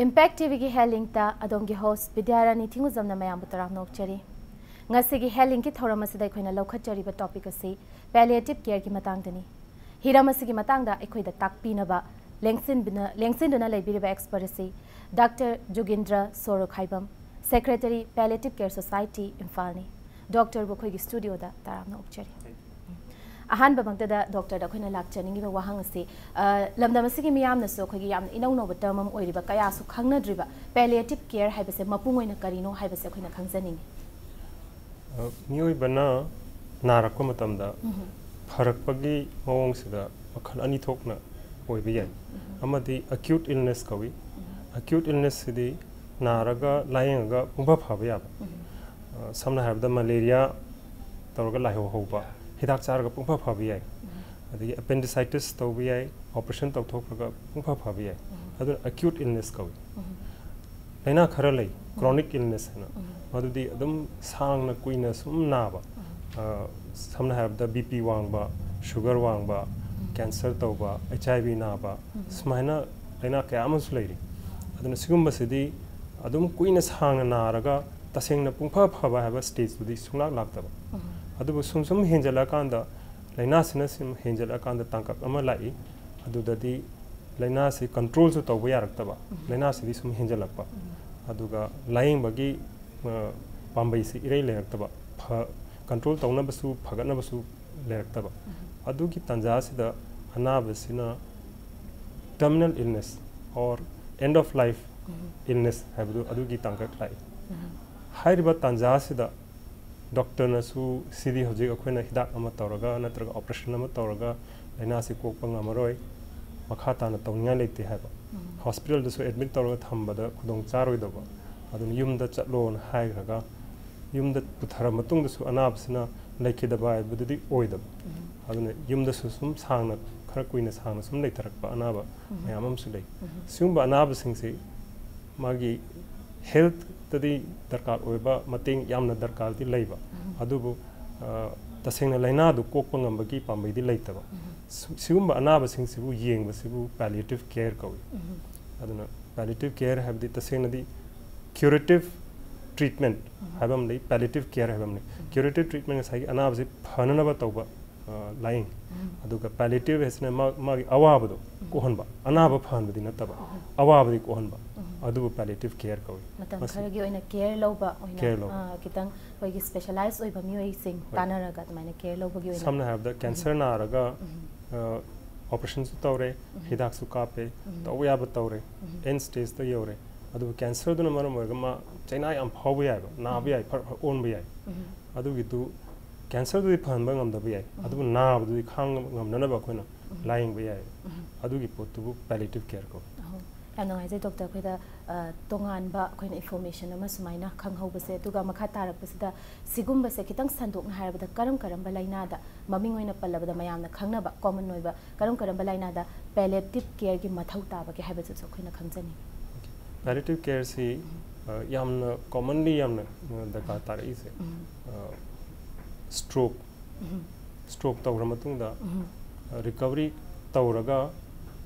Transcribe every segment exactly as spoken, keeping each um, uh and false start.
Impact TVꯒꯤ Health Linkꯇ ꯑꯗꯣꯝꯒꯤ host ꯕꯤꯗ꯭ꯌꯥꯔꯥꯅꯤ ꯊꯤꯡꯉꯨꯖꯝꯅ ꯃꯌꯥꯝꯕꯨ ꯇꯔꯥꯝꯅ ꯑꯣꯛꯆꯔꯤ꯫ ꯉꯁꯤꯒꯤ Health Linkꯀꯤ ꯊꯧꯔꯝ ꯑꯁꯤꯗ ꯑꯩꯈꯣꯏꯅ ꯂꯧꯈꯠꯆꯔꯤꯕ topic ꯑꯁꯤ palliative careꯒꯤ ꯃꯇꯥꯡꯗꯅꯤ꯫ ꯍꯤꯔꯝ ꯑꯁꯤꯒꯤ ꯃꯇꯥꯡꯗ ꯑꯩꯈꯣꯏꯗ ꯇꯥꯛꯄꯤꯅꯕ ꯂꯦꯡꯁꯤꯟꯕꯤꯅ-, ꯂꯦꯡꯁꯤꯟꯗꯨꯅ ꯂꯩꯕꯤꯔꯤꯕ expert ꯑꯁꯤ Doctor ꯖꯨꯒꯤꯟꯗ꯭ꯔ ꯁꯣꯔꯣꯈꯥꯏꯕꯝ, Secretary, Palliative Care Society, ꯏꯝꯐꯥꯜꯅꯤ꯫ Doctorꯕꯨ ꯑꯩꯈꯣꯏꯒꯤ studioꯗ ꯇꯔꯥꯝꯅ ꯑꯣꯛꯆꯔꯤ꯫ ꯑꯍꯥꯟꯕꯃꯛꯇꯗ doctorꯗ ꯑꯩꯈꯣꯏꯅ ꯂꯥꯛꯆꯅꯤꯡꯉꯤꯕ ꯋꯥꯍꯪ ꯑꯁꯤ, ꯑ, ꯂꯝꯗꯝ ꯑꯁꯤꯒꯤ ꯃꯤꯌꯥꯝꯅꯁꯨ ꯑꯩꯈꯣꯏꯒꯤ ꯌꯥꯝꯅ ꯏꯅꯧ ꯅꯧꯕ term ꯑꯃ ꯑꯣꯏꯔꯤꯕ ꯀꯌꯥꯁꯨ ꯈꯪꯅꯗ꯭ꯔꯤꯕ palliative care ꯍꯥꯏꯕꯁꯦ ꯃꯄꯨꯡ ꯑꯣꯏꯅ ꯀꯔꯤꯅꯣ ꯍꯥꯏꯕꯁꯦ ꯑꯩꯈꯣꯏꯅ ꯈꯪꯖꯅꯤꯡꯉꯤ꯫ ꯑ, ꯃꯤꯑꯣꯏꯕꯅ ꯅꯥꯔꯛꯄ ꯃꯇꯝꯗ ꯎꯝ꯫ ꯐꯔꯛꯄꯒꯤ ꯃꯑꯣꯡꯁꯤꯗ ꯃꯈꯜ ꯑꯅꯤ ꯊꯣꯛꯅ ꯑꯣꯏꯕ ꯌꯥꯏ꯫ ꯎꯝ꯫ ꯑꯃꯗꯤ acute illness ꯀꯧꯏ꯫ ꯎꯝ꯫ Acute illnessꯁꯤꯗꯤ ꯅꯥꯔꯒ ꯂꯥꯌꯦꯡꯉꯒ ꯄꯨꯡꯐ ꯐꯕ ꯌꯥꯕ꯫ ꯎꯝ꯫ ꯑ, ꯁꯝꯅ ꯍꯥꯏꯔꯕꯗ malaria ꯇꯧꯔꯒ ꯂꯥꯏꯍꯧ ꯍꯧꯕ, ꯍꯤꯗꯥꯛ ꯆꯥꯔꯒ ꯄꯨꯡꯐ ꯐꯕ ꯌꯥꯏ꯫ ꯎꯝ꯫ ꯑꯗꯒꯤ appendicitis ꯇꯧꯕ ꯌꯥꯏ, operation ꯇꯧꯊꯣꯛꯈ꯭ꯔꯒ ꯄꯨꯡꯐ ꯐꯕ ꯌꯥꯏ꯫ ꯎꯝ꯫ ꯑꯗꯨꯅ acute illness ꯀꯧꯏ꯫ ꯎꯝ꯫ ꯂꯥꯏꯅꯥ ꯈꯔ ꯂꯩ, ꯎꯝ꯫ Chronic illness ꯍꯥꯏꯅ꯫ ꯎꯝ꯫ ꯃꯗꯨꯗꯤ ꯑꯗꯨꯝ ꯁꯥꯡꯅ ꯀꯨꯏꯅ ꯁꯨꯝ ꯅꯥꯕ꯫ ꯎꯝ꯫ ꯑ, ꯁꯝꯅ ꯍꯥꯏꯔꯕꯗ BP ꯋꯥꯡꯕ, sugar ꯋꯥꯡꯕ, ꯎꯝ꯫ Cancer ꯇꯧꯕ, HIV ꯅꯥꯕ, ꯎꯝ꯫ ꯁꯨꯃꯥꯏꯅ ꯂꯥꯏꯅꯥ ꯀꯌꯥ ꯑꯃꯁꯨ ꯂꯩꯔꯤ꯫ ꯑꯗꯨꯅ ꯁꯤꯒꯨꯝꯕꯁꯤꯗꯤ ꯑꯗꯨꯝ ꯀꯨꯏꯅ ꯁꯥꯡꯅ ꯅꯥꯔꯒ ꯇꯁꯦꯡꯅ ꯄꯨꯡꯐ ꯐꯕ ꯍꯥꯏꯕ stageꯇꯨꯗꯤ ꯁꯨꯡꯂꯥꯛ ꯂꯥꯛꯇꯕ꯫ ꯎꯝ꯫ ꯑꯗꯨꯕꯨ ꯁꯨꯝ ꯁꯨꯝ ꯍꯦꯟꯖꯜꯂꯛꯑꯀꯥꯟꯗ, ꯂꯥꯏꯅꯥꯁꯤꯅ ꯁꯨꯝ ꯍꯦꯟꯖꯜꯂꯛꯑꯀꯥꯟꯗ ꯇꯥꯡꯀꯛ ꯑꯃ ꯂꯥꯛꯏ꯫ ꯑꯗꯨꯗꯗꯤ ꯂꯥꯏꯅꯥꯁꯤ controlꯁꯨ ꯇꯧꯕ ꯌꯥꯔꯛꯇꯕ, ꯎꯝ꯫ ꯂꯥꯏꯅꯥꯁꯤꯗꯤ ꯁꯨꯝ ꯍꯦꯟꯖꯜꯂꯛꯄ꯫ ꯎꯝ꯫ ꯑꯗꯨꯒ ꯂꯥꯌꯦꯡꯕꯒꯤ, ꯑ, ꯄꯥꯝꯕꯩꯁꯤ ꯏꯔꯩ ꯂꯩꯔꯛꯇꯕ, ꯐ-, control ꯇꯧꯅꯕꯁꯨ, ꯐꯒꯠꯅꯕꯁꯨ ꯂꯩꯔꯛꯇꯕ꯫ ꯎꯝ꯫ ꯑꯗꯨꯒꯤ ꯇꯥꯟꯖꯥꯁꯤꯗ ꯑꯅꯥꯕꯁꯤꯅ terminal illness or end of life um. Illness ꯍꯥꯏꯕꯗꯨ ꯑꯗꯨꯒꯤ ꯇꯥꯡꯀꯛ ꯂꯥꯛꯏ꯫ ꯎꯝ꯫ ꯍꯥꯏꯔꯤꯕ ꯇꯥꯟꯖꯥꯁꯤꯗ doctorꯅꯁꯨ ꯁꯤꯗꯤ ꯍꯧꯖꯤꯛ ꯑꯩꯈꯣꯏꯅ ꯍꯤꯗꯥꯛ ꯑꯃ ꯇꯧꯔꯒ ꯅꯠꯇ꯭ꯔꯒ operation ꯑꯃ ꯇꯧꯔꯒ ꯂꯥꯏꯅꯥꯁꯤ ꯀꯣꯛꯄ ꯉꯝꯃꯔꯣꯏ, ꯃꯈꯥ ꯇꯥꯅ ꯇꯧꯅꯤꯡꯉꯥꯏ ꯂꯩꯇꯦ ꯍꯥꯏꯕ꯫ ꯎꯝ꯫ Hospitalꯗꯁꯨ admit ꯇꯧꯔꯒ ꯊꯝꯕꯗ ꯈꯨꯗꯣꯡ ꯆꯥꯔꯣꯏꯗꯕ꯫ ꯑꯗꯨꯅ ꯌꯨꯝꯗ ꯆꯠꯂꯣꯅ ꯍꯥꯏꯈ꯭ꯔꯒ ꯌꯨꯝꯗ ꯄꯨꯊꯔ ꯃꯇꯨꯡꯗꯁꯨ ꯑꯅꯥꯕꯁꯤꯅ ꯂꯩꯈꯤꯗꯕ ꯍꯥꯏꯕꯗꯨꯗꯤ ꯑꯣꯏꯗꯕ꯫ ꯎꯝ꯫ ꯑꯗꯨꯅ ꯌꯨꯝꯗꯁꯨ ꯁꯨꯝ ꯁꯥꯡꯅ, ꯈꯔ ꯀꯨꯏꯅ ꯁꯥꯡꯅ ꯁꯨꯝ ꯂꯩꯊꯔꯛꯄ ꯑꯅꯥꯕ ꯎꯝ꯫ ꯃꯌꯥꯝ ꯑꯃꯁꯨ ꯂꯩ꯫ ꯎꯝ꯫ ꯁꯤꯒꯨꯝꯕ ꯑꯅꯥꯕꯁꯤꯡꯁꯤ ꯃꯥꯒꯤ healthꯇꯗꯤ ꯗꯔꯀꯥꯔ ꯑꯣꯏꯕ ꯃꯇꯦꯡ ꯌꯥꯝꯅ ꯗꯔꯀꯥꯔꯗꯤ ꯂꯩꯕ꯫ ꯎꯝ꯫ ꯑꯗꯨꯕꯨ, ꯑ, ꯇꯁꯦꯡꯅ ꯂꯥꯏꯅꯥꯗꯨ ꯀꯣꯛꯄ ꯉꯝꯕꯒꯤ ꯄꯥꯝꯕꯩꯗꯤ ꯂꯩꯇꯕ꯫ ꯎꯝ꯫ ꯁꯤ-, ꯁꯤꯒꯨꯝꯕ ꯑꯅꯥꯕꯁꯤꯡꯁꯤꯕꯨ ꯌꯦꯡꯕꯁꯤꯕꯨ palliative care ꯀꯧꯏ꯫ ꯎꯝ꯫ ꯑꯗꯨꯅ Palliative care ꯍꯥꯏꯕꯗꯤ ꯇꯁꯦꯡꯅꯗꯤ curative treatment ꯍꯥꯏꯕ ꯑꯃ ꯂꯩ, palliative care ꯍꯥꯏꯕ ꯑꯃ ꯂꯩ꯫ Curative treatment ꯉꯁꯥꯏꯒꯤ ꯑꯅꯥꯕꯁꯤ ꯐꯅꯅꯕ ꯇꯧꯕ, ꯑ, ꯂꯥꯏꯌꯦꯡ꯫ ꯑꯗꯨꯒ palliative ꯍꯥꯏꯁꯤꯅ ꯃꯥ-, ꯃꯥꯒꯤ ꯑꯋꯥꯕꯗꯣ ꯀꯣꯛꯍꯟꯕ, ꯑꯅꯥꯕ ꯐꯍꯟꯕꯗꯤ ꯅꯠꯇꯕ, ꯑꯋꯥꯕꯗꯤ ꯀꯣꯛꯍꯟꯕ, ꯑꯗꯨꯕꯨ palliative care ꯀꯧꯏ꯫ ꯃꯇꯝ ꯃꯁꯤ ꯈꯔꯒꯤ ꯑꯣꯏꯅ ꯀꯦꯌꯔ ꯂꯧꯕ ꯑꯣꯏꯅ Care ꯂꯧꯕ꯫ ꯑ, ꯈꯤꯇꯪ ꯑꯩꯈꯣꯏꯒꯤ ꯁ꯭ꯄꯦꯁꯤꯌꯦꯂꯥꯏꯁ ꯑꯣꯏꯕ ꯃꯤꯑꯣꯏꯁꯤꯡ ꯍꯣꯏ꯫ ꯇꯥꯟꯅꯔꯒ ꯑꯗꯨꯃꯥꯏꯅ ꯀꯦꯌꯔ ꯂꯧꯕꯒꯤ ꯑꯣꯏꯅ ꯁꯝꯅ ꯍꯥꯏꯔꯕꯗ ꯀꯦꯟꯁꯔ ꯅꯥꯔꯒ, ꯑ, ꯑꯣꯄꯔꯦꯁꯟꯁꯨ ꯇꯧꯔꯦ, ꯍꯤꯗꯥꯛꯁꯨ ꯀꯥꯞꯄꯦ, ꯇꯧꯕ ꯌꯥꯕ ꯇꯧꯔꯦ, ꯑꯦꯟ ꯁ꯭ꯇꯦꯖꯇ ꯌꯧꯔꯦ꯫ ꯑꯗꯨꯕꯨ ꯀꯦꯟꯁꯔꯗꯨꯅ ꯃꯔꯝ ꯑꯣꯏꯔꯒ ꯃꯥ ꯆꯩꯅꯥ ꯌꯥꯝ ꯐꯥꯎꯕ ꯌꯥꯏꯕ, ꯅꯥꯕ ꯌꯥꯏ, ꯐꯔ ꯐꯔ ꯑꯣꯟꯕ ꯌꯥꯏ꯫ ꯑꯗꯨꯒꯤꯗꯨ ꯀꯦꯟꯁꯔꯗꯨꯗꯤ ꯐꯍꯟꯕ ꯉꯝꯗꯕ ꯌꯥꯏ, ꯑꯗꯨꯕꯨ ꯅꯥꯕꯗꯨꯗꯤ ꯈꯥꯡꯕ ꯉꯝꯅꯅꯕ ꯑꯩꯈꯣꯏꯅ ꯂꯥꯏꯌꯦꯡꯕ ꯌꯥꯏ꯫ ꯑꯗꯨꯒꯤ ꯄꯣꯠꯇꯨꯕꯨ palliative care ꯀꯧꯏ꯫ ꯑꯍꯣ꯫ ꯌꯥꯝ ꯅꯨꯡꯉꯥꯏꯖꯩ ꯗꯣꯛꯇꯔ, ꯑꯩꯈꯣꯏꯗ ꯑ, ꯇꯣꯉꯥꯟꯕ ꯑꯩꯈꯣꯏꯅ ꯏꯟꯐꯣꯔꯃꯦꯁꯟ ꯑꯃ ꯁꯨꯃꯥꯏꯅ ꯈꯪꯍꯧꯕꯁꯦ꯫ ꯑꯗꯨꯒ ꯃꯈꯥ ꯇꯥꯔꯛꯄꯁꯤꯗ ꯁꯤꯒꯨꯝꯕꯁꯦ ꯈꯤꯇꯪ ꯁꯟꯗꯣꯛꯅ ꯍꯥꯏꯔꯕꯗ ꯀꯔꯝ ꯀꯔꯝꯕ ꯂꯥꯏꯅꯥꯗ, ꯃꯃꯤꯡ ꯑꯣꯏꯅ ꯄꯜꯂꯕꯗ ꯃꯌꯥꯝꯅ ꯈꯪꯅꯕ ꯀꯣꯃꯟ ꯑꯣꯏꯕ ꯀꯔꯝ ꯀꯔꯝꯕ ꯂꯥꯏꯅꯥꯗ palliative careꯒꯤ ꯃꯊꯧ ꯇꯥꯕꯒꯦ ꯍꯥꯏꯕꯁꯤꯁꯨ ꯑꯩꯈꯣꯏꯅ ꯈꯪꯖꯅꯤꯡꯉꯤ꯫ Palliative careꯁꯤ, ꯑ, ꯌꯥꯝꯅ commonly ꯌꯥꯝꯅ, ꯑ, ꯗꯔꯀꯥꯔ ꯇꯥꯔꯛꯏꯁꯦ, ꯑ, stroke, stroke ꯇꯧꯈ꯭ꯔ ꯃꯇꯨꯡꯗ, ꯑ, recovery ꯇꯧꯔꯒ,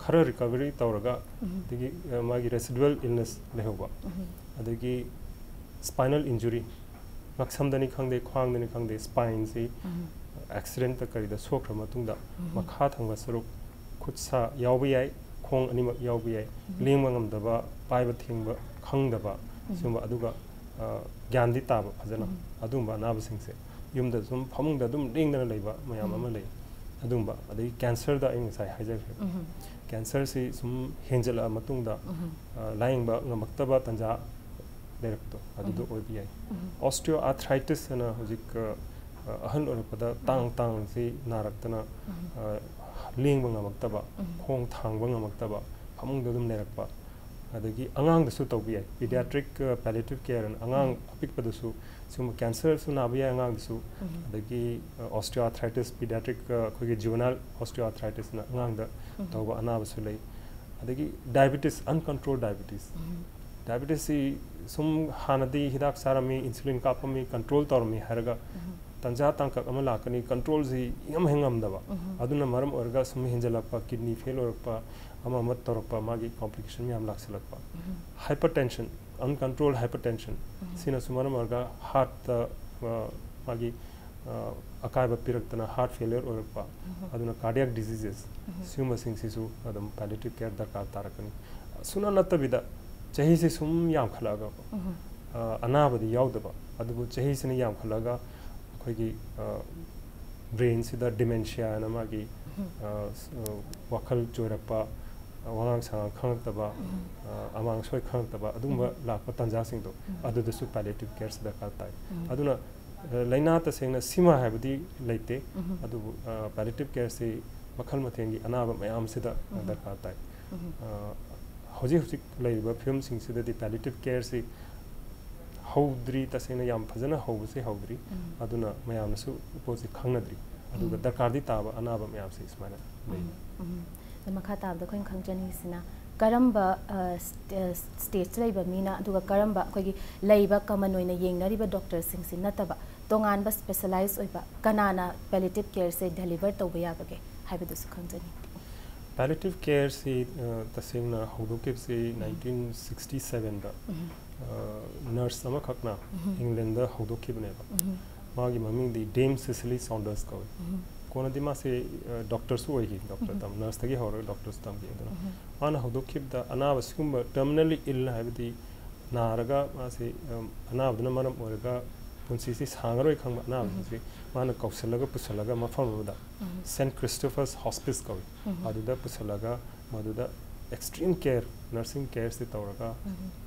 ꯈꯔ recovery ꯇꯧꯔꯒ, ꯑꯗꯒꯤ, ꯑ, ꯃꯥꯒꯤ residual illness ꯂꯩꯍꯧꯕ, ꯑꯗꯒꯤ spinal injury, ꯉꯛꯁꯝꯗꯅꯤ ꯈꯪꯗꯦ, ꯈ꯭ꯋꯥꯡꯗꯅꯤ ꯈꯪꯗꯦ, spineꯁꯤ accidentꯇ ꯀꯔꯤꯗ ꯁꯣꯛꯈ꯭ꯔ ꯃꯇꯨꯡꯗ ꯃꯈꯥ ꯊꯪꯕ ꯁꯔꯨꯛ, ꯈꯨꯠ ꯁꯥ ꯌꯥꯎꯕ ꯌꯥꯏ, ꯈꯣꯡ ꯑꯅꯤꯃꯛ ꯌꯥꯎꯕ ꯌꯥꯏ, ꯂꯦꯡꯕ ꯉꯝꯗꯕ, ꯄꯥꯏꯕ ꯊꯦꯡꯕ ꯈꯪꯗꯕ, ꯁꯤꯒꯨꯝꯕ, ꯑꯗꯨꯒ, ꯑ, ꯒ꯭ꯌꯥꯟꯗꯤ ꯇꯥꯕ ꯐꯖꯅ, ꯑꯗꯨꯒꯨꯝꯕ ꯑꯅꯥꯕꯁꯤꯡꯁꯦ ꯌꯨꯝꯗ ꯁꯨꯝ ꯐꯃꯨꯡꯗ ꯑꯗꯨꯝ ꯂꯦꯡꯗꯅ ꯂꯩꯕ ꯃꯌꯥꯝ ꯑꯃ ꯂꯩ꯫ ꯑꯗꯨꯒꯨꯝꯕ, ꯑꯗꯒꯤ ꯀꯦꯟꯁꯔꯗ ꯑꯩ ꯉꯁꯥꯏ ꯍꯥꯏꯖꯈ꯭ꯔꯦ꯫ ꯀꯦꯟꯁꯔꯁꯤ ꯁꯨꯝ ꯍꯦꯟꯖꯜꯂꯛꯑ ꯃꯇꯨꯡꯗ, ꯑ, ꯂꯥꯏꯌꯦꯡꯕ ꯉꯝꯃꯛꯇꯕ ꯇꯥꯟꯖꯥ ꯂꯩꯔꯛꯄꯗꯣ, ꯑꯗꯨꯗꯣ ꯑꯣꯏꯕ ꯌꯥꯏ꯫ Osteoarthritis ꯍꯥꯏꯅ ꯍꯧꯖꯤꯛ, ꯑ, ꯑ, ꯑꯍꯜ ꯑꯣꯏꯔꯛꯄꯗ ꯇꯥꯡ ꯇꯥꯡꯁꯤ ꯅꯥꯔꯛꯇꯅ, ꯑ, ꯂꯦꯡꯕ ꯉꯝꯃꯛꯇꯕ, ꯈꯣꯡ ꯊꯥꯡꯕ ꯉꯝꯃꯛꯇꯕ, ꯐꯃꯨꯡꯗ ꯑꯗꯨꯝ ꯂꯩꯔꯛꯄ, ꯑꯗꯒꯤ ꯑꯉꯥꯡꯗꯁꯨ ꯇꯧꯕ ꯌꯥꯏ꯫ Pediatric, ꯑ, palliative care ꯑꯅ ꯑꯉꯥꯡ ꯑꯄꯤꯛꯄꯗꯁꯨ ꯁꯤꯒꯨꯝꯕ ꯀꯦꯟꯁꯔꯁꯨ ꯅꯥꯕ ꯌꯥꯏ ꯑꯉꯥꯡꯗꯁꯨ, ꯑꯗꯒꯤ, ꯑ, osteoarthritis, pediatric, ꯑ, ꯑꯩꯈꯣꯏꯒꯤ juvenile osteoarthritisꯅ ꯑꯉꯥꯡꯗ ꯇꯧꯕ ꯑꯅꯥꯕꯁꯨ ꯂꯩ꯫ ꯑꯗꯒꯤ diabetes, uncontrolled diabetes꯫ Diabetesꯁꯤ ꯁꯨꯝ ꯍꯥꯟꯅꯗꯤ ꯍꯤꯗꯥꯛ ꯆꯥꯔꯝꯃꯤ, insulin ꯀꯥꯞꯄꯝꯃꯤ, control ꯇꯧꯔꯝꯃꯤ ꯍꯥꯏꯔꯒ ꯇꯟꯖꯥ ꯇꯥꯡꯀꯛ ꯑꯃ ꯂꯥꯛꯀꯅꯤ, ꯀꯟꯇ꯭ꯔꯣꯜꯁꯤ ꯏꯉꯝ ꯍꯦꯛ ꯉꯝꯗꯕ꯫ ꯎꯝ꯫ ꯑꯗꯨꯅ ꯃꯔꯝ ꯑꯣꯏꯔꯒ ꯁꯨꯝ ꯍꯦꯟꯖꯜꯂꯛꯄ, ꯀꯤꯗꯅꯤ ꯐꯦꯜ ꯑꯣꯏꯔꯛꯄ, ꯑꯃ ꯑꯃ ꯇꯧꯔꯛꯄ, ꯃꯥꯒꯤ ꯀꯣꯝꯄ꯭ꯂꯤꯀꯦꯁꯟ ꯃꯌꯥꯝ ꯂꯥꯛꯁꯜꯂꯛꯄ꯫ ꯎꯝ꯫ ꯍꯥꯏꯄꯔ ꯇꯦꯟꯁꯟ, ꯑꯟꯀꯟꯇ꯭ꯔꯣꯜ ꯍꯥꯏꯄꯔ ꯇꯦꯟꯁꯟ, ꯎꯝ꯫ ꯁꯤꯅꯁꯨ ꯃꯔꯝ ꯑꯣꯏꯔꯒ ꯍꯥꯔꯠꯇ, ꯑ, ꯃꯥꯒꯤ, ꯑ, ꯑꯀꯥꯏꯕ ꯄꯤꯔꯛꯇꯅ ꯍꯥꯔꯠ ꯐꯦꯂꯤꯌꯔ ꯑꯣꯏꯔꯛꯄ, ꯎꯝ꯫ ꯑꯗꯨꯅ ꯀꯥꯔꯗꯤꯌꯥꯛ ꯗꯤꯖꯤꯖꯦꯁ, ꯎꯝ꯫ ꯁꯤꯒꯨꯝꯕꯁꯤꯡꯁꯤꯁꯨ ꯑꯗꯨꯝ ꯄꯦꯂꯤꯌꯦꯇꯤꯚ ꯀꯦꯌꯔ ꯗꯔꯀꯥꯔ ꯇꯥꯔꯛꯀꯅꯤ꯫ ꯁꯨꯅ ꯅꯠꯇꯕꯤꯗ ꯆꯍꯤꯁꯦ ꯁꯨꯝ ꯌꯥꯝꯈꯠꯂꯛꯑꯒ, ꯎꯝ꯫ ꯑ, ꯑꯅꯥꯕꯗꯤ ꯌꯥꯎꯗꯕ, ꯑꯗꯨꯕꯨ ꯆꯍꯤꯁꯤꯅ ꯌꯥꯝꯈꯠꯂꯒ ꯑꯩꯈꯣꯏꯒꯤ, ꯑ, ꯕ꯭ꯔꯦꯟꯁꯤꯗ ꯗꯤꯃꯦꯟꯁꯤꯌꯥ ꯍꯥꯏꯅ ꯃꯥꯒꯤ, ꯎꯝ꯫ ꯑ, ꯁ-, ꯑ, ꯋꯥꯈꯜ ꯆꯣꯏꯔꯛꯄ, ꯑ, ꯋꯥꯉꯥꯡ ꯁꯉꯥꯡ ꯈꯪꯉꯛꯇꯕ, ꯎꯝ꯫ ꯑ, ꯑꯃꯥꯡ ꯑꯁꯣꯏ ꯈꯪꯉꯛꯇꯕ, ꯑꯗꯨꯒꯨꯝꯕ ꯎꯝ꯫ ꯂꯥꯛꯄ ꯇꯥꯟꯖꯥꯁꯤꯡꯗꯣ, ꯎꯝ꯫ ꯑꯗꯨꯗꯁꯨ ꯄꯦꯂꯤꯌꯦꯇꯤꯚ ꯀꯦꯌꯔꯁꯤ ꯗꯔꯀꯥꯔ ꯇꯥꯏ꯫ ꯎꯝ꯫ ꯑꯗꯨꯅ, ꯑ, ꯂꯥꯏꯅꯥ ꯇꯁꯦꯡꯅ ꯁꯤꯃ ꯍꯥꯏꯕꯗꯤ ꯂꯩꯇꯦ, ꯎꯝ꯫ ꯑꯗꯨꯕꯨ, ꯑ, ꯄꯦꯂꯤꯌꯦꯇꯤꯚ ꯀꯦꯌꯔꯁꯤ ꯃꯈꯜ ꯃꯊꯦꯜꯒꯤ ꯑꯅꯥꯕ ꯃꯌꯥꯝꯁꯤꯗ ꯎꯝ꯫ ꯗꯔꯀꯥꯔ ꯇꯥꯏ꯫ ꯎꯝ꯫ ꯑ, ꯍꯧꯖꯤꯛ ꯍꯧꯖꯤꯛ ꯂꯩꯔꯤꯕ ꯐꯤꯕꯝꯁꯤꯡꯁꯤꯗꯗꯤ ꯄꯦꯂꯤꯌꯦꯇꯤꯚ ꯀꯦꯌꯔꯁꯤ ꯍꯧꯗ꯭ꯔꯤ, ꯇꯁꯦꯡꯅ ꯌꯥꯝ ꯐꯖꯅ ꯍꯧꯕꯁꯤ ꯍꯧꯗ꯭ꯔꯤ꯫ ꯎꯝ꯫ ꯑꯗꯨꯅ ꯃꯌꯥꯝꯅꯁꯨ ꯄꯣꯠꯁꯤ ꯈꯪꯅꯗ꯭ꯔꯤ꯫ ꯑꯗꯨꯒ ꯎꯝ꯫ ꯗꯔꯀꯥꯔꯗꯤ ꯇꯥꯕ ꯑꯅꯥꯕ ꯃꯌꯥꯝꯁꯤ ꯁꯨꯃꯥꯏꯅ ꯂꯩ꯫ ꯎꯝ, ꯎꯝ꯫ ꯑꯗꯣ ꯃꯈꯥ ꯇꯥꯕꯗ ꯑꯩꯈꯣꯏꯅ ꯈꯪꯖꯅꯤꯡꯉꯤꯁꯤꯅ ꯀꯔꯝꯕ, ꯑ, ꯁ꯭ꯇꯦ-, ꯁ꯭ꯇꯦꯖ ꯂꯩꯕ ꯃꯤꯅ, ꯑꯗꯨꯒ ꯀꯔꯝꯕ ꯑꯩꯈꯣꯏꯒꯤ ꯂꯩꯕ ꯀꯃꯟ ꯑꯣꯏꯅ ꯌꯦꯡꯅꯔꯤꯕ ꯗꯣꯛꯇꯔꯁꯤꯡꯁꯤ ꯅꯠꯇꯕ ꯇꯣꯉꯥꯟꯕ ꯁ꯭ꯄꯦꯁꯦꯂꯥꯏꯖ ꯑꯣꯏꯕ ꯀꯅꯥꯅ ꯄꯦꯂꯤꯌꯦꯇꯤꯚ ꯀꯦꯌꯔꯁꯦ ꯗꯦꯂꯤꯚꯔ ꯇꯧꯕ ꯌꯥꯕꯒꯦ ꯍꯥꯏꯕꯗꯨꯁꯨ ꯈꯪꯖꯅꯤꯡꯉꯤ꯫ ꯄꯦꯂꯤꯌꯦꯇꯤꯚ ꯀꯦꯌꯔꯁꯤ, ꯑ, ꯇꯁꯦꯡꯅ ꯍꯧꯗꯣꯛꯈꯤꯕꯁꯤ ꯎꯝ꯫ ꯅꯥꯏꯟꯇꯤꯟ ꯁꯤꯛꯁꯇꯤ ꯁꯚꯦꯟꯗ, ꯎꯝ꯫ ꯑ, ꯅꯔꯁ ꯑꯃꯈꯛꯅ ꯎꯝ꯫ ꯏꯪꯂꯦꯟꯗ ꯍꯧꯗꯣꯛꯈꯤꯕꯅꯦꯕ꯫ ꯎꯝ꯫ ꯃꯥꯒꯤ ꯃꯃꯤꯡꯗꯤ ꯗꯦꯝ ꯁꯤꯁꯤꯂꯤ ꯁꯥꯎꯟꯗꯔꯁ ꯀꯧꯏ꯫ ꯎꯝ꯫ ꯀꯣꯟꯅꯗꯤ ꯃꯥꯁꯦ, ꯑ, ꯗꯣꯛꯇꯔꯁꯨ ꯑꯣꯏꯈꯤ, ꯗꯣꯛꯇꯔ ꯎꯝ꯫ ꯇꯝ-, ꯅꯔꯁꯇꯒꯤ ꯍꯧꯔꯒ ꯗꯣꯛꯇꯔꯁꯨ ꯇꯝꯈꯤ꯫ ꯑꯗꯨꯅ ꯎꯝ꯫ ꯃꯥꯅ ꯍꯧꯗꯣꯛꯈꯤꯕꯗ ꯑꯅꯥꯕ ꯁꯤꯒꯨꯝꯕ ꯇꯔꯃꯤꯅꯦꯜꯂꯤ ꯏꯜ ꯍꯥꯏꯕꯗꯤ ꯅꯥꯔꯒ ꯃꯥꯁꯦ, ꯑꯝ, ꯑꯅꯥꯕꯗꯨꯅ ꯃꯔꯝ ꯑꯣꯏꯔꯒ ꯄꯨꯟꯁꯤꯁꯤ ꯁꯥꯡꯉꯔꯣꯏ ꯈꯪꯕ ꯑꯅꯥꯕꯁꯤꯡꯁꯤ ꯎꯝ꯫ ꯃꯥꯅ ꯀꯧꯁꯤꯜꯂꯒ ꯄꯨꯁꯤꯜꯂꯒ ꯃꯐꯝ ꯑꯃꯗ ꯎꯝ꯫ ꯁꯦꯟꯠ ꯈ꯭ꯔꯤꯁꯇꯣꯐꯔꯁ ꯍꯣꯁꯄꯤꯁ ꯀꯧꯏ꯫ ꯎꯝ꯫ ꯑꯗꯨꯗ ꯄꯨꯁꯤꯜꯂꯒ ꯃꯗꯨꯗ ꯑꯦꯛꯁꯇ꯭ꯔꯤꯝ ꯀꯦꯌꯔ, ꯅꯔꯁꯤꯡ ꯀꯦꯌꯔꯁꯤ ꯇꯧꯔꯒ ꯎꯝ꯫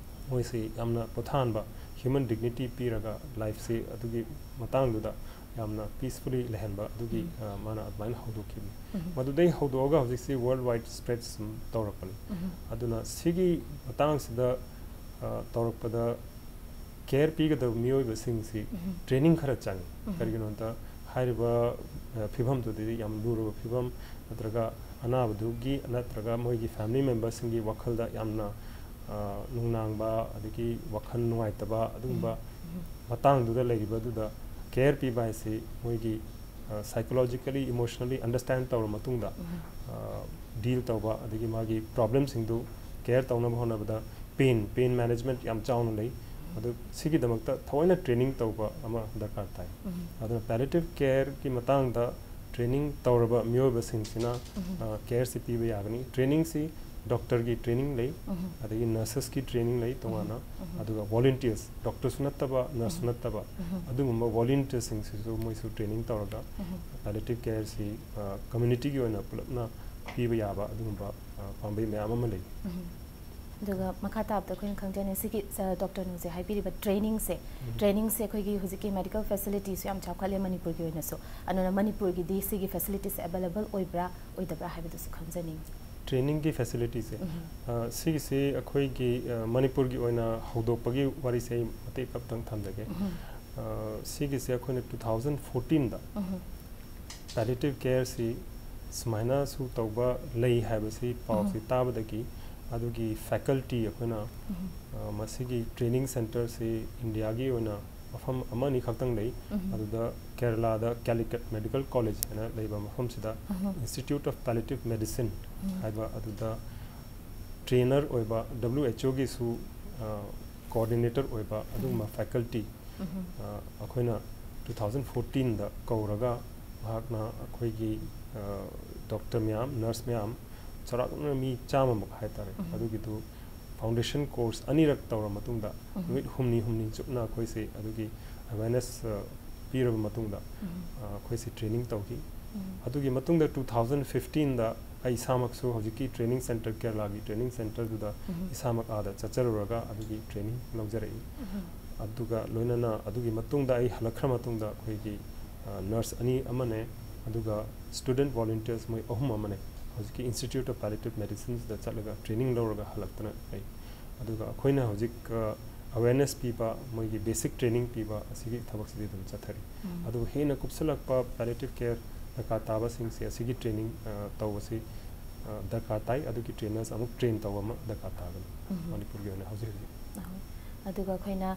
ꯃꯣꯏꯁꯤ ꯌꯥꯝꯅ ꯄꯣꯊꯥꯍꯟꯕ, ꯍ꯭ꯌꯨꯃꯦꯟ ꯗꯤꯒꯅꯤꯇꯤ ꯄꯤꯔꯒ ꯂꯥꯏꯐꯁꯤ ꯑꯗꯨꯒꯤ ꯃꯇꯥꯡꯗꯨꯗ ꯌꯥꯝꯅ ꯄꯤꯁꯐꯨꯜꯂꯤ ꯂꯩꯍꯟꯕ ꯑꯗꯨꯒꯤ, ꯎꯝ꯫ ꯑ, ꯃꯥꯅ ꯑꯗꯨꯃꯥꯏꯅ ꯍꯧꯗꯣꯛꯈꯤꯕꯅꯤ꯫ ꯎꯝ꯫ ꯃꯗꯨꯗꯩ ꯍꯧꯗꯣꯛꯑꯒ ꯍꯧꯖꯤꯛꯁꯤ ꯋꯥꯔꯜ ꯋꯥꯏꯗ ꯁ꯭ꯄ꯭ꯔꯦꯗ ꯁꯨꯝ ꯇꯧꯔꯛꯄꯅꯤ꯫ ꯎꯝ꯫ ꯑꯗꯨꯅ ꯁꯤꯒꯤ ꯃꯇꯥꯡꯁꯤꯗ, ꯑ, ꯇꯧꯔꯛꯄꯗ ꯀꯦꯌꯔ ꯄꯤꯒꯗꯕ ꯃꯤꯑꯣꯏꯕꯁꯤꯡꯁꯤ ꯎꯝ꯫ ꯇ꯭ꯔꯦꯅꯤꯡ ꯈꯔ ꯆꯪꯉꯤ꯫ ꯎꯝ꯫ ꯀꯔꯤꯒꯤꯅꯣꯗ ꯍꯥꯏꯔꯤꯕ, ꯑ, ꯐꯤꯕꯝꯗꯨꯗꯤ ꯌꯥꯝ ꯂꯨꯔꯕ ꯐꯤꯕꯝ, ꯅꯠꯇ꯭ꯔꯒ ꯑꯅꯥꯕꯗꯨꯒꯤ ꯅꯠꯇ꯭ꯔꯒ ꯃꯣꯏꯒꯤ ꯐꯦꯃꯤꯂꯤ ꯃꯦꯝꯕꯔꯁꯤꯡꯒꯤ ꯋꯥꯈꯜꯗ ꯌꯥꯝꯅ, ꯑ, ꯅꯨꯡꯅꯥꯡꯕ, ꯑꯗꯒꯤ ꯋꯥꯈꯜ ꯅꯨꯡꯉꯥꯏꯇꯕ ꯑꯗꯨꯒꯨꯝꯕ ꯎꯝ꯫ ꯎꯝ꯫ ꯃꯇꯥꯡꯗꯨꯗ ꯂꯩꯔꯤꯕꯗꯨꯗ ꯀꯦꯌꯔ ꯄꯤꯕ ꯍꯥꯏꯁꯤ ꯃꯣꯏꯒꯤ ꯁꯥꯏꯀꯣꯂꯣꯖꯤꯀꯦꯂꯤ ꯏꯃꯣꯁꯅꯦꯜꯂꯤ ꯑꯟꯗꯔꯁꯇꯦꯟ ꯇꯧꯔ ꯃꯇꯨꯡꯗ ꯗꯤꯜ ꯇꯧꯕ, ꯑꯗꯒꯤ ꯃꯥꯒꯤ ꯄ꯭ꯔꯣꯕ꯭ꯂꯦꯝꯁꯤꯡꯗꯨ ꯀꯦꯌꯔ ꯇꯧꯅꯕ ꯍꯣꯠꯅꯕꯗ ꯄꯦꯟ ꯄꯦꯟ ꯃꯦꯅꯦꯖꯃꯦꯟꯠ ꯌꯥꯝ ꯆꯥꯎꯅ ꯂꯩ꯫ ꯑꯗꯨ ꯁꯤꯒꯤꯗꯃꯛꯇ ꯊꯑꯣꯏꯅ ꯇ꯭ꯔꯦꯅꯤꯡ ꯇꯧꯕ ꯑꯃ ꯗꯔꯀꯥꯔ ꯇꯥꯏ꯫ ꯑꯗꯨꯅ ꯄꯦꯂꯦꯇꯤꯚ ꯀꯦꯌꯔꯒꯤ ꯃꯇꯥꯡꯗ ꯇ꯭ꯔꯦꯅꯤꯡ ꯇꯧꯔꯕ ꯃꯤꯑꯣꯏꯕꯁꯤꯡꯁꯤꯅ ꯀꯦꯌꯔꯁꯤ ꯄꯤꯕ ꯌꯥꯒꯅꯤ꯫ ꯇ꯭ꯔꯦꯅꯤꯡꯁꯤ ꯗꯣꯛꯇꯔꯒꯤ ꯇ꯭ꯔꯦꯅꯤꯡ ꯂꯩ, ꯑꯗꯒꯤ ꯅꯔꯁꯦꯁꯀꯤ ꯇ꯭ꯔꯦꯅꯤꯡ ꯂꯩ ꯇꯣꯉꯥꯟꯅ, ꯑꯗꯨꯒ ꯚꯣꯂꯨꯟꯇꯤꯌꯔꯁ, ꯗꯣꯛꯇꯔꯁꯨ ꯅꯠꯇꯕ, ꯅꯔꯁꯁꯨ ꯅꯠꯇꯕ, ꯑꯗꯨꯒꯨꯝꯕ ꯚꯣꯂꯨꯟꯇꯤꯌꯔꯁꯤꯡꯁꯤꯁꯨ ꯃꯣꯏꯁꯨ ꯇ꯭ꯔꯦꯅꯤꯡ ꯇꯧꯔꯒ ꯄꯦꯂꯦꯇꯤꯚ ꯀꯦꯌꯔꯁꯤ ꯀꯝꯃ꯭ꯌꯨꯅꯤꯇꯤꯒꯤ ꯑꯣꯏꯅ ꯄꯨꯂꯞꯅ ꯄꯤꯕ ꯌꯥꯕ ꯑꯗꯨꯒꯨꯝꯕ ꯄꯥꯝꯕꯩ ꯃꯌꯥꯝ ꯑꯃ ꯂꯩ꯫ ꯑꯗꯨꯒ ꯃꯈꯥ ꯇꯥꯕꯗ ꯑꯩꯈꯣꯏꯅ ꯈꯪꯖꯅꯤꯡꯉꯤ, ꯁꯤꯒꯤ ꯗꯣꯛꯇꯔꯅ ꯍꯧꯖꯤꯛ ꯍꯥꯏꯕꯤꯔꯤꯕ ꯇ꯭ꯔꯦꯅꯤꯡꯁꯦ, ꯇ꯭ꯔꯦꯅꯤꯡꯁꯦ ꯑꯩꯈꯣꯏꯒꯤ ꯍꯧꯖꯤꯛꯀꯤ ꯃꯦꯗꯤꯀꯦꯜ ꯐꯦꯁꯤꯂꯤꯇꯤꯁꯨ ꯌꯥꯝ ꯆꯥꯎꯈꯠꯂꯦ ꯃꯅꯤꯄꯨꯔꯒꯤ ꯑꯣꯏꯅꯁꯨ꯫ ꯑꯗꯨꯅ ꯃꯅꯤꯄꯨꯔꯒꯤꯗꯤ ꯁꯤꯒꯤ ꯐꯦꯁꯤꯂꯤꯇꯤꯁꯦ ꯑꯦꯕꯥꯏꯂꯦꯕꯜ ꯑꯣꯏꯕ꯭ꯔꯥ ꯑꯣꯏꯗꯕ꯭ꯔꯥ ꯍꯥꯏꯕꯗꯨꯁꯨ ꯈꯪꯖꯅꯤꯡꯉꯤ꯫ ꯇ꯭ꯔꯦꯅꯤꯡꯒꯤ ꯐꯦꯁꯤꯂꯤꯇꯤꯁꯦ, ꯁꯤꯒꯤꯁꯤ ꯑꯩꯈꯣꯏꯒꯤ ꯃꯅꯤꯄꯨꯔꯒꯤ ꯑꯣꯏꯅ ꯍꯧꯗꯣꯛꯄꯒꯤ ꯋꯥꯔꯤꯁꯦ ꯑꯩ ꯃꯇꯦꯛ ꯑꯃꯇꯪ ꯊꯝꯖꯒꯦ꯫ ꯁꯤꯒꯤꯁꯦ ꯑꯩꯈꯣꯏꯅ ꯇꯨ ꯊꯥꯎꯖꯟ ꯐꯣꯔꯇꯤꯟꯗ ꯄꯦꯂꯦꯇꯤꯚ ꯀꯦꯌꯔꯁꯤ ꯁꯨꯃꯥꯏꯅꯁꯨ ꯇꯧꯕ ꯂꯩ ꯍꯥꯏꯕꯁꯤ ꯄꯥꯎꯁꯤ ꯇꯥꯕꯗꯒꯤ ꯑꯗꯨꯒꯤ ꯐꯦꯀꯜꯇꯤ ꯑꯩꯈꯣꯏꯅ ꯃꯁꯤꯒꯤ ꯇ꯭ꯔꯦꯅꯤꯡ ꯁꯦꯟꯇꯔꯁꯤ ꯏꯟꯗꯤꯌꯥꯒꯤ ꯑꯣꯏꯅ ꯃꯐꯝ ꯑꯃ ꯑꯅꯤ ꯈꯛꯇꯪ ꯂꯩ꯫ ꯑꯗꯨꯗ ꯀꯦꯔꯂꯥꯗ ꯀꯥꯂꯤꯀꯠ ꯃꯦꯗꯤꯀꯦꯜ ꯀꯣꯂꯦꯖ ꯍꯥꯏꯅ ꯂꯩꯕ ꯃꯐꯝꯁꯤꯗ Institute of Palliative Medicine ꯍꯥꯏꯕ ꯑꯗꯨꯗ ꯇ꯭ꯔꯦꯅꯔ ꯑꯣꯏꯕ, ꯗꯕ꯭ꯂꯤꯎ ꯑꯩꯆ ꯑꯣꯒꯤꯁꯨ ꯀꯣꯑꯣꯔꯗꯤꯅꯦꯇꯔ ꯑꯣꯏꯕ ꯑꯗꯨꯒꯨꯝꯕ ꯐꯦꯀꯜꯇꯤ ꯑꯩꯈꯣꯏꯅ ꯇꯨ ꯊꯥꯎꯖꯟ ꯐꯣꯔꯇꯤꯟꯗ ꯀꯧꯔꯒ ꯃꯍꯥꯛꯅ ꯑꯩꯈꯣꯏꯒꯤ ꯗꯣꯛꯇꯔ ꯃꯌꯥꯝ, ꯅꯔꯁ ꯃꯌꯥꯝ, ꯆꯥꯎꯔꯥꯛꯅ ꯃꯤ ꯆꯥꯝꯃꯃꯨꯛ ꯍꯥꯏꯇꯥꯔꯦ, ꯑꯗꯨꯒꯤꯗꯨ ꯐꯥꯎꯟꯗꯦꯁꯟ ꯀꯣꯔꯁ ꯑꯅꯤꯔꯛ ꯇꯧꯔ ꯃꯇꯨꯡꯗ ꯅꯨꯃꯤꯠ ꯍꯨꯝꯅꯤ ꯍꯨꯝꯅꯤ ꯆꯨꯞꯅ ꯑꯩꯈꯣꯏꯁꯦ ꯑꯗꯨꯒꯤ ꯑꯦꯋꯦꯔꯅꯦꯁ ꯄꯤꯔꯕ ꯃꯇꯨꯡꯗ ꯑꯩꯈꯣꯏꯁꯦ ꯇ꯭ꯔꯦꯅꯤꯡ ꯇꯧꯈꯤ꯫ ꯑꯗꯨꯒꯤ ꯃꯇꯨꯡꯗ ꯇꯨ ꯊꯥꯎꯖꯟ ꯐꯤꯐꯇꯤꯟꯗ ꯑꯩ ꯏꯁꯥꯃꯛꯁꯨ ꯍꯧꯖꯤꯛꯀꯤ ꯇ꯭ꯔꯦꯅꯤꯡ ꯁꯦꯟꯇꯔ, ꯀꯦꯔꯂꯥꯒꯤ ꯇ꯭ꯔꯦꯅꯤꯡ ꯁꯦꯟꯇꯔꯗꯨꯗ ꯏꯁꯥꯃꯛ ꯑꯥꯗ ꯆꯠꯆꯔꯨꯔꯒ ꯑꯗꯨꯒꯤ ꯇ꯭ꯔꯦꯅꯤꯡ ꯂꯧꯖꯔꯛꯏ꯫ ꯑꯗꯨꯒ ꯂꯣꯏꯅꯅ ꯑꯗꯨꯒꯤ ꯃꯇꯨꯡꯗ ꯑꯩ ꯍꯜꯂꯛꯈ꯭ꯔ ꯃꯇꯨꯡꯗ ꯑꯩꯈꯣꯏꯒꯤ ꯅꯔꯁ ꯑꯅꯤ ꯑꯃꯅꯦ, ꯑꯗꯨꯒ ꯁ꯭ꯇꯨꯗꯦꯟꯠ ꯚꯣꯂꯨꯟꯇꯤꯌꯔꯁ ꯃꯣꯏ ꯑꯍꯨꯝ ꯑꯃꯅꯦ ꯍꯧꯖꯤꯛꯀꯤ Institute of Palliative Medicineꯁꯤꯗ ꯆꯠꯂꯒ ꯇ꯭ꯔꯦꯅꯤꯡ ꯂꯧꯔꯒ ꯍꯜꯂꯛꯇꯅ ꯂꯩ꯫ ꯑꯗꯨꯒ ꯑꯩꯈꯣꯏꯅ ꯍꯧꯖꯤꯛ ꯑꯋꯦꯔꯅꯦꯁ ꯄꯤꯕ, ꯃꯣꯏꯒꯤ ꯕꯦꯁꯤꯛ ꯇ꯭ꯔꯦꯅꯤꯡ ꯄꯤꯕ ꯑꯁꯤꯒꯤ ꯊꯕꯛꯁꯤꯗꯤ ꯑꯗꯨꯝ ꯆꯠꯊꯔꯤ꯫ ꯑꯗꯨꯒ ꯍꯦꯟꯅ ꯀꯨꯞꯁꯤꯜꯂꯛꯄ ꯄꯦꯂꯦꯇꯤꯚ ꯀꯦꯌꯔ ꯗꯔꯀꯥꯔ ꯇꯥꯕꯁꯤꯡꯁꯦ ꯑꯁꯤꯒꯤ ꯇ꯭ꯔꯦꯅꯤꯡ ꯇꯧꯕꯁꯤ ꯗꯔꯀꯥꯔ ꯇꯥꯏ꯫ ꯑꯗꯨꯒꯤ ꯇ꯭ꯔꯦꯅꯔꯁ ꯑꯃꯨꯛ ꯇ꯭ꯔꯦꯟ ꯇꯧꯕ ꯑꯃ ꯗꯔꯀꯥꯔ ꯇꯥꯒꯅꯤ ꯃꯅꯤꯄꯨꯔꯒꯤ ꯑꯣꯏꯅ ꯍꯧꯖꯤꯛ ꯍꯧꯖꯤꯛ꯫ ꯑꯗꯨꯒ ꯑꯩꯈꯣꯏꯅ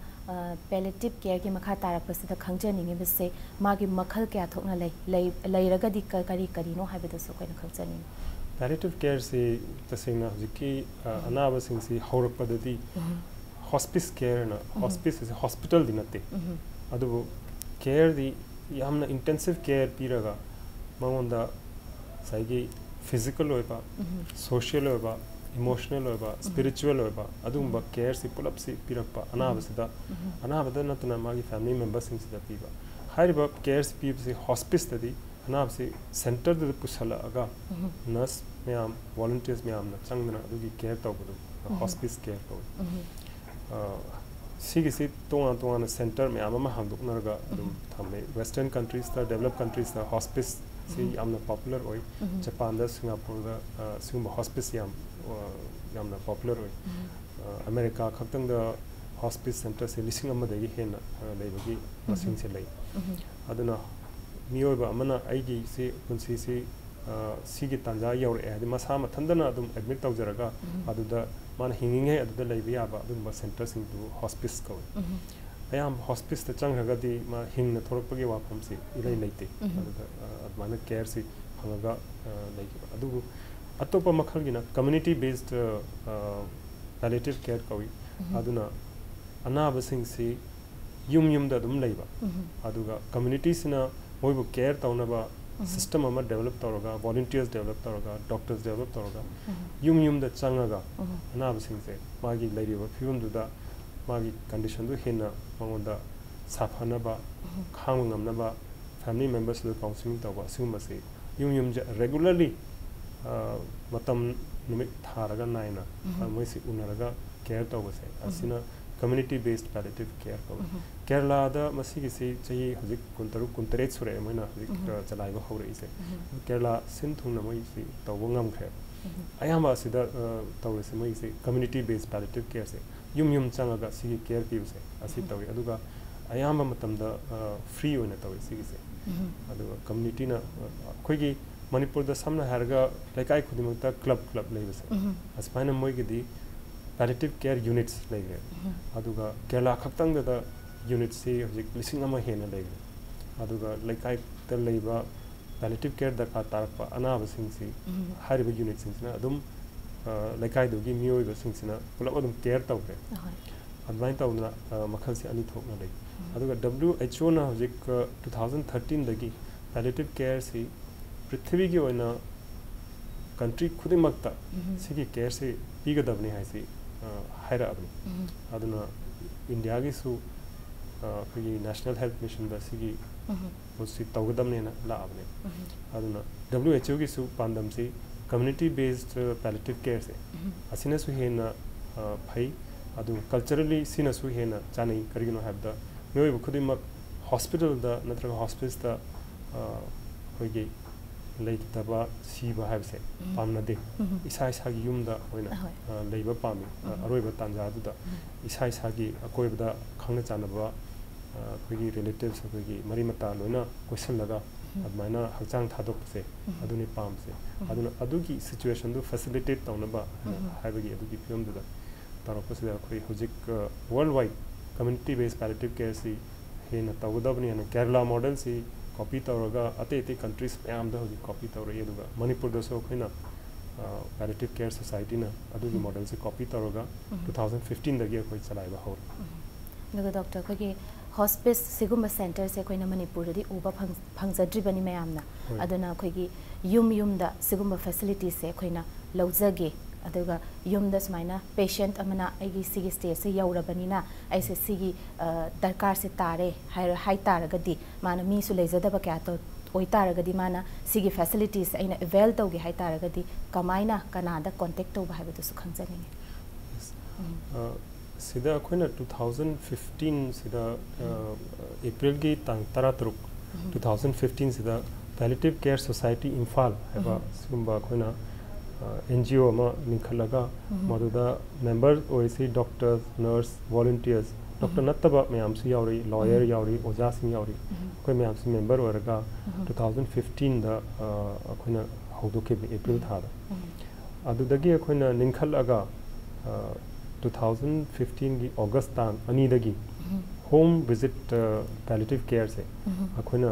ꯄꯦꯂꯦꯇꯤꯚ ꯀꯦꯌꯔꯒꯤ ꯃꯈꯥ ꯇꯥꯔꯛꯄꯁꯤꯗ ꯈꯪꯖꯅꯤꯡꯉꯤꯕꯁꯦ, ꯃꯥꯒꯤ ꯃꯈꯜ ꯀꯌꯥ ꯊꯣꯛꯅ ꯂꯩ, ꯂꯩ- ꯂꯩꯔꯒꯗꯤ ꯀ- ꯀꯔꯤ ꯀꯔꯤꯅꯣ ꯍꯥꯏꯕꯗꯨꯁꯨ ꯑꯩꯈꯣꯏꯅ ꯈꯪꯖꯅꯤꯡꯉꯤ꯫ ꯄꯦꯂꯦꯇꯤꯚ ꯀꯦꯌꯔꯁꯤ ꯇꯁꯦꯡꯅ ꯍꯧꯖꯤꯛꯀꯤ ꯑ, ꯑꯅꯥꯕꯁꯤꯡꯁꯤ ꯍꯧꯔꯛꯄꯗꯗꯤ ꯍꯣꯁꯄꯤꯁ ꯀꯦꯌꯔꯅ, ꯍꯣꯁꯄꯤꯁ ꯑꯁꯤ ꯍꯣꯁꯄꯤꯇꯥꯜꯗꯤ ꯅꯠꯇꯦ, ꯑꯗꯨꯕꯨ ꯀꯦꯌꯔꯗꯤ ꯌꯥꯝꯅ ꯏꯟꯇꯦꯟꯁꯤꯚ ꯀꯦꯌꯔ ꯄꯤꯔꯒ ꯃꯉꯣꯟꯗ ꯉꯁꯥꯏꯒꯤ ꯐꯤꯖꯤꯀꯦꯜ ꯑꯣꯏꯕ, ꯁꯣꯁꯤꯌꯦꯜ ꯑꯣꯏꯕ, ꯏꯃꯣꯁꯅꯦꯜ ꯑꯣꯏꯕ, ꯁ꯭ꯄꯤꯔꯤꯆꯨꯋꯦꯜ ꯑꯣꯏꯕ ꯑꯗꯨꯒꯨꯝꯕ ꯀꯦꯌꯔꯁꯤ ꯄꯨꯂꯞꯁꯤ ꯄꯤꯔꯛꯄ ꯑꯅꯥꯕꯁꯤꯗ, ꯑꯅꯥꯕꯗ ꯅꯠꯇꯅ ꯃꯥꯒꯤ ꯐꯦꯃꯤꯂꯤ ꯃꯦꯝꯕꯔꯁꯤꯡꯁꯤꯗ ꯄꯤꯕ꯫ ꯍꯥꯏꯔꯤꯕ ꯀꯦꯌꯔꯁꯤ ꯄꯤꯕꯁꯤ ꯍꯣꯁꯄꯤꯁꯇꯗꯤ ꯑꯅꯥꯕꯁꯤ ꯁꯦꯟꯇꯔꯗꯨꯗ ꯄꯨꯁꯜꯂꯛꯑꯒ ꯅꯔꯁ ꯃꯌꯥꯝ, ꯋꯣꯂꯨꯟꯇꯤꯌꯔꯁ ꯃꯌꯥꯝꯅ ꯆꯪꯗꯅ ꯑꯗꯨꯒꯤ ꯀꯦꯌꯔ ꯇꯧꯕꯗꯨ ꯍꯣꯁꯄꯤꯁ ꯀꯦꯌꯔ ꯀꯧꯏ꯫ ꯑ, ꯁꯤꯒꯤꯁꯤ ꯇꯣꯉꯥꯟ ꯇꯣꯉꯥꯟꯅ ꯁꯦꯟꯇꯔ ꯃꯌꯥꯝ ꯑꯃ ꯍꯥꯡꯗꯣꯛꯅꯔꯒ ꯑꯗꯨꯝ ꯊꯝꯃꯦ꯫ ꯋꯦꯁꯇꯔꯟ ꯀꯟꯇ꯭ꯔꯤꯁꯇ, ꯗꯦꯕꯂꯞ ꯀꯟꯇ꯭ꯔꯤꯁꯇ ꯍꯣꯁꯄꯤꯁꯁꯤ ꯌꯥꯝꯅ ꯄꯣꯄꯨꯂꯔ ꯑꯣꯏ꯫ ꯖꯄꯥꯟꯗ, ꯁꯤꯡꯒꯥꯄꯨꯔꯗ, ꯑ, ꯁꯤꯒꯨꯝꯕ ꯍꯣꯁꯄꯤꯁ ꯌꯥꯝ, ꯑ, ꯌꯥꯝꯅ ꯄꯣꯄꯨꯂꯔ ꯑꯣꯏ꯫ ꯑ, ꯑꯃꯦꯔꯤꯀꯥ ꯈꯛꯇꯪꯗ ꯍꯣꯁꯄꯤꯁ ꯁꯦꯟꯇꯔꯁꯦ ꯂꯤꯁꯤꯡ ꯑꯃꯗꯒꯤ ꯍꯦꯟꯅ, ꯑ, ꯂꯩꯕꯒꯤ ꯃꯁꯤꯡꯁꯦ ꯂꯩ꯫ ꯑꯗꯨꯅ ꯃꯤꯑꯣꯏꯕ ꯑꯃꯅ ꯑꯩꯒꯤ ꯁꯤ ꯄꯨꯟꯁꯤꯁꯤ, ꯑ, ꯁꯤꯒꯤ ꯇꯥꯟꯖꯥ ꯌꯧꯔꯛꯑꯦ ꯍꯥꯏꯗꯤ ꯃꯁꯥ ꯃꯊꯟꯇꯅ ꯑꯗꯨꯝ ꯑꯦꯗꯃꯤꯠ ꯇꯧꯖꯔꯒ ꯑꯗꯨꯗ ꯃꯥꯅ ꯍꯤꯡꯉꯤꯉꯩ ꯑꯗꯨꯗ ꯂꯩꯕ ꯌꯥꯕ ꯑꯗꯨꯒꯨꯝꯕ ꯁꯦꯟꯇꯔꯁꯤꯡꯗꯨ ꯍꯣꯁꯄꯤꯁ ꯀꯧꯏ꯫ ꯑꯌꯥꯝꯕ ꯍꯣꯁꯄꯤꯁꯇ ꯆꯪꯈ꯭ꯔꯒꯗꯤ ꯃꯥ ꯍꯤꯡꯅ ꯊꯣꯛꯂꯛꯄꯒꯤ ꯋꯥꯐꯝꯁꯤ ꯏꯔꯩ ꯂꯩꯇꯦ꯫ ꯑꯗꯨꯗ, ꯑ, ꯑꯗꯨꯃꯥꯏꯅ ꯀꯦꯌꯔꯁꯤ ꯐꯪꯉꯒ, ꯑ, ꯂꯩꯈꯤꯕ꯫ ꯑꯗꯨꯕꯨ ꯑꯇꯣꯞꯄ ꯃꯈꯜꯒꯤꯅ ꯀꯝꯃ꯭ꯌꯨꯅꯤꯇꯤ ꯕꯦꯁꯗ, ꯑ, ꯄꯦꯂꯦꯇꯤꯚ ꯀꯦꯌꯔ ꯀꯧꯏ꯫ ꯑꯗꯨꯅ ꯑꯅꯥꯕꯁꯤꯡꯁꯤ ꯌꯨꯝ ꯌꯨꯝꯗ ꯑꯗꯨꯝ ꯂꯩꯕ, ꯑꯗꯨꯒ ꯀꯝꯃ꯭ꯌꯨꯅꯤꯇꯤꯁꯤꯅ ꯃꯣꯏꯕꯨ ꯀꯦꯌꯔ ꯇꯧꯅꯕ ꯁꯤꯁꯇꯦꯝ ꯑꯃ ꯗꯦꯕꯂꯞ ꯇꯧꯔꯒ, ꯚꯣꯂꯨꯟꯇꯤꯌꯔꯁ ꯗꯦꯕꯂꯞ ꯇꯧꯔꯒ, ꯗꯣꯛꯇꯔꯁ ꯗꯦꯕꯂꯞ ꯇꯧꯔꯒ, ꯌꯨꯝ ꯌꯨꯝꯗ ꯆꯪꯉꯒ ꯑꯅꯥꯕꯁꯤꯡꯁꯦ ꯃꯥꯒꯤ ꯂꯩꯔꯤꯕ ꯐꯤꯕꯝꯗꯨꯗ ꯃꯥꯒꯤ ꯀꯟꯗꯤꯁꯟꯗꯨ ꯍꯦꯟꯅ ꯃꯉꯣꯟꯗ ꯁꯥꯐꯅꯕ, ꯈꯥꯡꯕ ꯉꯝꯅꯕ, ꯐꯦꯃꯤꯂꯤ ꯃꯦꯝꯕꯔꯁꯤꯗ ꯀꯥꯎꯟꯁꯤꯂꯤꯡ ꯇꯧꯕ, ꯑꯁꯤꯒꯨꯝꯕꯁꯤ ꯌꯨꯝ ꯌꯨꯝꯁꯦ ꯔꯦꯒꯨꯂꯔꯂꯤ, ꯑ, ꯃꯇꯝ ꯅꯨꯃꯤꯠ ꯊꯥꯔꯒ ꯅꯥꯏꯅ, ꯑ, ꯃꯣꯏꯁꯤ ꯎꯅꯔꯒ ꯀꯦꯌꯔ ꯇꯧꯕꯁꯦ, ꯑꯁꯤꯅ ꯀꯝꯃ꯭ꯌꯨꯅꯤꯇꯤ ꯕꯦꯁꯗ ꯄꯦꯂꯦꯇꯤꯚ ꯀꯦꯌꯔ ꯀꯧꯏ꯫ ꯀꯦꯔꯂꯥꯗ ꯃꯁꯤꯒꯤꯁꯤ ꯆꯍꯤ ꯍꯧꯖꯤꯛ ꯀꯨꯟꯇꯔꯨꯛ, ꯀꯨꯟꯇꯔꯦꯠ ꯁꯨꯔꯛꯑꯦ ꯃꯣꯏꯅ ꯍꯧꯖꯤꯛ, ꯑ, ꯆꯂꯥꯏꯕ ꯍꯧꯔꯛꯏꯁꯦ꯫ ꯀꯦꯔꯂꯥ ꯁꯤꯟ ꯊꯨꯡꯅ ꯃꯣꯏꯁꯤ ꯇꯧꯕ ꯉꯝꯈ꯭ꯔꯦꯕ꯫ ꯑꯌꯥꯝꯕ ꯑꯁꯤꯗ, ꯑ, ꯇꯧꯔꯤꯁꯦ ꯃꯣꯏꯒꯤꯁꯤ ꯀꯝꯃ꯭ꯌꯨꯅꯤꯇꯤ ꯕꯦꯁꯗ ꯄꯦꯂꯦꯇꯤꯚ ꯀꯦꯌꯔꯁꯦ, ꯌꯨꯝ ꯌꯨꯝ ꯆꯪꯉꯒ ꯁꯤꯒꯤ ꯀꯦꯌꯔ ꯄꯤꯕꯁꯦ ꯑꯁꯤ ꯇꯧꯏ꯫ ꯑꯗꯨꯒ ꯑꯌꯥꯝꯕ ꯃꯇꯝꯗ, ꯑ, ꯐ꯭ꯔꯤ ꯑꯣꯏꯅ ꯇꯧꯏ ꯁꯤꯒꯤꯁꯦ꯫ ꯑꯗꯨꯒ ꯀꯝꯃ꯭ꯌꯨꯅꯤꯇꯤꯅ, ꯑ, ꯑꯩꯈꯣꯏꯒꯤ ꯃꯅꯤꯄꯨꯔꯗ ꯁꯝꯅ ꯍꯥꯏꯔꯒ ꯂꯩꯀꯥꯏ ꯈꯨꯗꯤꯡꯃꯛꯇ ꯀ꯭ꯂꯕ, ꯀ꯭ꯂꯕ ꯂꯩꯕꯁꯦ, ꯑꯁꯨꯃꯥꯏꯅ ꯃꯣꯏꯒꯤꯗꯤ palliative care units ꯂꯩꯈ꯭ꯔꯦ꯫ ꯑꯗꯨꯒ ꯀꯦꯔꯂꯥ ꯈꯛꯇꯪꯗꯗ unitꯁꯤ ꯍꯧꯖꯤꯛ ꯂꯤꯁꯤꯡ ꯑꯃ ꯍꯦꯟꯅ ꯂꯩꯈ꯭ꯔꯦ꯫ ꯑꯗꯨꯒ ꯂꯩꯀꯥꯏꯗ ꯂꯩꯕ palliative care ꯗꯔꯀꯥꯔ ꯇꯥꯔꯛꯄ ꯑꯅꯥꯕꯁꯤꯡꯁꯤ ꯍꯥꯏꯔꯤꯕ unitꯁꯤꯡꯁꯤꯅ ꯑꯗꯨꯝ, ꯑ, ꯂꯩꯀꯥꯏꯗꯨꯒꯤ ꯃꯤꯑꯣꯏꯕꯁꯤꯡꯁꯤꯅ ꯄꯨꯂꯞ ꯑꯗꯨꯝ care ꯇꯧꯈ꯭ꯔꯦ꯫ ꯑꯗꯨꯃꯥꯏꯅ ꯇꯧꯗꯅ, ꯑ, ꯃꯈꯜꯁꯦ ꯑꯅꯤ ꯊꯣꯛꯅ ꯂꯩ꯫ ꯑꯗꯨꯒ W H O ꯅ ꯍꯧꯖꯤꯛ, ꯑ, two thousand thirteen ꯗꯒꯤ palliative careꯁꯤ ꯄ꯭ꯔꯤꯊꯤꯕꯤꯒꯤ ꯑꯣꯏꯅ country ꯈꯨꯗꯤꯡꯃꯛꯇ ꯁꯤꯒꯤ careꯁꯤ ꯄꯤꯒꯗꯕꯅꯤ ꯍꯥꯏꯁꯤ, ꯑ, ꯍꯥꯏꯔꯛꯑꯕꯅꯤ꯫ ꯑꯗꯨꯅ ꯏꯟꯗꯤꯌꯥꯒꯤꯁꯨ, ꯑ, ꯑꯩꯈꯣꯏꯒꯤ National Health Missionꯗ ꯁꯤꯒꯤ ꯄꯣꯠꯁꯤ ꯇꯧꯒꯗꯕꯅꯦꯅ ꯂꯥꯛꯑꯕꯅꯦ꯫ ꯑꯗꯨꯅ W H O ꯒꯤꯁꯨ ꯄꯥꯟꯗꯝꯁꯤ community based palliative careꯁꯦ ꯑꯁꯤꯅꯁꯨ ꯍꯦꯟꯅ, ꯑ, ꯐꯩ꯫ ꯑꯗꯨ culturally ꯁꯤꯅꯁꯨ ꯍꯦꯟꯅ ꯆꯥꯅꯩ꯫ ꯀꯔꯤꯒꯤꯅꯣ ꯍꯥꯏꯕꯗ ꯃꯤꯑꯣꯏꯕ ꯈꯨꯗꯤꯡꯃꯛ hospitalꯗ ꯅꯠꯇ꯭ꯔꯒ hospiceꯇ, ꯑ, ꯑꯩꯈꯣꯏꯒꯤ ꯂꯩꯇꯕ, ꯁꯤꯕ ꯍꯥꯏꯕꯁꯦ ꯄꯥꯝꯅꯗꯦ꯫ ꯏꯁꯥ ꯏꯁꯥꯒꯤ ꯌꯨꯝꯗ ꯑꯣꯏꯅ, ꯑ, ꯂꯩꯕ ꯄꯥꯝꯃꯤ꯫ ꯑ, ꯑꯔꯣꯏꯕ ꯇꯥꯟꯖꯥꯗꯨꯗ ꯏꯁꯥ ꯏꯁꯥꯒꯤ ꯑꯀꯣꯏꯕꯗ ꯈꯪꯅ ꯆꯥꯟꯅꯕ, ꯑ, ꯑꯩꯈꯣꯏꯒꯤ relatives, ꯑꯩꯈꯣꯏꯒꯤ ꯃꯔꯤ ꯃꯇꯥ ꯂꯣꯏꯅ ꯀꯣꯏꯁꯤꯜꯂꯒ ꯑꯗꯨꯃꯥꯏꯅ ꯍꯛꯆꯥꯡ ꯊꯥꯗꯣꯛꯄꯁꯦ ꯑꯗꯨꯅꯤ ꯄꯥꯝꯕꯁꯦ꯫ ꯑꯗꯨꯅ ꯑꯗꯨꯒꯤ situationꯗꯨ facilitate ꯇꯧꯅꯕ ꯍꯥꯏꯅ ꯍꯥꯏꯕꯒꯤ ꯑꯗꯨꯒꯤ ꯐꯤꯕꯝꯗꯨꯗ ꯇꯧꯔꯛꯄꯁꯤꯗ ꯑꯩꯈꯣꯏ ꯍꯧꯖꯤꯛ, ꯑ, worldwide community based palliative careꯁꯤ ꯍꯦꯟꯅ ꯇꯧꯒꯗꯕꯅꯤ ꯍꯥꯏꯅ ꯀꯦꯔꯂꯥ modelꯁꯤ copy ꯇꯧꯔꯒ ꯑꯇꯩ ꯑꯇꯩ countries ꯃꯌꯥꯝꯗ ꯍꯧꯖꯤꯛ copy ꯇꯧꯔꯛꯏ꯫ ꯑꯗꯨꯒ ꯃꯅꯤꯄꯨꯔꯗꯁꯨ ꯑꯩꯈꯣꯏꯅ, ꯑ, palliative care societyꯅ ꯑꯗꯨꯒꯤ modelꯁꯤ copy ꯇꯧꯔꯒ two thousand fifteenꯗꯒꯤ ꯑꯩꯈꯣꯏ ꯆꯂꯥꯏꯕ ꯍꯧꯔꯦ꯫ ꯑꯗꯨꯒ doctor, ꯑꯩꯈꯣꯏꯒꯤ hospice ꯁꯤꯒꯨꯝꯕ centreꯁꯦ ꯑꯩꯈꯣꯏꯅ ꯃꯅꯤꯄꯨꯔꯗꯗꯤ ꯎꯕ ꯐꯪ-, ꯐꯪꯖꯗ꯭ꯔꯤꯕꯅꯤ ꯃꯌꯥꯝꯅ꯫ ꯍꯣꯏ꯫ ꯑꯗꯨꯅ ꯑꯩꯈꯣꯏꯒꯤ ꯌꯨꯝ ꯌꯨꯝꯗ ꯁꯤꯒꯨꯝꯕ facilitiesꯁꯦ ꯑꯩꯈꯣꯏꯅ ꯂꯧꯖꯒꯦ, ꯑꯗꯨꯒ ꯌꯨꯝꯗ ꯁꯨꯃꯥꯏꯅ patient ꯑꯃꯅ ꯑꯩꯒꯤ ꯁꯤꯒꯤ stageꯁꯦ ꯌꯧꯔꯕꯅꯤꯅ ꯑꯩꯁꯦ ꯁꯤꯒꯤ, ꯑ, ꯗꯔꯀꯥꯔꯁꯦ ꯇꯥꯔꯦ ꯍꯥꯏꯔ-, ꯍꯥꯏ ꯇꯥꯔꯒꯗꯤ, ꯃꯥꯅ ꯃꯤꯁꯨ ꯂꯩꯖꯗꯕ ꯀꯌꯥ ꯇꯧ-, ꯑꯣꯏ ꯇꯥꯔꯒꯗꯤ, ꯃꯥꯅ ꯁꯤꯒꯤ facilitiesꯁꯦ ꯑꯩꯅ avail ꯇꯧꯒꯦ ꯍꯥꯏ ꯇꯥꯔꯒꯗꯤ ꯀꯃꯥꯏꯅ, ꯀꯅꯥꯗ contact ꯇꯧꯕ ꯍꯥꯏꯕꯗꯨꯁꯨ ꯈꯪꯖꯅꯤꯡꯉꯤ꯫ ꯑ, ꯁꯤꯗ ꯑꯩꯈꯣꯏꯅ two thousand fifteenꯁꯤꯗ, ꯑ, Aprilꯒꯤ ꯇꯥꯡ ꯇꯔꯥꯇꯔꯨꯛ, two thousand fifteenꯁꯤꯗ Palliative Care Society Imphal ꯍꯥꯏꯕ ꯁꯤꯒꯨꯝꯕ ꯑꯩꯈꯣꯏꯅ, ꯑ, N G O ꯑꯃ ꯂꯤꯡꯈꯠꯂꯒ ꯃꯗꯨꯗ member ꯑꯣꯏꯔꯤꯁꯤ doctors, nurse, volunteers, doctor ꯅꯠꯇꯕ ꯃꯌꯥꯝꯁꯨ ꯌꯥꯎꯔꯤ, lawyer ꯌꯥꯎꯔꯤ, ꯑꯣꯖꯥꯁꯤꯡ ꯌꯥꯎꯔꯤ꯫ ꯑꯩꯈꯣꯏ ꯃꯌꯥꯝꯁꯤ member ꯑꯣꯏꯔꯒ two thousand fifteenꯗ, ꯑ, ꯑꯩꯈꯣꯏꯅ ꯍꯧꯗꯣꯛꯈꯤꯕꯅꯤ, April ꯊꯥꯗ꯫ ꯑꯗꯨꯗꯒꯤ ꯑꯩꯈꯣꯏꯅ ꯂꯤꯡꯈꯠꯂꯒ, ꯑ, ꯇꯨ ꯊꯥꯎꯖꯟ ꯐꯤꯐꯇꯤꯟꯒꯤ ꯑꯣꯒꯁ ꯇꯥꯡ ꯑꯅꯤꯗꯒꯤ ꯍꯣꯝ ꯚꯤꯖꯤꯠ ꯄꯦꯂꯦꯇꯤꯚ ꯀꯦꯌꯔꯁꯦ ꯑꯩꯈꯣꯏꯅ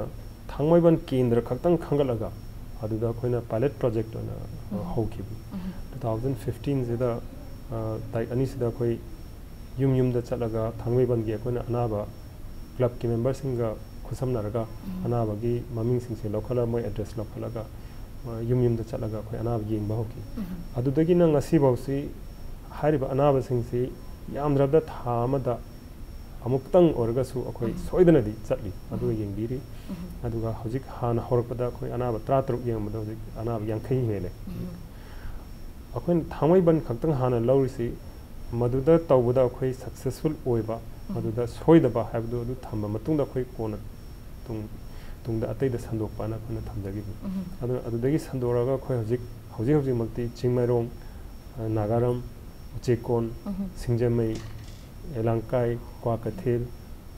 ꯊꯥꯡꯃꯩꯕꯟ ꯀꯦꯟꯗ꯭ꯔ ꯈꯛꯇꯪ ꯈꯟꯒꯠꯂꯒ ꯑꯗꯨꯗ ꯑꯩꯈꯣꯏꯅ ꯄꯥꯏꯂꯦꯠ ꯄ꯭ꯔꯣꯖꯦꯛ ꯑꯣꯏꯅ ꯍꯧꯈꯤꯕꯅꯤ꯫ ꯇꯨ ꯊꯥꯎꯖꯟ ꯐꯤꯐꯇꯤꯟꯁꯤꯗ ꯇꯥꯔꯤꯛ ꯑꯅꯤꯁꯤꯗ ꯑꯩꯈꯣꯏ ꯌꯨꯝ ꯌꯨꯝꯗ ꯆꯠꯂꯒ ꯊꯥꯡꯃꯩꯕꯟꯒꯤ ꯑꯩꯈꯣꯏꯅ ꯑꯅꯥꯕ ꯀ꯭ꯂꯕꯀꯤ ꯃꯦꯝꯕꯔꯁꯤꯡꯒ ꯈꯨꯠꯁꯝꯅꯔꯒ ꯑꯅꯥꯕꯒꯤ ꯃꯃꯤꯡꯁꯤꯡꯁꯦ ꯂꯧꯈꯠꯂꯒ, ꯃꯣꯏ ꯑꯦꯗ꯭ꯔꯦꯁ ꯂꯧꯈꯠꯂꯒ ꯌꯨꯝ ꯌꯨꯝꯗ ꯆꯠꯂꯒ ꯑꯩꯈꯣꯏ ꯑꯅꯥꯕ ꯌꯦꯡꯕ ꯍꯧꯈꯤ꯫ ꯑꯗꯨꯗꯒꯤꯅ ꯉꯁꯤꯐꯥꯎꯁꯤ ꯍꯥꯏꯔꯤꯕ ꯑꯅꯥꯕꯁꯤꯡꯁꯤ ꯌꯥꯝꯗ꯭ꯔꯕꯗ ꯊꯥ ꯑꯃꯗ ꯑꯃꯨꯛꯇꯪ ꯑꯣꯏꯔꯒꯁꯨ ꯑꯩꯈꯣꯏ ꯁꯣꯏꯗꯅꯗꯤ ꯆꯠꯂꯤ, ꯑꯗꯨꯒ ꯌꯦꯡꯕꯤꯔꯤ꯫ ꯑꯗꯨꯒ ꯍꯧꯖꯤꯛ ꯍꯥꯟꯅ ꯍꯧꯔꯛꯄꯗ ꯑꯩꯈꯣꯏ ꯑꯅꯥꯕ ꯇꯔꯥꯇꯔꯨꯛ ꯌꯦꯡꯕꯗ ꯍꯧꯖꯤꯛ ꯑꯅꯥꯕ ꯌꯥꯡꯈꯩ ꯍꯦꯜꯂꯦ꯫ ꯑꯩꯈꯣꯏꯅ ꯊꯥꯡꯃꯩꯕꯟ ꯈꯛꯇꯪ ꯍꯥꯟꯅ ꯂꯧꯔꯤꯁꯤ, ꯃꯗꯨꯗ ꯇꯧꯕꯗ ꯑꯩꯈꯣꯏ ꯁꯛꯁꯦꯁꯐꯨꯜ ꯑꯣꯏꯕ, ꯃꯗꯨꯗ ꯁꯣꯏꯗꯕ ꯍꯥꯏꯕꯗꯨ ꯑꯗꯨ ꯊꯝꯕ ꯃꯇꯨꯡꯗ ꯑꯩꯈꯣꯏ ꯀꯣꯟꯅ ꯇꯨꯡ-, ꯇꯨꯡꯗ ꯑꯇꯩꯗ ꯁꯟꯗꯣꯛꯄꯅ ꯑꯩꯈꯣꯏꯅ ꯊꯝꯖꯈꯤꯕꯅꯤ꯫ ꯑꯗꯨꯅ ꯑꯗꯨꯗꯒꯤ ꯁꯟꯗꯣꯔꯛꯑꯒ ꯑꯩꯈꯣꯏ ꯍꯧꯖꯤꯛ, ꯍꯧꯖꯤꯛ ꯍꯧꯖꯤꯛꯃꯛꯇꯤ ꯆꯤꯡꯃꯩꯔꯣꯡ, ꯑ, ꯅꯥꯒꯥꯔꯝ, ꯎꯆꯦꯛꯀꯣꯟ, ꯁꯤꯡꯖꯃꯩ, ꯌꯥꯂꯥꯡꯀꯥꯏ, ꯀ꯭ꯋꯥꯀꯩꯊꯦꯜ,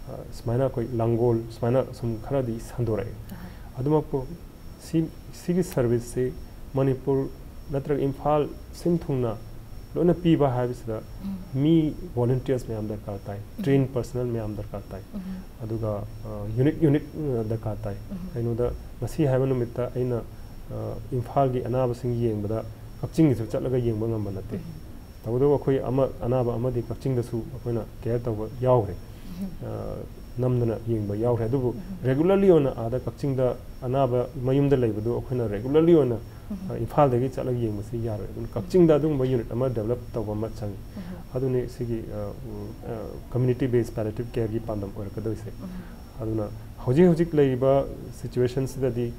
ꯑ, ꯁꯨꯃꯥꯏꯅ ꯑꯩꯈꯣꯏ ꯂꯥꯡꯒꯣꯜ, ꯁꯨꯃꯥꯏꯅ ꯁꯨꯝ ꯈꯔꯗꯤ ꯁꯟꯗꯣꯔꯛꯑꯦ꯫ ꯑꯗꯨꯃꯛꯄꯨ ꯁꯤ, ꯁꯤꯒꯤ ꯁꯔꯚꯤꯁꯁꯤ ꯃꯅꯤꯄꯨꯔ ꯅꯠꯇ꯭ꯔꯒ ꯏꯝꯐꯥꯜ ꯁꯤꯟ ꯊꯨꯡꯅ ꯂꯣꯏꯅ ꯄꯤꯕ ꯍꯥꯏꯕꯁꯤꯗ ꯃꯤ ꯚꯣꯂꯨꯟꯇꯤꯌꯔꯁ ꯃꯌꯥꯝ ꯗꯔꯀꯥꯔ ꯇꯥꯏ, ꯇ꯭ꯔꯦꯟ ꯄꯔꯁꯅꯦꯜ ꯃꯌꯥꯝ ꯗꯔꯀꯥꯔ ꯇꯥꯏ, ꯑꯗꯨꯒ, ꯑ, ꯌꯨꯅꯤꯠ, ꯌꯨꯅꯤꯠ, ꯑ, ꯗꯔꯀꯥꯔ ꯇꯥꯏ꯫ ꯀꯩꯅꯣꯗ ꯉꯁꯤ ꯍꯥꯏꯕ ꯅꯨꯃꯤꯠꯇ ꯑꯩꯅ, ꯑ, ꯏꯝꯐꯥꯜꯒꯤ ꯑꯅꯥꯕꯁꯤꯡ ꯌꯦꯡꯕꯗ ꯀꯛꯆꯤꯡꯒꯤꯁꯨ ꯆꯠꯂꯒ ꯌꯦꯡꯕ ꯉꯝꯕ ꯅꯠꯇꯦ꯫ ꯇꯧꯕꯇꯕꯨ ꯑꯩꯈꯣꯏ ꯑꯃ, ꯑꯅꯥꯕ ꯑꯃꯗꯤ ꯀꯛꯆꯤꯡꯗꯁꯨ ꯑꯩꯈꯣꯏꯅ ꯀꯦꯌꯔ ꯇꯧꯕ ꯌꯥꯎꯈ꯭ꯔꯦ꯫ ꯑ, ꯅꯝꯗꯅ ꯌꯦꯡꯕ ꯌꯥꯎꯈ꯭ꯔꯦ꯫ ꯑꯗꯨꯕꯨ ꯔꯦꯒꯨꯂꯔꯂꯤ ꯑꯣꯏꯅ ꯑꯥꯗ ꯀꯛꯆꯤꯡꯗ ꯑꯅꯥꯕ ꯃꯌꯨꯝꯗ ꯂꯩꯕꯗꯨ ꯑꯩꯈꯣꯏꯅ ꯔꯦꯒꯨꯂꯔꯂꯤ ꯑꯣꯏꯅ, ꯑ, ꯏꯝꯐꯥꯜꯗꯒꯤ ꯆꯠꯂꯒ ꯌꯦꯡꯕꯁꯤ ꯌꯥꯔꯣꯏ꯫ ꯑꯗꯨꯅ ꯀꯛꯆꯤꯡꯗ ꯑꯗꯨꯒꯨꯝꯕ ꯌꯨꯅꯤꯠ ꯑꯃ ꯗꯦꯕꯂꯞ ꯇꯧꯕ ꯑꯃ ꯆꯪꯉꯤ꯫ ꯑꯗꯨꯅꯤ ꯁꯤꯒꯤ, ꯑ, ꯎ, ꯑ, ꯀꯝꯃ꯭ꯌꯨꯅꯤꯇꯤ ꯕꯦꯁ ꯄꯦꯂꯦꯇꯤꯚ ꯀꯦꯌꯔꯒꯤ ꯄꯥꯟꯗꯝ ꯑꯣꯏꯔꯛꯀꯗꯧꯔꯤꯁꯦ꯫ ꯑꯗꯨꯅ ꯍꯧꯖꯤꯛ ꯍꯧꯖꯤꯛ ꯂꯩꯔꯤꯕ ꯁꯤꯆꯨꯋꯦꯁꯟꯁꯤꯗꯗꯤ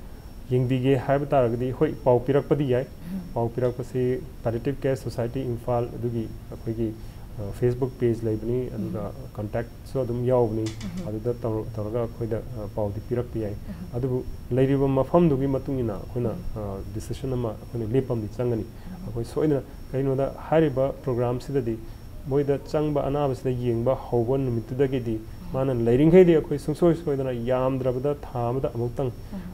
ꯌꯦꯡꯕꯤꯒꯦ ꯍꯥꯏꯕ ꯇꯥꯔꯒꯗꯤ, ꯍꯣꯏ, ꯄꯥꯎ ꯄꯤꯔꯛꯄꯗꯤ ꯌꯥꯏ꯫ ꯄꯥꯎ ꯄꯤꯔꯛꯄꯁꯤ ꯄꯦꯂꯦꯇꯤꯚ ꯀꯦꯌꯔ ꯁꯣꯁꯥꯏꯇꯤ ꯏꯝꯐꯥꯜ, ꯑꯗꯨꯒꯤ ꯑꯩꯈꯣꯏꯒꯤ, ꯑ, ꯐꯦꯁꯕꯨꯛ ꯄꯦꯖ ꯂꯩꯕꯅꯤ, ꯑꯗꯨꯒ ꯀꯟꯇꯦꯛꯁꯨ ꯑꯗꯨꯝ ꯌꯥꯎꯕꯅꯤ꯫ ꯑꯗꯨꯗ ꯇꯧꯔ-, ꯇꯧꯔꯒ ꯑꯩꯈꯣꯏꯗ, ꯑ, ꯄꯥꯎꯗꯤ ꯄꯤꯔꯛꯄ ꯌꯥꯏ꯫ ꯑꯗꯨꯕꯨ ꯂꯩꯔꯤꯕ ꯃꯐꯝꯗꯨꯒꯤ ꯃꯇꯨꯡ ꯏꯟꯅ ꯑꯩꯈꯣꯏꯅ, ꯑ, ꯗꯤꯁꯤꯁꯟ ꯑꯃ ꯑꯩꯈꯣꯏꯅ ꯂꯦꯞꯄ ꯑꯃꯗꯤ ꯆꯪꯒꯅꯤ꯫ ꯑꯩꯈꯣꯏ ꯁꯣꯏꯗꯅ, ꯀꯩꯒꯤꯅꯣꯗ ꯍꯥꯏꯔꯤꯕ ꯄ꯭ꯔꯣꯒ꯭ꯔꯥꯝꯁꯤꯗꯗꯤ ꯃꯣꯏꯗ ꯆꯪꯕ ꯑꯅꯥꯕꯁꯤꯗ ꯌꯦꯡꯕ ꯍꯧꯕ ꯅꯨꯃꯤꯠꯇꯨꯗꯒꯤꯗꯤ ꯃꯥꯅ ꯂꯩꯔꯤꯉꯩꯗꯤ ꯑꯩꯈꯣꯏ ꯁꯨꯡꯁꯣꯏ ꯁꯣꯏꯗꯅ ꯌꯥꯝꯗ꯭ꯔꯕꯗ ꯊꯥ ꯑꯃꯗ ꯑꯃꯨꯛꯇꯪ,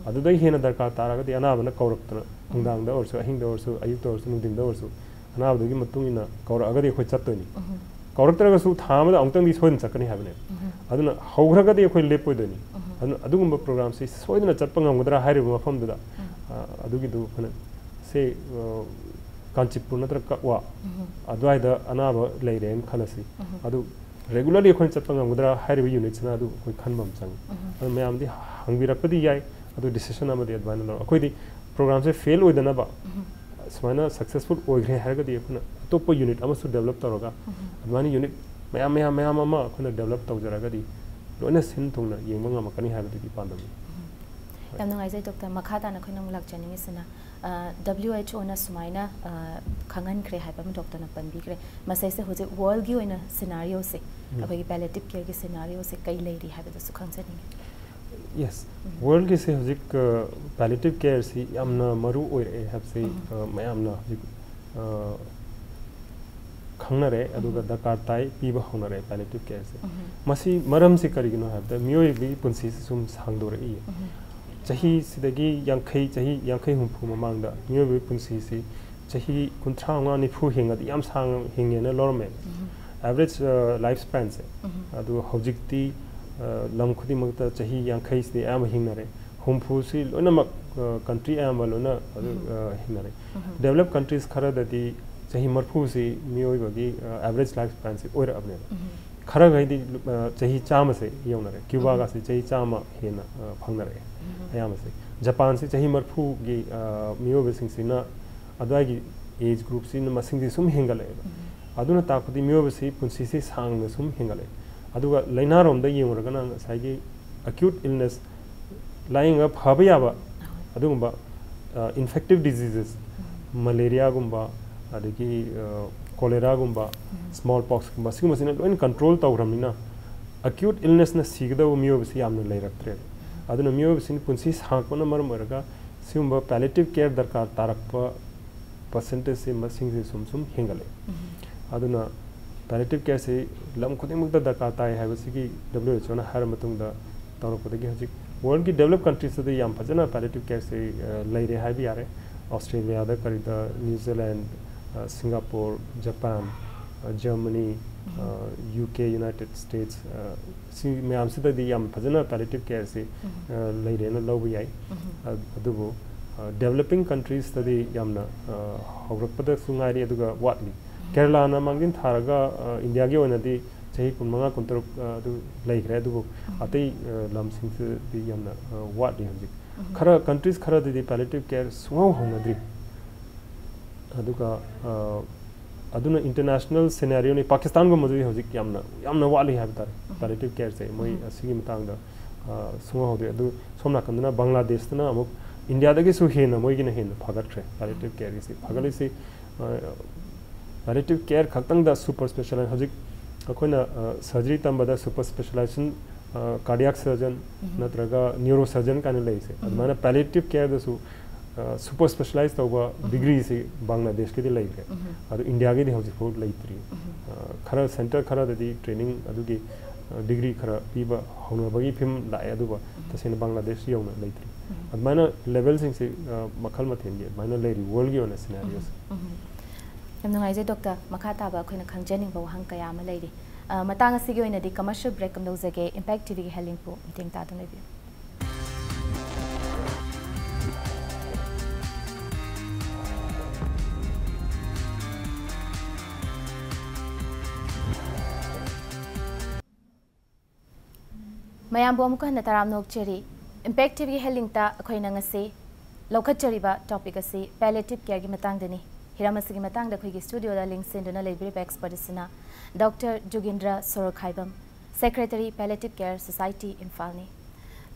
ꯑꯗꯨꯗꯩ ꯍꯦꯟꯅ ꯗꯔꯀꯥꯔ ꯇꯥꯔꯒꯗꯤ ꯑꯅꯥꯕꯅ ꯀꯧꯔꯛꯇꯅ, ꯅꯨꯡꯗꯥꯡꯗ ꯑꯣꯏꯔꯁꯨ, ꯑꯍꯤꯡꯗ ꯑꯣꯏꯔꯁꯨ, ꯑꯌꯨꯛꯇ ꯑꯣꯏꯔꯁꯨ, ꯅꯨꯡꯊꯤꯟꯗ ꯑꯣꯏꯔꯁꯨ, ꯑꯅꯥꯕꯗꯨꯒꯤ ꯃꯇꯨꯡ ꯏꯟꯅ ꯀꯧꯔꯛꯑꯒꯗꯤ ꯑꯩꯈꯣꯏ ꯆꯠꯇꯣꯏꯅꯤ꯫ ꯀꯧꯔꯛꯇ꯭ꯔꯒꯁꯨ ꯊꯥ ꯑꯃꯗ ꯑꯃꯨꯛꯇꯪꯗꯤ ꯁꯣꯏꯗꯅ ꯆꯠꯀꯅꯤ ꯍꯥꯏꯕꯅꯦꯕ꯫ ꯑꯗꯨꯅ ꯍꯧꯈ꯭ꯔꯒꯗꯤ ꯑꯩꯈꯣꯏ ꯂꯦꯞꯄꯣꯏꯗꯣꯏꯅꯤ꯫ ꯑꯗꯨꯅ ꯑꯗꯨꯒꯨꯝꯕ ꯄ꯭ꯔꯣꯒ꯭ꯔꯥꯝꯁꯤ ꯁꯣꯏꯗꯅ ꯆꯠꯄ ꯉꯝꯒꯗ꯭ꯔꯥ ꯍꯥꯏꯔꯤꯕ ꯃꯐꯝꯗꯨꯗ, ꯑ, ꯑꯗꯨꯒꯤꯗꯨ ꯑꯩꯈꯣꯏꯅ ꯁꯦ, ꯑ, ꯀꯥꯟꯆꯤꯄꯨꯔ ꯅꯠꯇ꯭ꯔꯒ ꯀꯛꯋꯥ ꯑꯗꯨꯋꯥꯏꯗ ꯑꯅꯥꯕ ꯂꯩꯔꯦꯅ ꯈꯜꯂꯁꯤ꯫ ꯑꯗꯨ ꯔꯦꯒꯨꯂꯔꯂꯤ ꯑꯩꯈꯣꯏꯅ ꯆꯠꯄ ꯉꯝꯒꯗ꯭ꯔꯥ ꯍꯥꯏꯔꯤꯕ ꯌꯨꯅꯤꯠꯁꯤꯅ ꯑꯗꯨ ꯑꯩꯈꯣꯏ ꯈꯟꯕ ꯑꯃ ꯆꯪꯉꯤ꯫ ꯑꯗꯨ ꯃꯌꯥꯝꯗꯤ ꯍꯪꯕꯤꯔꯛꯄꯗꯤ ꯌꯥꯏ, ꯑꯗꯨ ꯗꯤꯁꯤꯖꯟ ꯑꯃꯗꯤ ꯑꯗꯨꯃꯥꯏꯅ ꯂꯧꯔꯣ꯫ ꯑꯩꯈꯣꯏꯗꯤ ꯄ꯭ꯔꯣꯒ꯭ꯔꯥꯝꯁꯦ ꯐꯦꯜ ꯑꯣꯏꯗꯅꯕ, ꯁꯨꯃꯥꯏꯅ ꯁꯛꯁꯦꯁꯐꯨꯜ ꯑꯣꯏꯈ꯭ꯔꯦ ꯍꯥꯏꯔꯒꯗꯤ ꯑꯩꯈꯣꯏꯅ ꯑꯇꯣꯞꯄ ꯌꯨꯅꯤꯠ ꯑꯃꯁꯨ ꯗꯦꯕꯂꯞ ꯇꯧꯔꯒ, ꯑꯗꯨꯃꯥꯏꯅ ꯌꯨꯅꯤꯠ ꯃꯌꯥꯝ, ꯃꯌꯥꯝ, ꯃꯌꯥꯝ ꯑꯃ ꯑꯩꯈꯣꯏꯅ ꯗꯦꯕꯂꯞ ꯇꯧꯖꯔꯒꯗꯤ ꯂꯣꯏꯅ ꯁꯤꯟ ꯊꯨꯡꯅ ꯌꯦꯡꯕ ꯉꯝꯃꯛꯀꯅꯤ ꯍꯥꯏꯕꯗꯨꯒꯤ ꯄꯥꯟꯗꯝꯅꯤ꯫ ꯌꯥꯝ ꯅꯨꯡꯉꯥꯏꯖꯩ, ꯗꯣꯛꯇꯔ꯫ ꯃꯈꯥ ꯇꯥꯅ ꯑꯩꯈꯣꯏꯅ ꯑꯃꯨꯛ ꯂꯥꯛꯆꯅꯤꯡꯉꯤꯁꯤꯅ, ꯑ, W H O ꯅ ꯁꯨꯃꯥꯏꯅ, ꯑ, ꯈꯪꯍꯟꯈ꯭ꯔꯦ ꯍꯥꯏꯕ ꯑꯃ ꯗꯣꯛꯇꯔꯅ ꯄꯟꯕꯤꯈ꯭ꯔꯦ꯫ ꯃꯁꯤꯁꯦ ꯍꯧꯖꯤꯛ ꯋꯥꯔꯜꯒꯤ ꯑꯣꯏꯅ ꯁꯤꯅꯥꯔꯤꯑꯣꯁꯦ, ꯑꯩꯈꯣꯏꯒꯤ ꯄꯦꯂꯦꯇꯤꯚ ꯀꯦꯌꯔꯒꯤ ꯁꯤꯅꯥꯔꯤꯑꯣꯁꯦ ꯀꯩ ꯂꯩꯔꯤ ꯍꯥꯏꯕꯗꯨꯁꯨ ꯈꯪꯖꯅꯤꯡꯉꯤ꯫ ꯌꯦꯁ꯫ ꯋꯥꯔꯜꯒꯤꯁꯦ ꯍꯧꯖꯤꯛ, ꯑ, ꯄꯦꯂꯦꯇꯤꯚ ꯀꯦꯌꯔꯁꯤ ꯌꯥꯝꯅ ꯃꯔꯨ ꯑꯣꯏꯔꯛꯑꯦ ꯍꯥꯏꯕꯁꯤ, ꯑ, ꯃꯌꯥꯝꯅ ꯍꯧꯖꯤꯛ, ꯑ, ꯈꯪꯅꯔꯦ, ꯑꯗꯨꯒ ꯗꯔꯀꯥꯔ ꯇꯥꯏ, ꯄꯤꯕ ꯍꯧꯅꯔꯦ ꯄꯦꯂꯦꯇꯤꯚ ꯀꯦꯌꯔꯁꯦ꯫ ꯃꯁꯤ ꯃꯔꯝꯁꯤ ꯀꯔꯤꯒꯤꯅꯣ ꯍꯥꯏꯕꯗ ꯃꯤꯑꯣꯏꯕꯒꯤ ꯄꯨꯟꯁꯤꯁꯤ ꯁꯨꯝ ꯁꯥꯡꯗꯣꯔꯛꯏ꯫ ꯆꯍꯤꯁꯤꯗꯒꯤ ꯌꯥꯡꯈꯩ, ꯆꯍꯤ ꯌꯥꯡꯈꯩ ꯍꯨꯝꯐꯨ ꯃꯃꯥꯡꯗ ꯃꯤꯑꯣꯏꯕꯒꯤ ꯄꯨꯟꯁꯤꯁꯤ ꯆꯍꯤ ꯀꯨꯟꯊ꯭ꯔꯥ ꯃꯉꯥ ꯅꯤꯐꯨ ꯍꯦꯡꯉꯗꯤ ꯌꯥꯝ ꯁꯥꯡꯅ ꯍꯤꯡꯉꯦꯅ ꯂꯧꯔꯝꯃꯦ꯫ ꯑꯦꯚꯔꯦꯖ, ꯑ, ꯂꯥꯏꯐ ꯁ꯭ꯄꯦꯟꯁꯦ꯫ ꯑꯗꯨ ꯍꯧꯖꯤꯛꯇꯤ, ꯑ, ꯂꯝ ꯈꯨꯗꯤꯡꯃꯛꯇ ꯆꯍꯤ ꯌꯥꯡꯈꯩꯁꯤꯗꯤ ꯑꯌꯥꯝꯕ ꯍꯤꯡꯅꯔꯦ꯫ ꯍꯨꯝꯐꯨꯁꯤ ꯂꯣꯏꯅꯃꯛ, ꯑ, ꯀꯟꯇ꯭ꯔꯤ ꯑꯌꯥꯝꯕ ꯂꯣꯏꯅ ꯑꯗꯨ, ꯑ, ꯍꯤꯡꯅꯔꯦ꯫ ꯗꯦꯕꯂꯞ ꯀꯟꯇ꯭ꯔꯤꯁ ꯈꯔꯗꯗꯤ ꯆꯍꯤ ꯃꯔꯤꯐꯨꯁꯤ ꯃꯤꯑꯣꯏꯕꯒꯤ, ꯑ, ꯑꯦꯚꯔꯦꯖ ꯂꯥꯏꯐ ꯁ꯭ꯄꯦꯟꯁꯤ ꯑꯣꯏꯔꯛꯑꯕꯅꯦꯕ꯫ ꯈꯔꯈꯩꯗꯤ, ꯑ, ꯆꯍꯤ ꯆꯥꯝꯃꯁꯦ ꯌꯧꯅꯔꯦ꯫ ꯀ꯭ꯌꯨꯕꯥꯒꯁꯦ ꯆꯍꯤ ꯆꯥꯝꯃ ꯍꯦꯟꯅ, ꯑ, ꯐꯪꯅꯔꯛꯑꯦ ꯑꯌꯥꯝꯕꯁꯦ꯫ ꯖꯄꯥꯟꯁꯤ ꯆꯍꯤ ꯃꯔꯤꯐꯨꯒꯤ, ꯑ, ꯃꯤꯑꯣꯏꯕꯁꯤꯡꯁꯤꯅ ꯑꯗꯨꯋꯥꯏꯒꯤ ꯑꯦꯖ ꯒ꯭ꯔꯨꯞꯁꯤꯅ ꯃꯁꯤꯡꯁꯤ ꯁꯨꯝ ꯍꯦꯟꯒꯠꯂꯛꯑꯦꯕ꯫ ꯑꯗꯨꯅ ꯇꯥꯛꯄꯗꯤ ꯃꯤꯑꯣꯏꯕꯁꯤ ꯄꯨꯟꯁꯤꯁꯤ ꯁꯥꯡꯅ ꯁꯨꯝ ꯍꯦꯟꯒꯠꯂꯛꯑꯦ꯫ ꯑꯗꯨꯒ ꯂꯥꯏꯅꯥꯔꯣꯝꯗ ꯌꯦꯡꯉꯨꯔꯒꯅ ꯉꯁꯥꯏꯒꯤ ꯑꯦꯀ꯭ꯌꯨꯠ ꯏꯜꯅꯦꯁ, ꯂꯥꯏꯌꯦꯡꯉꯒ ꯐꯕ ꯌꯥꯕ ꯑꯗꯨꯒꯨꯝꯕ, ꯑ, ꯏꯟꯐꯦꯛꯇꯤꯚ ꯗꯤꯖꯤꯖꯦꯁ, ꯃꯂꯦꯔꯤꯌꯥꯒꯨꯝꯕ, ꯑꯗꯒꯤ, ꯑ, ꯀꯣꯂꯦꯔꯥꯒꯨꯝꯕ, ꯁ꯭ꯃꯣꯜ ꯄꯣꯛꯁꯀꯨꯝꯕ, ꯁꯤꯒꯨꯝꯕꯁꯤꯅ ꯂꯣꯏꯅ ꯀꯟꯇ꯭ꯔꯣꯜ ꯇꯧꯈ꯭ꯔꯕꯅꯤꯅ ꯑꯦꯀ꯭ꯌꯨꯠ ꯏꯜꯅꯦꯁꯅ ꯁꯤꯒꯗꯧꯕ ꯃꯤꯑꯣꯏꯕꯁꯤ ꯌꯥꯝꯅ ꯂꯩꯔꯛꯇ꯭ꯔꯦꯕ꯫ ꯑꯗꯨꯅ ꯃꯤꯑꯣꯏꯕꯁꯤꯅ ꯄꯨꯟꯁꯤ ꯁꯥꯡꯉꯛꯄꯅ ꯃꯔꯝ ꯑꯣꯏꯔꯒ ꯁꯤꯒꯨꯝꯕ ꯄꯦꯂꯦꯇꯤꯚ ꯀꯦꯌꯔ ꯗꯔꯀꯥꯔ ꯇꯥꯔꯛꯄ ꯄꯔꯁꯦꯟꯇꯦꯖꯁꯤ ꯃꯁꯤꯡꯁꯤ ꯁꯨꯝ ꯁꯨꯝ ꯍꯦꯟꯒꯠꯂꯛꯑꯦ꯫ ꯑꯗꯨꯅ ꯄꯦꯂꯦꯇꯤꯚ ꯀꯦꯌꯔꯁꯤ ꯂꯝ ꯈꯨꯗꯤꯡꯃꯛꯇ ꯗꯔꯀꯥꯔ ꯇꯥꯏ ꯍꯥꯏꯕꯁꯤꯒꯤ W H O ꯅ ꯍꯥꯏꯔ ꯃꯇꯨꯡꯗ ꯇꯧꯔꯛꯄꯗꯒꯤ ꯍꯧꯖꯤꯛ ꯋꯥꯔꯜꯒꯤ ꯗꯦꯕꯂꯞ ꯀꯟꯇ꯭ꯔꯤꯁꯇꯗꯤ ꯌꯥꯝ ꯐꯖꯅ ꯄꯦꯂꯦꯇꯤꯚ ꯀꯦꯌꯔꯁꯤ, ꯑ, ꯂꯩꯔꯦ ꯍꯥꯏꯕ ꯌꯥꯔꯦ꯫ ꯑꯣꯁꯇ꯭ꯔꯦꯂꯤꯌꯥꯗ ꯀꯔꯤꯗ, New Zealand, Singapore, Japan, Germany, U K, United States, ꯁꯤ ꯃꯌꯥꯝꯁꯤꯗꯗꯤ ꯌꯥꯝ ꯐꯖꯅ palliative careꯁꯤ ꯂꯩꯔꯦꯅ ꯂꯧꯕ ꯌꯥꯏ꯫ ꯑꯗꯨꯕꯨ developing countriesꯇꯗꯤ ꯌꯥꯝꯅ ꯍꯧꯔꯛꯄꯗꯁꯨ ꯉꯥꯏꯔꯤ, ꯑꯗꯨꯒ ꯋꯥꯠꯂꯤ꯫ ꯀꯦꯔꯂꯥꯅ ꯃꯥꯡꯖꯤꯟ ꯊꯥꯔꯒ ꯏꯟꯗꯤꯌꯥꯒꯤ ꯑꯣꯏꯅꯗꯤ ꯆꯍꯤ ꯀꯨꯟꯃꯉꯥ, ꯀꯨꯟꯇꯔꯨꯛ ꯑꯗꯨ ꯂꯩꯈ꯭ꯔꯦ, ꯑꯗꯨꯕꯨ ꯑꯇꯩ ꯂꯝꯁꯤꯡꯁꯤꯗꯗꯤ ꯌꯥꯝꯅ ꯋꯥꯠꯂꯤ ꯍꯧꯖꯤꯛ꯫ ꯈꯔ countries ꯈꯔꯗꯗꯤ palliative care ꯁꯨꯡꯍꯧ ꯍꯧꯅꯗ꯭ꯔꯤ꯫ ꯑꯗꯨꯒ ꯑꯗꯨꯅ international scenarioꯅꯤ꯫ ꯄꯥꯀꯤꯁꯇꯥꯟꯒꯨꯝꯕꯗꯗꯤ ꯍꯧꯖꯤꯛ ꯌꯥꯝꯅ, ꯌꯥꯝꯅ ꯋꯥꯠꯂꯤ ꯍꯥꯏꯕ ꯇꯥꯔꯦ palliative careꯁꯦ꯫ ꯃꯣꯏ ꯑꯁꯤꯒꯤ ꯃꯇꯥꯡꯗ ꯁꯨꯡꯍꯧ ꯍꯧꯗ꯭ꯔꯤ꯫ ꯑꯗꯨ ꯁꯣꯝ ꯅꯥꯀꯟꯗꯅ ꯕꯪꯒ꯭ꯂꯥꯗꯦꯁꯇꯅ ꯑꯃꯨꯛ ꯏꯟꯗꯤꯌꯥꯗꯒꯤꯁꯨ ꯍꯦꯟꯅ ꯃꯣꯏꯒꯤꯅ ꯍꯦꯟꯅ ꯐꯒꯠꯈ꯭ꯔꯦ palliative careꯒꯤꯁꯤ꯫ ꯐꯒꯠꯂꯤꯁꯤ palliative care ꯈꯛꯇꯪꯗ super specialize, ꯍꯧꯖꯤꯛ ꯑꯩꯈꯣꯏꯅ surgery ꯇꯝꯕꯗ super specialization, cardiac surgeon ꯅꯠꯇ꯭ꯔꯒ neurosurgeon ꯀꯥꯏꯅ ꯂꯩꯔꯤꯁꯦ, ꯑꯗꯨꯃꯥꯏꯅ palliative careꯗꯁꯨ super specialize ꯇꯧꯕ degreeꯁꯤ ꯕꯪꯒ꯭ꯂꯥꯗꯦꯁꯀꯤꯗꯤ ꯂꯩꯈ꯭ꯔꯦ꯫ ꯑꯗꯣ ꯏꯟꯗꯤꯌꯥꯒꯤꯗꯤ ꯍꯧꯖꯤꯛꯐꯥꯎ ꯂꯩꯇ꯭ꯔꯤ꯫ ꯈꯔ center ꯈꯔꯗꯗꯤ training ꯑꯗꯨꯒꯤ degree ꯈꯔ ꯄꯤꯕ ꯍꯧꯅꯕꯒꯤ ꯐꯤꯕꯝ ꯂꯥꯛꯑꯦ, ꯑꯗꯨꯒ ꯇꯁꯦꯡꯅ ꯕꯪꯒ꯭ꯂꯥꯗꯦꯁ ꯌꯧꯅ ꯂꯩꯇ꯭ꯔꯤ꯫ ꯑꯗꯨꯃꯥꯏꯅ levelꯁꯤꯡꯁꯤ ꯃꯈꯜ ꯃꯊꯦꯜꯒꯤ ꯑꯗꯨꯃꯥꯏꯅ ꯂꯩꯔꯤ worldꯒꯤ ꯑꯣꯏꯅ scenarios꯫ ꯌꯥꯝ ꯅꯨꯡꯉꯥꯏꯖꯩ doctor꯫ ꯃꯈꯥ ꯇꯥꯕ ꯑꯩꯈꯣꯏꯅ ꯈꯪꯖꯅꯤꯡꯕ ꯋꯥꯍꯪ ꯀꯌꯥ ꯑꯃ ꯂꯩꯔꯤ꯫ ꯃꯇꯥꯡ ꯑꯁꯤꯒꯤ ꯑꯣꯏꯅꯗꯤ commercial break ꯑꯃ ꯂꯧꯖꯒꯦ꯫ Impact TVꯒꯤ health linkꯄꯨ ꯃꯇꯦꯡ ꯇꯥꯗꯨꯅ ꯂꯩꯕꯤꯌꯨ꯫ ꯃꯌꯥꯝꯕꯨ ꯑꯃꯨꯛꯀ ꯍꯟꯅ ꯇꯔꯥꯝꯅ ꯑꯣꯛꯆꯔꯤ꯫ Impact TVꯒꯤ health linkꯇ ꯑꯩꯈꯣꯏꯅ ꯉꯁꯤ ꯂꯧꯈꯠꯆꯔꯤꯕ topic ꯑꯁꯤ palliative careꯒꯤ ꯃꯇꯥꯡꯗꯅꯤ꯫ ꯍꯤꯔꯝ ꯑꯁꯤꯒꯤ ꯃꯇꯥꯡꯗ ꯑꯩꯈꯣꯏꯒꯤ studioꯗ ꯂꯦꯡꯁꯤꯟꯗꯨꯅ ꯂꯩꯕꯤꯔꯤꯕ expert ꯑꯁꯤꯅ Doctor ꯖꯨꯒꯤꯟꯗ꯭ꯔ ꯁꯣꯔꯣꯛꯈꯥꯏꯕꯝ, Secretary Palliative Care Society ꯏꯝꯐꯥꯜꯅꯤ꯫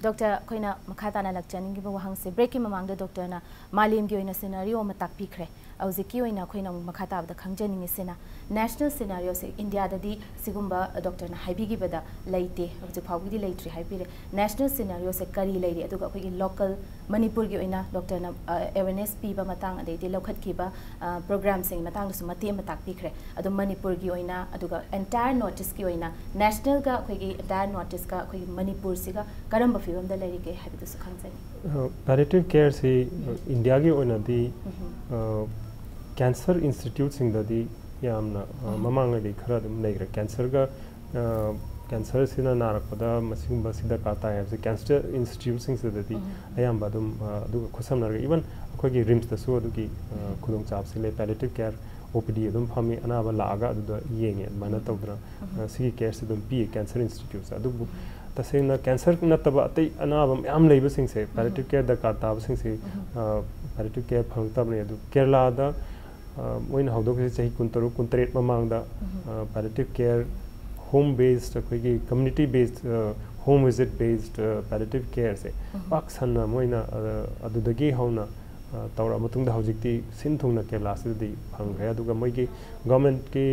Doctor, ꯑꯩꯈꯣꯏꯅ ꯃꯈꯥ ꯇꯥꯅ ꯂꯥꯛꯆꯅꯤꯡꯉꯤꯕ ꯋꯥꯍꯪꯁꯦ, breakꯀꯤ ꯃꯃꯥꯡꯗ doctorꯅ ꯃꯥꯂꯦꯝꯒꯤ ꯑꯣꯏꯅ scenario ꯑꯃ ꯇꯥꯛꯄꯤꯈ꯭ꯔꯦ꯫ ꯍꯧꯖꯤꯛꯀꯤ ꯑꯣꯏꯅ ꯑꯩꯈꯣꯏꯅ ꯑꯃꯨꯛ ꯃꯈꯥ ꯇꯥꯕꯗ ꯈꯪꯖꯅꯤꯡꯉꯤꯁꯤꯅ national scenarioꯁꯦ ꯏꯟꯗꯤꯌꯥꯗꯗꯤ ꯁꯤꯒꯨꯝꯕ doctorꯅ ꯍꯥꯏꯕꯤꯈꯤꯕꯗ ꯂꯩꯇꯦ, ꯍꯧꯖꯤꯛ ꯐꯥꯎꯕꯒꯤꯗꯤ ꯂꯩꯇ꯭ꯔꯤ ꯍꯥꯏꯕꯤꯔꯦ꯫ National scenarioꯁꯦ ꯀꯔꯤ ꯂꯩꯔꯤ, ꯑꯗꯨꯒ ꯑꯩꯈꯣꯏꯒꯤ local ꯃꯅꯤꯄꯨꯔꯒꯤ ꯑꯣꯏꯅ doctorꯅ awareness ꯄꯤꯕ ꯃꯇꯥꯡ, ꯑꯗꯩꯗꯤ ꯂꯧꯈꯠꯈꯤꯕ programꯁꯤꯡꯒꯤ ꯃꯇꯥꯡꯗꯁꯨ ꯃꯇꯦꯛ ꯑꯃ ꯇꯥꯛꯄꯤꯈ꯭ꯔꯦ꯫ ꯑꯗꯣ ꯃꯅꯤꯄꯨꯔꯒꯤ ꯑꯣꯏꯅ, ꯑꯗꯨꯒ entire North Eastꯀꯤ ꯑꯣꯏꯅ nationalꯒ ꯑꯩꯈꯣꯏꯒꯤ entire North Eastꯀ ꯑꯩꯈꯣꯏꯒꯤ ꯃꯅꯤꯄꯨꯔꯁꯤꯒ ꯀꯔꯝꯕ ꯐꯤꯕꯝꯗ ꯂꯩꯔꯤꯒꯦ ꯍꯥꯏꯕꯗꯨꯁꯨ ꯈꯪꯖꯅꯤꯡꯉꯤ꯫ Palliative careꯁꯤ ꯏꯟꯗꯤꯌꯥꯒꯤ ꯑꯣꯏꯅꯗꯤ ꯀꯦꯟꯁꯔ ꯏꯟꯁꯇꯤꯇ꯭ꯌꯨꯠꯁꯤꯡꯗꯗꯤ ꯌꯥꯝꯅ ꯑ, ꯎꯝ꯫ ꯃꯃꯥꯡꯉꯩꯗꯒꯤ ꯈꯔ ꯑꯗꯨꯝ ꯂꯩꯈ꯭ꯔꯦ꯫ ꯀꯦꯟꯁꯔꯒ ꯑ, ꯀꯦꯟꯁꯔꯁꯤꯅ ꯅꯥꯔꯛꯄꯗ ꯃꯁꯤꯒꯨꯝꯕꯁꯤ ꯗꯔꯀꯥꯔ ꯇꯥꯏ ꯍꯥꯏꯕꯁꯦ ꯀꯦꯟꯁꯔ ꯏꯟꯁꯇꯤꯇ꯭ꯌꯨꯠꯁꯤꯡꯁꯤꯗꯗꯤ ꯎꯝ꯫ ꯑꯌꯥꯝꯕ ꯑꯗꯨꯝ ꯑ, ꯑꯗꯨꯒ ꯈꯨꯠꯁꯝꯅꯔꯒ ꯏꯚꯟ ꯑꯩꯈꯣꯏꯒꯤ ꯔꯤꯝꯁꯇꯁꯨ ꯑꯗꯨꯒꯤ ꯑ, ꯎꯝ꯫ ꯈꯨꯗꯣꯡꯆꯥꯕꯁꯤ ꯂꯩ꯫ ꯄꯦꯂꯦꯇꯤꯚ ꯀꯦꯌꯔ ꯑꯣ ꯄꯤ ꯗꯤ ꯑꯗꯨꯝ ꯐꯝꯃꯤ, ꯑꯅꯥꯕ ꯂꯥꯛꯑꯒ ꯑꯗꯨꯗ ꯌꯦꯡꯉꯦ ꯑꯗꯨꯃꯥꯏꯅ ꯎꯝ꯫ ꯇꯧꯗꯅ ꯎꯝ꯫ ꯑ, ꯁꯤꯒꯤ ꯀꯦꯌꯔꯁꯤ ꯑꯗꯨꯝ ꯄꯤꯌꯦ ꯀꯦꯟꯁꯔ ꯏꯟꯁꯇꯤꯇ꯭ꯌꯨꯠꯁꯦ꯫ ꯑꯗꯨꯕꯨ ꯎꯝ꯫ ꯇꯁꯦꯡꯅ ꯀꯦꯟꯁꯔ ꯅꯠꯇꯕ ꯑꯇꯩ ꯑꯅꯥꯕ ꯃꯌꯥꯝ ꯂꯩꯕꯁꯤꯡꯁꯦ ꯎꯝ꯫ ꯄꯦꯂꯦꯇꯤꯚ ꯀꯦꯌꯔ ꯗꯔꯀꯥꯔ ꯇꯥꯕꯁꯤꯡꯁꯦ ꯎꯝ꯫ ꯄꯦꯂꯦꯇꯤꯚ ꯀꯦꯌꯔ ꯐꯪꯂꯛꯇꯕꯅꯤ꯫ ꯑꯗꯨ ꯀꯦꯔꯂꯥꯗ ꯑ, ꯃꯣꯏꯅ ꯍꯧꯗꯣꯛꯈꯤꯁꯦ ꯆꯍꯤ ꯀꯨꯟꯇꯔꯨꯛ ꯀꯨꯟꯇꯔꯦꯠ ꯃꯃꯥꯡꯗ ꯎꯝ꯫ ꯄꯦꯂꯦꯇꯤꯚ ꯀꯦꯌꯔ ꯍꯣꯝ ꯕꯦꯁ ꯑꯩꯈꯣꯏꯒꯤ ꯀꯝꯃ꯭ꯌꯨꯅꯤꯇꯤ ꯕꯦꯁ ꯍꯣꯝ ꯚꯤꯖꯤꯠ ꯕꯦꯁ ꯄꯦꯂꯦꯇꯤꯚ ꯀꯦꯌꯔꯁꯦ ꯎꯝ꯫ ꯄꯥꯛ ꯁꯟꯅ ꯃꯣꯏꯅ ꯑ, ꯑꯗꯨꯗꯒꯤ ꯍꯧꯅ ꯑ, ꯇꯧꯔꯛꯑ ꯃꯇꯨꯡꯗ ꯍꯧꯖꯤꯛꯇꯤ ꯁꯤꯟ ꯊꯨꯡꯅ ꯀꯦꯔꯂꯥꯁꯤꯗꯗꯤ ꯐꯪꯈ꯭ꯔꯦ꯫ ꯑꯗꯨꯒ ꯃꯣꯏꯒꯤ ꯒꯚꯔꯟꯃꯦꯟꯠꯀꯤ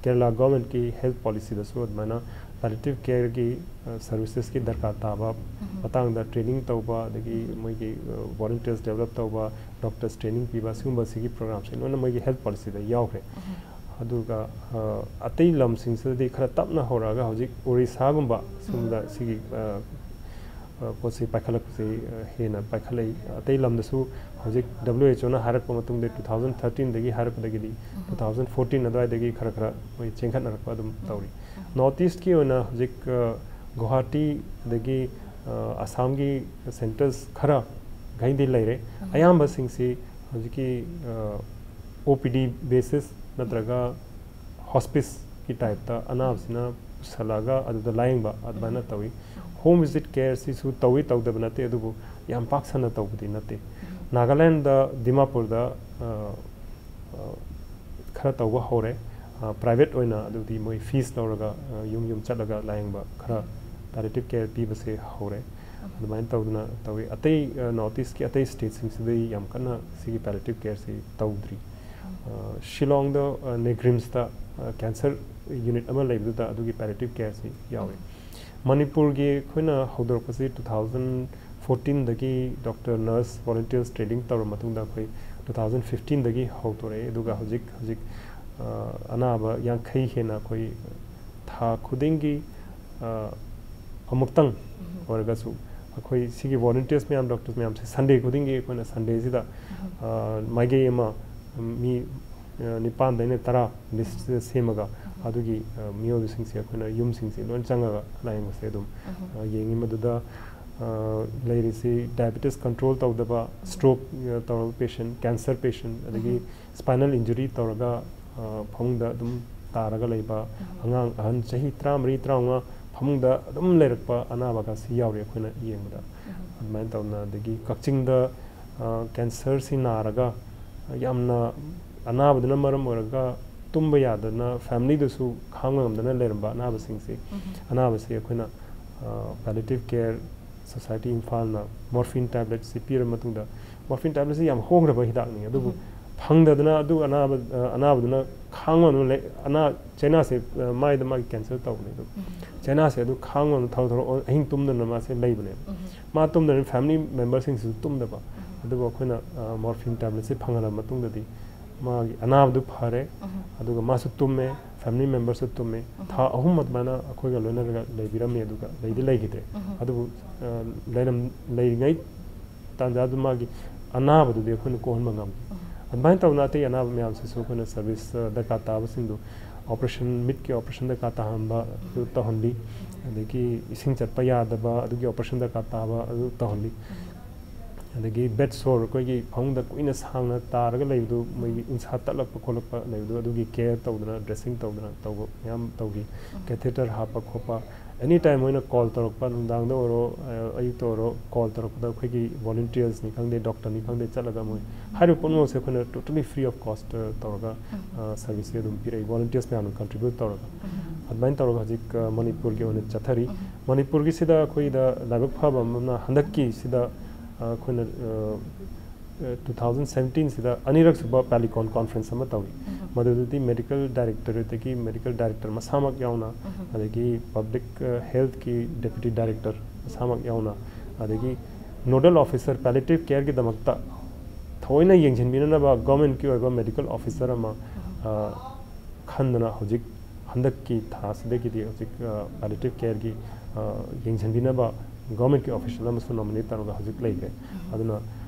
ꯀꯦꯔꯂꯥ ꯒꯚꯔꯟꯃꯦꯟꯠꯀꯤ ꯍꯦꯜꯊ ꯄꯣꯂꯤꯁꯤꯗꯁꯨ ꯑꯗꯨꯃꯥꯏꯅ ꯄꯦꯂꯦꯇꯤꯚ ꯀꯦꯌꯔꯒꯤ ꯁꯔꯚꯤꯁꯦꯁꯀꯤ ꯗꯔꯀꯥꯔ ꯇꯥꯕ ꯎꯝ꯫ ꯃꯇꯥꯡꯗ ꯇ꯭ꯔꯦꯅꯤꯡ ꯇꯧꯕ, ꯑꯗꯒꯤ ꯃꯣꯏꯒꯤ ꯚꯣꯂꯨꯟꯇꯤꯌꯔꯁ ꯗꯦꯕꯂꯞ ꯇꯧꯕ, ꯗꯣꯛꯇꯔꯁ ꯇ꯭ꯔꯦꯅꯤꯡ ꯄꯤꯕ, ꯁꯤꯒꯨꯝꯕꯁꯤꯒꯤ ꯄ꯭ꯔꯣꯒ꯭ꯔꯥꯝꯁꯦ ꯂꯣꯏꯅ ꯃꯣꯏꯒꯤ ꯍꯦꯜꯊ ꯄꯣꯂꯤꯁꯤꯗ ꯌꯥꯎꯈ꯭ꯔꯦ꯫ ꯎꯝ꯫ ꯑꯗꯨꯒ ꯑ, ꯑꯇꯩ ꯂꯝꯁꯤꯡꯁꯤꯗꯗꯤ ꯈꯔ ꯇꯞꯅ ꯍꯧꯔꯛꯑꯒ ꯍꯧꯖꯤꯛ ꯑꯣꯔꯤꯁꯥꯒꯨꯝꯕ ꯁꯤꯒꯨꯝꯕꯗ ꯎꯝ꯫ ꯁꯤꯒꯤ ꯑ, ꯑ, ꯄꯣꯠꯁꯤ ꯄꯥꯏꯈꯠꯂꯛꯄꯁꯤ ꯑ, ꯍꯦꯟꯅ ꯄꯥꯏꯈꯠꯂꯛꯏ꯫ ꯑꯇꯩ ꯂꯝꯗꯁꯨ ꯍꯧꯖꯤꯛ ꯗꯕ꯭ꯂꯤꯎ ꯑꯩꯆ ꯑꯣꯅ ꯍꯥꯏꯔꯛꯄ ꯃꯇꯨꯡꯗ ꯇꯨ ꯊꯥꯎꯖꯟ ꯊꯥꯔꯇꯤꯟꯗꯒꯤ ꯍꯥꯏꯔꯛꯄꯗꯒꯤꯗꯤ ꯎꯝ꯫ ꯇꯨ ꯊꯥꯎꯖꯟ ꯐꯣꯔꯇꯤꯟ ꯑꯗꯨꯋꯥꯏꯗꯒꯤ ꯈꯔ ꯈꯔ ꯃꯣꯏ ꯆꯦꯟꯈꯠꯅꯔꯛꯄ ꯑꯗꯨꯝ ꯎꯝ꯫ ꯇꯧꯔꯤ꯫ ꯎꯝ꯫ ꯅꯣꯔꯠ ꯏꯁ꯭ꯠꯀꯤ ꯑꯣꯏꯅ ꯍꯧꯖꯤꯛ ꯑ, ꯒꯨꯋꯥꯍꯥꯇꯤ ꯑꯗꯒꯤ ꯑ, ꯑꯁꯥꯝꯒꯤ ꯁꯦꯟꯇꯔꯁ ꯈꯔ ꯈꯩꯗꯤ ꯂꯩꯔꯦ꯫ ꯎꯝ꯫ ꯑꯌꯥꯝꯕꯁꯤꯡꯁꯤ ꯍꯧꯖꯤꯛꯀꯤ ꯑꯣ ꯄꯤ ꯗꯤ ꯕꯦꯁꯤꯁ ꯅꯠꯇ꯭ꯔꯒ ꯍꯣꯁꯄꯤꯁꯀꯤ ꯇꯥꯏꯞꯇ ꯑꯅꯥꯕꯁꯤꯅ ꯄꯨꯁꯜꯂꯛꯑꯒ ꯑꯗꯨꯗ ꯂꯥꯌꯦꯡꯕ ꯑꯗꯨꯃꯥꯏꯅ ꯎꯝ꯫ ꯇꯧꯏ꯫ ꯎꯝ꯫ ꯍꯣꯝ ꯚꯤꯖꯤꯠ ꯀꯦꯌꯔꯁꯤꯁꯨ ꯇꯧꯏ, ꯇꯧꯗꯕ ꯅꯠꯇꯦ, ꯑꯗꯨꯕꯨ ꯌꯥꯝ ꯄꯥꯛ ꯁꯟꯅ ꯇꯧꯕꯗꯤ ꯅꯠꯇꯦ꯫ ꯎꯝ꯫ ꯅꯥꯒꯥꯂꯦꯟꯗ ꯗꯤꯃꯥꯄꯨꯔꯗ ꯑ, ꯑ, ꯈꯔ ꯇꯧꯕ ꯍꯧꯔꯦ꯫ ꯄ꯭ꯔꯥꯏꯚꯦꯠ ꯑꯣꯏꯅ ꯑꯗꯨꯗꯤ ꯃꯣꯏ ꯐꯤꯁ ꯂꯧꯔꯒ ꯑ, ꯌꯨꯝ ꯌꯨꯝ ꯆꯠꯂꯒ ꯂꯥꯌꯦꯡꯕ ꯈꯔ ꯄꯦꯂꯦꯇꯤꯚ ꯀꯦꯌꯔ ꯄꯤꯕꯁꯦ ꯍꯧꯔꯦ꯫ ꯎꯝ꯫ ꯑꯗꯨꯃꯥꯏꯅ ꯇꯧꯗꯅ ꯇꯧꯏ꯫ ꯑꯇꯩ ꯑ, ꯅꯣꯔꯠ ꯏꯁ꯭ꯠꯀꯤ ꯑꯇꯩ ꯁ꯭ꯇꯦꯠꯁꯤꯡꯁꯤꯗꯗꯤ ꯌꯥꯝ ꯀꯟꯅ ꯁꯤꯒꯤ ꯄꯦꯂꯦꯇꯤꯚ ꯀꯦꯌꯔꯁꯤ ꯇꯧꯗ꯭ꯔꯤ꯫ ꯎꯝ꯫ ꯑ, ꯁꯤꯂꯣꯡꯗ ꯑ, ꯅꯦꯒ꯭ꯔꯤꯝꯁꯇ ꯑ, ꯀꯦꯟꯁꯔ ꯌꯨꯅꯤꯠ ꯑꯃ ꯂꯩꯕꯗꯨꯗ ꯑꯗꯨꯒꯤ ꯄꯦꯂꯦꯇꯤꯚ ꯀꯦꯌꯔꯁꯤ ꯌꯥꯎꯏ꯫ ꯎꯝ꯫ ꯃꯅꯤꯄꯨꯔꯒꯤ ꯑꯩꯈꯣꯏꯅ ꯍꯧꯗꯣꯔꯛꯄꯁꯤ ꯇꯨ ꯊꯥꯎꯖꯟ ꯐꯣꯔꯇꯤꯟꯗꯒꯤ ꯗꯣꯛꯇꯔ ꯅꯔꯁ ꯚꯣꯂꯨꯟꯇꯤꯌꯔꯁ ꯇ꯭ꯔꯦꯅꯤꯡ ꯇꯧꯔ ꯃꯇꯨꯡꯗ ꯑꯩꯈꯣꯏ ꯇꯨ ꯊꯥꯎꯖꯟ ꯐꯤꯐꯇꯤꯟꯗꯒꯤ ꯍꯧꯗꯣꯔꯛꯑꯦ꯫ ꯑꯗꯨꯒ ꯍꯧꯖꯤꯛ ꯍꯧꯖꯤꯛ ꯑ, ꯑꯅꯥꯕ ꯌꯥꯡꯈꯩ ꯍꯦꯟꯅ ꯑꯩꯈꯣꯏ ꯊꯥ ꯈꯨꯗꯤꯡꯒꯤ ꯑ, ꯑꯃꯨꯛꯇꯪ ꯎꯝ꯫ ꯑꯣꯏꯔꯒꯁꯨ ꯑꯩꯈꯣꯏ ꯁꯤꯒꯤ ꯚꯣꯂꯨꯟꯇꯤꯌꯔꯁ ꯃꯌꯥꯝ, ꯗꯣꯛꯇꯔꯁ ꯃꯌꯥꯝꯁꯦ ꯁꯟꯗꯦ ꯈꯨꯗꯤꯡꯒꯤ ꯑꯩꯈꯣꯏꯅ ꯁꯟꯗꯦꯁꯤꯗ ꯎꯝ꯫ ꯑ, ꯃꯥꯏꯀꯩ ꯑꯃ ꯃꯤ ꯅꯤꯄꯥꯟꯗꯩꯅ ꯇꯔꯥ ꯂꯤꯁ ꯁꯦꯝꯃꯒ ꯑꯗꯨꯒꯤ ꯃꯤꯑꯣꯏꯕꯁꯤꯡꯁꯦ ꯑꯩꯈꯣꯏꯅ ꯌꯨꯝꯁꯤꯡꯁꯦ ꯂꯣꯏ ꯆꯪꯉꯒ ꯂꯥꯏꯌꯦꯡꯕꯁꯦ ꯑꯗꯨꯝ ꯌꯦꯡꯉꯤ꯫ ꯃꯗꯨꯗ ꯂꯩꯔꯤꯁꯤ ꯗꯥꯏꯕꯤꯇꯤꯁ ꯀꯟꯇ꯭ꯔꯣꯜ ꯇꯧꯗꯕ, ꯁ꯭ꯇ꯭ꯔꯣꯛ ꯇꯧꯔꯕ ꯄꯦꯁꯦꯟ, ꯀꯦꯟꯁꯔ ꯄꯦꯁꯦꯟ, ꯑꯗꯒꯤ ꯁ꯭ꯄꯥꯏꯅꯦꯜ ꯏꯟꯖꯨꯔꯤ ꯇꯧꯔꯒ ꯐꯃꯨꯡꯗ ꯑꯗꯨꯝ ꯇꯥꯔꯒ ꯂꯩꯕ, ꯑꯉꯥꯡ ꯑꯍꯟ ꯆꯍꯤ ꯇꯔꯥꯃꯔꯤ, ꯇꯔꯥꯃꯉꯥ ꯐꯃꯨꯡꯗ ꯑꯗꯨꯝ ꯂꯩꯔꯛꯄ ꯑꯅꯥꯕꯒꯁꯤ ꯌꯥꯎꯔꯤ ꯑꯩꯈꯣꯏꯅ ꯌꯦꯡꯕꯗ꯫ ꯑꯗꯨꯃꯥꯏꯅ ꯇꯧꯗꯅ, ꯑꯗꯒꯤ ꯀꯛꯆꯤꯡꯗ ꯀꯦꯟꯁꯔꯁꯤ ꯅꯥꯔꯒ ꯌꯥꯝꯅ ꯑꯅꯥꯕꯗꯨꯅ ꯃꯔꯝ ꯑꯣꯏꯔꯒ ꯇꯨꯝꯕ ꯌꯥꯗꯅ, ꯐꯦꯃꯤꯂꯤꯗꯨꯁꯨ ꯈꯥꯡꯕ ꯉꯝꯗꯅ ꯂꯩꯔꯝꯕ ꯑꯅꯥꯕꯁꯤꯡꯁꯤ, ꯑꯅꯥꯕꯁꯤ ꯑꯩꯈꯣꯏꯅ ꯄꯦꯂꯤꯌꯦꯇꯤꯚ ꯀꯦꯌꯔ ꯁꯣꯁꯥꯏꯇꯤ ꯏꯝꯐꯥꯜꯅ ꯃꯣꯔꯐꯤꯟ ꯇꯦꯕ꯭ꯂꯦꯠꯁꯤ ꯄꯤꯔꯕ ꯃꯇꯨꯡꯗ, ꯃꯣꯔꯐꯤꯟ ꯇꯦꯕ꯭ꯂꯦꯠꯁꯤ ꯌꯥꯝ ꯍꯣꯡꯈ꯭ꯔꯕ ꯍꯤꯗꯥꯛꯅꯤ, ꯑꯗꯨꯕꯨ ꯐꯪꯗꯗꯅ ꯑꯗꯨ ꯑꯅꯥꯕ, ꯑ, ꯑꯅꯥꯕꯗꯨꯅ ꯈꯥꯡꯕ ꯉꯝꯗꯅ ꯂꯩ-, ꯑꯅꯥ, ꯆꯩꯅꯥꯁꯦ, ꯑ, ꯃꯥꯏꯗ ꯃꯥꯒꯤ ꯀꯦꯟꯁꯔ ꯇꯧꯕꯅꯦ, ꯑꯗꯨ ꯆꯩꯅꯥꯁꯦ ꯑꯗꯨ ꯈꯥꯡꯕ ꯉꯝꯗꯅ ꯊꯧ ꯊꯧꯔ ꯑꯍꯤꯡ ꯇꯨꯝꯗꯅ ꯃꯥꯁꯦ ꯂꯩꯕꯅꯦꯕ꯫ ꯃꯥ ꯇꯨꯝꯗꯅ ꯐꯦꯃꯤꯂꯤ ꯃꯦꯝꯕꯔꯁꯤꯡꯁꯤꯁꯨ ꯇꯨꯝꯗꯕ꯫ ꯑꯗꯨꯕꯨ ꯑꯩꯈꯣꯏꯅ, ꯑ, ꯃꯣꯔꯐꯤꯟ ꯇꯦꯕ꯭ꯂꯦꯠꯁꯦ ꯐꯪꯍꯜꯂꯕ ꯃꯇꯨꯡꯗꯗꯤ ꯃꯥꯒꯤ ꯑꯅꯥꯕꯗꯨ ꯐꯔꯦ, ꯑꯗꯨꯒ ꯃꯥꯁꯨ ꯇꯨꯝꯃꯦ, ꯐꯦꯃꯤꯂꯤ ꯃꯦꯝꯕꯔꯁꯨ ꯇꯨꯝꯃꯦ꯫ ꯊꯥ ꯑꯍꯨꯝ ꯑꯗꯨꯃꯥꯏꯅ ꯑꯩꯈꯣꯏꯒ ꯂꯣꯏꯅꯔꯒ ꯂꯩꯕꯤꯔꯝꯃꯤ, ꯑꯗꯨꯒ ꯂꯩꯗꯤ ꯂꯩꯈꯤꯗ꯭ꯔꯦ꯫ ꯑꯗꯨꯕꯨ, ꯑ, ꯂꯩꯔꯝ-, ꯂꯩꯔꯤꯉꯩ ꯇꯥꯟꯖꯥꯗꯨ ꯃꯥꯒꯤ ꯑꯅꯥꯕꯗꯨꯗꯤ ꯑꯩꯈꯣꯏꯅ ꯀꯣꯛꯍꯟꯕ ꯉꯝꯃꯤ꯫ ꯑꯗꯨꯃꯥꯏꯅ ꯇꯧꯗꯅ ꯑꯇꯩ ꯑꯅꯥꯕ ꯃꯌꯥꯝꯁꯤꯁꯨ ꯑꯩꯈꯣꯏꯅ ꯁꯔꯚꯤꯁ, ꯑ, ꯗꯔꯀꯥꯔ ꯇꯥꯕꯁꯤꯡꯗꯨ, ꯑꯣꯄꯔꯦꯁꯟ, ꯃꯤꯠꯀꯤ ꯑꯣꯄꯔꯦꯁꯟ ꯗꯔꯀꯥꯔ ꯇꯥꯍꯟꯕ ꯑꯗꯨ ꯇꯧꯍꯜꯂꯤ, ꯑꯗꯒꯤ ꯏꯁꯤꯡ ꯆꯠꯄ ꯌꯥꯗꯕ ꯑꯗꯨꯒꯤ ꯑꯣꯄꯔꯦꯁꯟ ꯗꯔꯀꯥꯔ ꯇꯥꯕ ꯑꯗꯨ ꯇꯧꯍꯜꯂꯤ꯫ ꯑꯗꯒꯤ ꯕꯦꯗ ꯁꯣꯔ, ꯑꯩꯈꯣꯏꯒꯤ ꯐꯃꯨꯡꯗ ꯀꯨꯏꯅ ꯁꯥꯡꯅ ꯇꯥꯔꯒ ꯂꯩꯕꯗꯨ, ꯃꯣꯏꯒꯤ ꯏꯟꯁꯥ ꯇꯠꯂꯛꯄ ꯈꯣꯠꯂꯛꯄ ꯂꯩꯕꯗꯨ, ꯑꯗꯨꯒꯤ ꯀꯦꯌꯔ ꯇꯧꯗꯅ, ꯗ꯭ꯔꯦꯁꯤꯡ ꯇꯧꯗꯅ ꯇꯧꯕ ꯃꯌꯥꯝ ꯇꯧꯈꯤ꯫ ꯀꯦꯊꯦꯇꯔ ꯍꯥꯞꯄ ꯈꯣꯠꯄ, ꯑꯦꯅꯤ ꯇꯥꯏꯝ ꯃꯣꯏꯅ ꯀꯣꯜ ꯇꯧꯔꯛꯄ, ꯅꯨꯡꯗꯥꯡꯗ ꯑꯣꯏꯔꯣ, ꯑ, ꯑꯌꯨꯛꯇ ꯑꯣꯏꯔꯣ, ꯀꯣꯜ ꯇꯧꯔꯛꯄꯗ ꯑꯩꯈꯣꯏꯒꯤ ꯚꯣꯂꯨꯟꯇꯤꯌꯔꯁꯅꯤ ꯈꯪꯗꯦ, ꯗꯣꯛꯇꯔꯅꯤ ꯈꯪꯗꯦ, ꯆꯠꯂꯒ ꯃꯣꯏ ꯍꯥꯏꯔꯤꯕ ꯄꯨꯝꯅꯃꯛꯁꯦ ꯑꯩꯈꯣꯏꯅ totally free of cost, ꯑ, ꯇꯧꯔꯒ, ꯑ, ꯁꯔꯚꯤꯁꯁꯦ ꯑꯗꯨꯝ ꯄꯤꯔꯛꯏ, ꯚꯣꯂꯨꯟꯇꯤꯌꯔꯁ ꯃꯌꯥꯝꯅ ꯀꯟꯇ꯭ꯔꯤꯕ꯭ꯌꯨꯠ ꯇꯧꯔꯒ꯫ ꯑꯗꯨꯃꯥꯏꯅ ꯇꯧꯔꯒ ꯍꯧꯖꯤꯛ, ꯑ, ꯃꯅꯤꯄꯨꯔꯒꯤ ꯑꯣꯏꯅ ꯆꯠꯊꯔꯤ꯫ ꯃꯅꯤꯄꯨꯔꯒꯤꯁꯤꯗ ꯑꯩꯈꯣꯏꯗ ꯂꯥꯏꯕꯛ ꯐꯕ ꯑꯃꯅ ꯍꯟꯗꯛꯀꯤꯁꯤꯗ, ꯑ, ꯑꯩꯈꯣꯏꯅ, ꯑ, ꯑ, two thousand seventeen ꯁꯤꯗ ꯑꯅꯤꯔꯛꯁꯨꯕ ꯄꯦꯂꯤꯀꯣꯟ ꯀꯣꯟꯐ꯭ꯔꯦꯟꯁ ꯑꯃ ꯇꯧꯏ꯫ ꯃꯗꯨꯗꯗꯤ ꯃꯦꯗꯤꯀꯦꯜ ꯗꯥꯏꯔꯦꯛꯇꯣꯔꯦꯠꯇꯒꯤ ꯃꯦꯗꯤꯀꯦꯜ ꯗꯥꯏꯔꯦꯛꯇꯔ ꯃꯁꯥꯃꯛ ꯌꯥꯎꯅ, ꯑꯗꯒꯤ ꯄꯕ꯭ꯂꯤꯛ, ꯑ, ꯍꯦꯜꯊꯀꯤ ꯗꯦꯄ꯭ꯌꯨꯇꯤ ꯗꯥꯏꯔꯦꯛꯇꯔ ꯃꯁꯥꯃꯛ ꯌꯥꯎꯅ, ꯑꯗꯒꯤ ꯅꯣꯗꯦꯜ ꯑꯣꯐꯤꯁꯔ ꯄꯦꯂꯤꯌꯦꯇꯤꯚ ꯀꯦꯌꯔꯒꯤꯗꯃꯛꯇ ꯊꯑꯣꯏꯅ ꯌꯦꯡꯁꯤꯟꯕꯤꯅꯅꯕ ꯒꯣꯔꯃꯦꯟꯠꯀꯤ ꯑꯣꯏꯕ ꯃꯦꯗꯤꯀꯦꯜ ꯑꯣꯐꯤꯁꯔ ꯑꯃ, ꯑ, ꯈꯟꯗꯅ ꯍꯧꯖꯤꯛ ꯍꯟꯗꯛꯀꯤ ꯊꯥꯁꯤꯗꯒꯤꯗꯤ ꯍꯧꯖꯤꯛ, ꯑ, ꯄꯦꯂꯤꯌꯦꯇꯤꯚ ꯀꯦꯌꯔꯒꯤ, ꯑ, ꯌꯦꯡꯁꯤꯟꯕꯤꯅꯕ ꯒꯣꯔꯃꯦꯟꯠꯀꯤ ꯑꯣꯐꯤꯁꯤꯌꯦꯜ ꯑꯃꯁꯨ ꯅꯣꯃꯤꯅꯦꯠ ꯇꯧꯔꯒ ꯍꯧꯖꯤꯛ ꯂꯩꯈ꯭ꯔꯦ꯫ ꯑꯗꯨꯅ,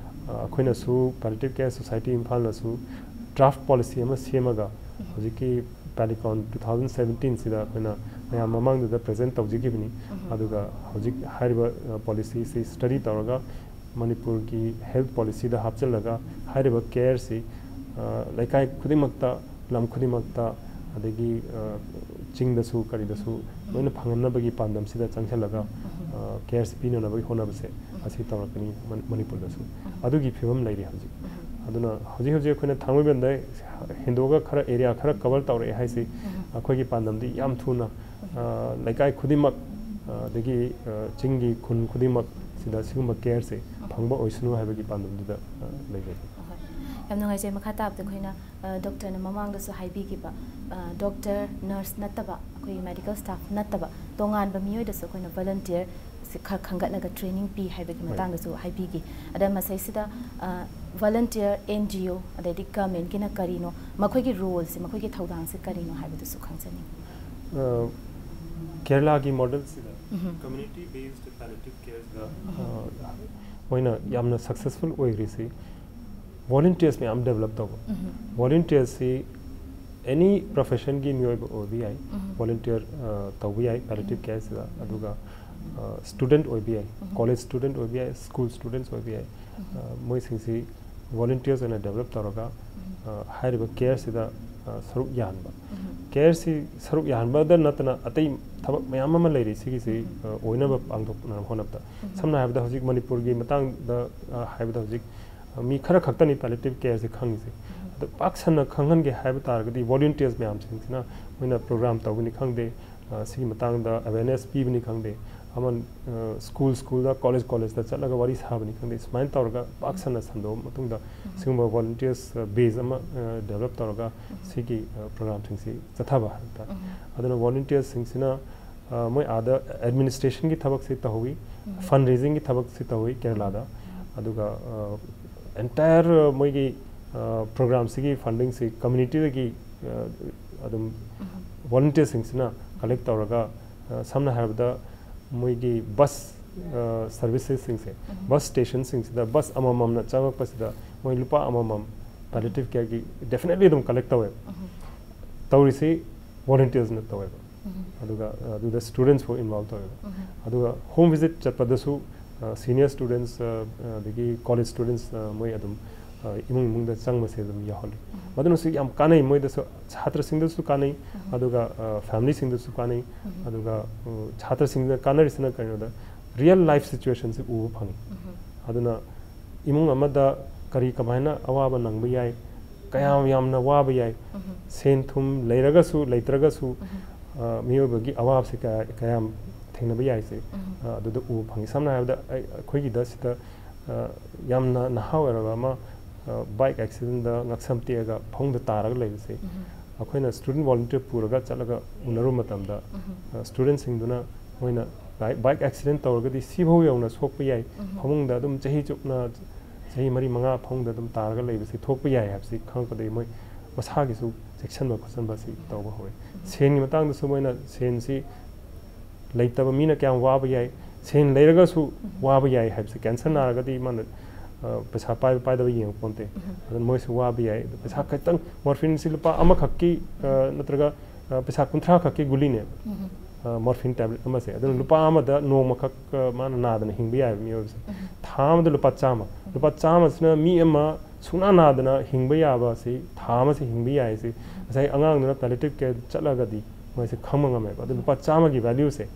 ꯑ, ꯑꯩꯈꯣꯏꯅꯁꯨ ꯄꯦꯂꯤꯌꯦꯇꯤꯚ ꯀꯦꯌꯔ ꯁꯣꯁꯥꯏꯇꯤ ꯏꯝꯐꯥꯜꯅꯁꯨ ꯗ꯭ꯔꯥꯐ ꯄꯣꯂꯤꯁꯤ ꯑꯃ ꯁꯦꯝꯃꯒ ꯍꯧꯖꯤꯛꯀꯤ ꯄꯦꯂꯤꯀꯣꯟ ꯇꯨ ꯊꯥꯎꯖꯟ ꯁꯕꯦꯟꯇꯤꯟꯁꯤꯗ ꯑꯩꯈꯣꯏꯅ ꯃꯌꯥꯝ ꯃꯃꯥꯡꯗꯨꯗ ꯄ꯭ꯔꯖꯦꯟ ꯇꯧꯖꯈꯤꯕꯅꯤ꯫ ꯑꯗꯨꯒ ꯍꯧꯖꯤꯛ ꯍꯥꯏꯔꯤꯕ ꯄꯣꯂꯤꯁꯤꯁꯤ ꯁ꯭ꯇꯗꯤ ꯇꯧꯔꯒ ꯃꯅꯤꯄꯨꯔꯒꯤ ꯍꯦꯜꯊ ꯄꯣꯂꯤꯁꯤꯗ ꯍꯥꯞꯆꯤꯜꯂꯒ ꯍꯥꯏꯔꯤꯕ ꯀꯦꯌꯔꯁꯤ ꯂꯩꯀꯥꯏ ꯈꯨꯗꯤꯡꯃꯛꯇ, ꯂꯝ ꯈꯨꯗꯤꯡꯃꯛꯇ, ꯑꯗꯒꯤ ꯆꯤꯡꯗꯁꯨ ꯀꯔꯤꯗꯁꯨ ꯂꯣꯏꯅ ꯐꯪꯍꯟꯅꯕꯒꯤ ꯄꯥꯟꯗꯝꯁꯤꯗ ꯆꯪꯁꯤꯜꯂꯒ ꯀꯦꯌꯔꯁꯤ ꯄꯤꯅꯅꯕꯒꯤ ꯍꯣꯠꯅꯕꯁꯦ ꯑꯁꯤ ꯇꯧꯔꯛꯀꯅꯤ ꯃꯅꯤꯄꯨꯔꯗꯁꯨ꯫ ꯑꯗꯨꯒꯤ ꯐꯤꯕꯝ ꯂꯩꯔꯤ ꯍꯧꯖꯤꯛ꯫ ꯑꯗꯨꯅ ꯍꯧꯖꯤꯛ ꯍꯧꯖꯤꯛ ꯑꯩꯈꯣꯏꯅ ꯊꯥꯡꯃꯩꯕꯟꯗ ꯍꯦꯟꯗꯣꯛꯑꯒ ꯈꯔ ꯑꯦꯔꯤꯌꯥ ꯈꯔ ꯀꯕꯔ ꯇꯧꯔꯛꯑꯦ ꯍꯥꯏꯁꯤ꯫ ꯑꯩꯈꯣꯏꯒꯤ ꯄꯥꯟꯗꯝꯗꯤ ꯌꯥꯝ ꯊꯨꯅ ꯂꯩꯀꯥꯏ ꯈꯨꯗꯤꯡꯃꯛ, ꯑꯗꯒꯤ ꯆꯤꯡꯒꯤ ꯈꯨꯟ ꯈꯨꯗꯤꯡꯃꯛ ꯁꯤꯗ ꯁꯤꯒꯨꯝꯕ ꯀꯦꯌꯔꯁꯦ ꯐꯪꯕ ꯑꯣꯏꯁꯅꯨ ꯍꯥꯏꯕꯒꯤ ꯄꯥꯟꯗꯝꯗꯨꯗ ꯂꯩꯖꯩ꯫ ꯌꯥꯝ ꯅꯨꯡꯉꯥꯏꯖꯩ꯫ ꯃꯈꯥ ꯇꯥꯕꯗ ꯑꯩꯈꯣꯏꯅ ꯗꯣꯛꯇꯔꯅ ꯃꯃꯥꯡꯗꯁꯨ ꯍꯥꯏꯕꯤꯈꯤꯕ, ꯗꯣꯛꯇꯔ, ꯅꯔꯁ ꯅꯠꯇꯕ ꯑꯩꯈꯣꯏꯒꯤ ꯃꯦꯗꯤꯀꯦꯜ ꯁ꯭ꯇꯥꯐ ꯅꯠꯇꯕ ꯇꯣꯉꯥꯟꯕ ꯃꯤꯑꯣꯏꯗꯁꯨ ꯑꯩꯈꯣꯏꯅ ꯚꯣꯂꯟꯇꯤꯌꯔ ꯈꯔ ꯈꯟꯒꯠꯂꯒ ꯇ꯭ꯔꯦꯅꯤꯡ ꯄꯤ ꯍꯥꯏꯕꯒꯤ ꯃꯇꯥꯡꯗꯁꯨ ꯍꯥꯏꯕꯤꯈꯤ꯫ ꯑꯗ ꯃꯁꯤꯁꯤꯗ ꯚꯣꯂꯟꯇꯤꯌꯔ, ꯑꯦꯟ ꯖꯤ ꯑꯣ, ꯑꯗꯩꯗꯤ ꯒꯃꯦꯟꯒꯤꯅ ꯀꯔꯤꯅꯣ, ꯃꯈꯣꯏꯒꯤ ꯔꯣꯜꯁꯦ, ꯃꯈꯣꯏꯒꯤ ꯊꯧꯗꯥꯡꯁꯦ ꯀꯔꯤꯅꯣ ꯍꯥꯏꯕꯗꯨꯁꯨ ꯈꯪꯖꯅꯤꯡꯉꯤ꯫ ꯀꯦꯔꯂꯥꯒꯤ ꯃꯣꯗꯦꯜꯁꯤꯗ ꯀꯝꯃ꯭ꯌꯨꯅꯤꯇꯤ ꯕꯦꯁ꯭ꯗ ꯄꯦꯂꯤꯌꯦꯇꯤꯚ ꯀꯦꯌꯔꯗ ꯃꯣꯏꯅ ꯌꯥꯝꯅ ꯁꯛꯁꯦꯁꯐꯨꯜ ꯑꯣꯏꯈ꯭ꯔꯤꯁꯤ ꯚꯣꯂꯨꯟꯇꯤꯌꯔꯁ ꯃꯌꯥꯝ ꯗꯦꯕꯂꯞ ꯇꯧꯕ꯫ ꯚꯣꯂꯨꯟꯇꯤꯌꯔꯁꯤ ꯑꯦꯅꯤ ꯄ꯭ꯔꯣꯐꯦꯁꯟꯒꯤ ꯃꯤꯑꯣꯏꯕ ꯑꯣꯏꯕ ꯌꯥꯏ, ꯚꯣꯂꯨꯟꯇꯤꯌꯔ ꯇꯧꯕ ꯌꯥꯏ ꯄꯦꯂꯤꯌꯦꯇꯤꯚ ꯀꯦꯌꯔꯁꯤꯗ꯫ ꯑꯗꯨꯒ ꯁ꯭ꯇꯨꯗꯦꯟꯠ ꯑꯣꯏꯕ ꯌꯥꯏ, ꯀꯣꯂꯦꯖ ꯁ꯭ꯇꯨꯗꯦꯟꯠ ꯑꯣꯏꯕ ꯌꯥꯏ, ꯁ꯭ꯀꯨꯜ ꯁ꯭ꯇꯨꯗꯦꯟꯠꯁ ꯑꯣꯏꯕ ꯌꯥꯏ꯫ ꯃꯣꯏꯁꯤꯡꯁꯤ ꯚꯣꯂꯨꯟꯇꯤꯌꯔꯁ ꯑꯣꯏꯅ ꯗꯦꯕꯂꯞ ꯇꯧꯔꯒ ꯍꯥꯏꯔꯤꯕ ꯀꯦꯌꯔꯁꯤꯗ ꯁꯔꯨꯛ ꯌꯥꯍꯟꯕ꯫ ꯀꯦꯌꯔꯁꯤ ꯁꯔꯨꯛ ꯌꯥꯍꯟꯕꯗ ꯅꯠꯇꯅ ꯑꯇꯩ ꯊꯕꯛ ꯃꯌꯥꯝ ꯑꯃ ꯂꯩꯔꯤ ꯁꯤꯒꯤꯁꯤ ꯑꯣꯏꯅꯕ ꯄꯥꯡꯊꯣꯛꯅꯕ ꯍꯣꯠꯅꯕꯗ꯫ ꯁꯝꯅ ꯍꯥꯏꯔꯕꯗ ꯍꯧꯖꯤꯛ ꯃꯅꯤꯄꯨꯔꯒꯤ ꯃꯇꯥꯡꯗ ꯍꯥꯏꯕꯗ ꯍꯧꯖꯤꯛ ꯃꯤ ꯈꯔ ꯈꯛꯇꯅꯤ ꯄꯦꯂꯤꯌꯦꯇꯤꯚ ꯀꯦꯌꯔꯁꯤ ꯈꯪꯉꯤꯁꯤ꯫ ꯑꯗꯣ ꯄꯥꯛ ꯁꯟꯅ ꯈꯪꯍꯟꯒꯦ ꯍꯥꯏꯕ ꯇꯥꯔꯒꯗꯤ ꯚꯣꯂꯨꯟꯇꯤꯌꯔꯁ ꯃꯌꯥꯝꯁꯤꯡꯁꯤꯅ ꯃꯣꯏꯅ ꯄ꯭ꯔꯣꯒ꯭ꯔꯥꯝ ꯇꯧꯕꯅꯤ ꯈꯪꯗꯦ, ꯁꯤꯒꯤ ꯃꯇꯥꯡꯗ ꯑꯦꯋꯦꯔꯅꯦꯁ ꯄꯤꯕꯅꯤ ꯈꯪꯗꯦ, ꯑꯃ ꯁ꯭ꯀꯨꯜ ꯁ꯭ꯀꯨꯜꯗ, ꯀꯣꯂꯦꯖ ꯀꯣꯂꯦꯖꯇ ꯆꯠꯂꯒ ꯋꯥꯔꯤ ꯁꯥꯕꯅꯤ ꯈꯪꯗꯦ, ꯁꯨꯃꯥꯏꯅ ꯇꯧꯔꯒ ꯄꯥꯛ ꯁꯟꯅ ꯁꯟꯗꯣꯛꯑ ꯃꯇꯨꯡꯗ ꯁꯤꯒꯨꯝꯕ ꯚꯣꯂꯨꯟꯇꯤꯌꯔꯁ ꯕꯦꯁ ꯑꯃ ꯗꯦꯕꯂꯞ ꯇꯧꯔꯒ ꯁꯤꯒꯤ ꯄ꯭ꯔꯣꯒ꯭ꯔꯥꯝꯁꯤꯡꯁꯤ ꯆꯠꯊꯕ ꯍꯥꯏꯕ ꯇꯥꯔꯦ꯫ ꯑꯗꯨꯅ ꯚꯣꯂꯨꯟꯇꯤꯌꯔꯁꯤꯡꯁꯤꯅ ꯃꯣꯏ ꯑꯥꯗ ꯑꯦꯗꯃꯤꯅꯤꯁꯇ꯭ꯔꯦꯁꯟꯒꯤ ꯊꯕꯛꯁꯤ ꯇꯧꯍꯧꯋꯤ, ꯐꯟ ꯔꯦꯖꯤꯡꯒꯤ ꯊꯕꯛꯁꯤ ꯇꯧꯍꯧꯋꯤ ꯀꯦꯔꯂꯥꯗ꯫ ꯑꯗꯨꯒ ꯑꯦꯟꯇꯥꯌꯔ ꯃꯣꯏꯒꯤ ꯄ꯭ꯔꯣꯒ꯭ꯔꯥꯝꯁꯤꯒꯤ ꯐꯟꯗꯤꯡꯁꯤ ꯀꯝꯃ꯭ꯌꯨꯅꯤꯇꯤꯗꯒꯤ ꯑꯗꯨꯝ ꯚꯣꯂꯨꯟꯇꯤꯌꯔꯁꯤꯡꯁꯤꯅ ꯀꯂꯦꯛ ꯇꯧꯔꯒ, ꯁꯝꯅ ꯍꯥꯏꯔꯕꯗ ꯃꯣꯏꯒꯤ ꯕꯁ ꯁꯔꯚꯤꯁꯦꯁꯁꯤꯡꯁꯦ, ꯕꯁ ꯁ꯭ꯇꯦꯁꯟꯁꯤꯡꯁꯤꯗ ꯕꯁ ꯑꯃꯃꯝꯅ ꯆꯪꯉꯛꯄꯁꯤꯗ ꯃꯣꯏ ꯂꯨꯄꯥ ꯑꯃꯃꯝ palliative careꯒꯤ definitely ꯑꯗꯨꯝ collect ꯇꯧꯋꯦꯕ꯫ ꯇꯧꯔꯤꯁꯤ volunteersꯅ ꯇꯧꯋꯦꯕ꯫ ꯑꯗꯨꯒ ꯑꯗꯨꯗ studentsꯐꯥꯎ involve ꯇꯧꯋꯦꯕ꯫ ꯑꯗꯨꯒ home visit ꯆꯠꯄꯗꯁꯨ senior students ꯑꯗꯒꯤ college students ꯃꯣꯏ ꯑꯗꯨꯝ ꯏꯃꯨꯡ ꯏꯃꯨꯡꯗ ꯆꯪꯕꯁꯦ ꯑꯗꯨꯝ ꯌꯥꯎꯍꯜꯂꯤ꯫ ꯃꯗꯨꯅꯁꯨ ꯌꯥꯝ ꯀꯥꯟꯅꯩ, ꯃꯣꯏꯗꯁꯨ, ꯁꯥꯇ꯭ꯔꯁꯤꯡꯗꯁꯨ ꯀꯥꯟꯅꯩ꯫ ꯑꯗꯨꯒ familyꯁꯤꯡꯗꯁꯨ ꯀꯥꯟꯅꯩ꯫ ꯑꯗꯨꯒ ꯁꯥꯇ꯭ꯔꯁꯤꯡꯗ ꯀꯥꯟꯅꯔꯤꯁꯤꯅ ꯀꯩꯅꯣꯗ, real life situationꯁꯦ ꯎꯕ ꯐꯪꯉꯤ꯫ ꯑꯗꯨꯅ ꯏꯃꯨꯡ ꯑꯃꯗ ꯀꯔꯤ ꯀꯃꯥꯏꯅ ꯑꯋꯥꯕ ꯅꯪꯕ ꯌꯥꯏ, ꯀꯌꯥꯝ ꯌꯥꯝꯅ ꯋꯥꯕ ꯌꯥꯏ, ꯁꯦꯟ ꯊꯨꯝ ꯂꯩꯔꯒꯁꯨ ꯂꯩꯇ꯭ꯔꯒꯁꯨ ꯃꯤꯑꯣꯏꯕꯒꯤ ꯑꯋꯥꯕꯁꯤ ꯀꯌꯥ ꯀꯌꯥꯝ ꯊꯦꯡꯅꯕ ꯌꯥꯏꯁꯦ ꯑꯗꯨꯗ ꯎꯕ ꯐꯪꯉꯤ꯫ ꯁꯝꯅ ꯍꯥꯏꯔꯕꯗ ꯑꯩꯈꯣꯏꯒꯤꯗ ꯁꯤꯗ ꯌꯥꯝꯅ ꯅꯍꯥ ꯑꯣꯏꯔꯕ ꯑꯃ bike accidentꯗ ꯉꯛꯁꯝ ꯇꯦꯛꯑꯒ ꯐꯃꯨꯡꯗ ꯇꯥꯔꯒ ꯂꯩꯕꯁꯦ ꯑꯩꯈꯣꯏꯅ student volunteer ꯄꯨꯔꯒ ꯆꯠꯂꯒ ꯎꯅꯔꯨꯕ ꯃꯇꯝꯗ studentꯁꯤꯡꯗꯨꯅ ꯃꯣꯏꯅ bike accident ꯇꯧꯔꯒꯗꯤ ꯁꯤꯐꯥꯎ ꯌꯧꯅ ꯁꯣꯛꯄ ꯌꯥꯏ, ꯐꯃꯨꯡꯗ ꯑꯗꯨꯝ ꯆꯍꯤ ꯆꯨꯞꯅ, ꯆꯍꯤ ꯃꯔꯤ ꯃꯉꯥ ꯐꯃꯨꯡꯗ ꯑꯗꯨꯝ ꯇꯥꯔꯒ ꯂꯩꯕꯁꯤ ꯊꯣꯛꯄ ꯌꯥꯏ ꯍꯥꯏꯕꯁꯤ ꯈꯪꯉꯛꯄꯗꯒꯤ ꯃꯣꯏ ꯃꯁꯥꯒꯤꯁꯨ ꯆꯦꯛꯁꯤꯟꯕ ꯈꯣꯠꯆꯟꯕ ꯑꯁꯤ ꯇꯧꯕ ꯍꯧꯔꯦ꯫ ꯁꯦꯟꯒꯤ ꯃꯇꯥꯡꯗꯁꯨ ꯃꯣꯏꯅ ꯁꯦꯟꯁꯤ ꯂꯩꯇꯕ ꯃꯤꯅ ꯀꯌꯥꯝ ꯋꯥꯕ ꯌꯥꯏ, ꯁꯦꯟ ꯂꯩꯔꯒꯁꯨ ꯋꯥꯕ ꯌꯥꯏ ꯍꯥꯏꯕꯁꯦ꯫ Cancer ꯅꯥꯔꯒꯗꯤ ꯃꯥꯅ ꯄꯩꯁꯥ ꯄꯥꯏꯕ ꯄꯥꯏꯗꯕ ꯌꯦꯡꯉꯛꯄ ꯅꯠꯇꯦ꯫ ꯑꯗꯨꯅ ꯃꯣꯏꯁꯨ ꯋꯥꯕ ꯌꯥꯏ꯫ ꯑꯗꯣ ꯄꯩꯁꯥ ꯈꯛꯇꯪ, morphineꯁꯤ ꯂꯨꯄꯥ ꯑꯃꯈꯛꯀꯤ ꯅꯠꯇ꯭ꯔꯒ ꯄꯩꯁꯥ ꯀꯨꯟꯊ꯭ꯔꯥ ꯈꯛꯀꯤ ꯒꯨꯂꯤꯅꯦ꯫ Morphine tablet ꯑꯃꯁꯦ꯫ ꯑꯗꯨꯅ ꯂꯨꯄꯥ ꯑꯃꯗ ꯅꯣꯡꯃꯈꯛ ꯃꯥꯅ ꯅꯥꯗꯅ ꯍꯤꯡꯕ ꯌꯥꯏꯕ ꯃꯤꯑꯣꯏꯕꯁꯦ꯫ ꯊꯥ ꯑꯃꯗ ꯂꯨꯄꯥ ꯆꯥꯝꯃ꯫ ꯂꯨꯄꯥ ꯆꯥꯝꯃꯁꯤꯅ ꯃꯤ ꯑꯃ ꯁꯨꯡꯅꯥ ꯅꯥꯗꯅ ꯍꯤꯡꯕ ꯌꯥꯕ ꯑꯁꯤ, ꯊꯥ ꯑꯃꯁꯤ ꯍꯤꯡꯕ ꯌꯥꯏ ꯑꯁꯤ ꯉꯁꯥꯏ ꯑꯉꯥꯡꯗꯨꯅ palliative care ꯆꯠꯂꯒꯗꯤ ꯃꯣꯏꯁꯦ ꯈꯪꯕ ꯉꯝꯃꯦꯕ꯫ ꯑꯗꯨ ꯂꯨꯄꯥ ꯆꯥꯝꯃꯒꯤ valueꯁꯦ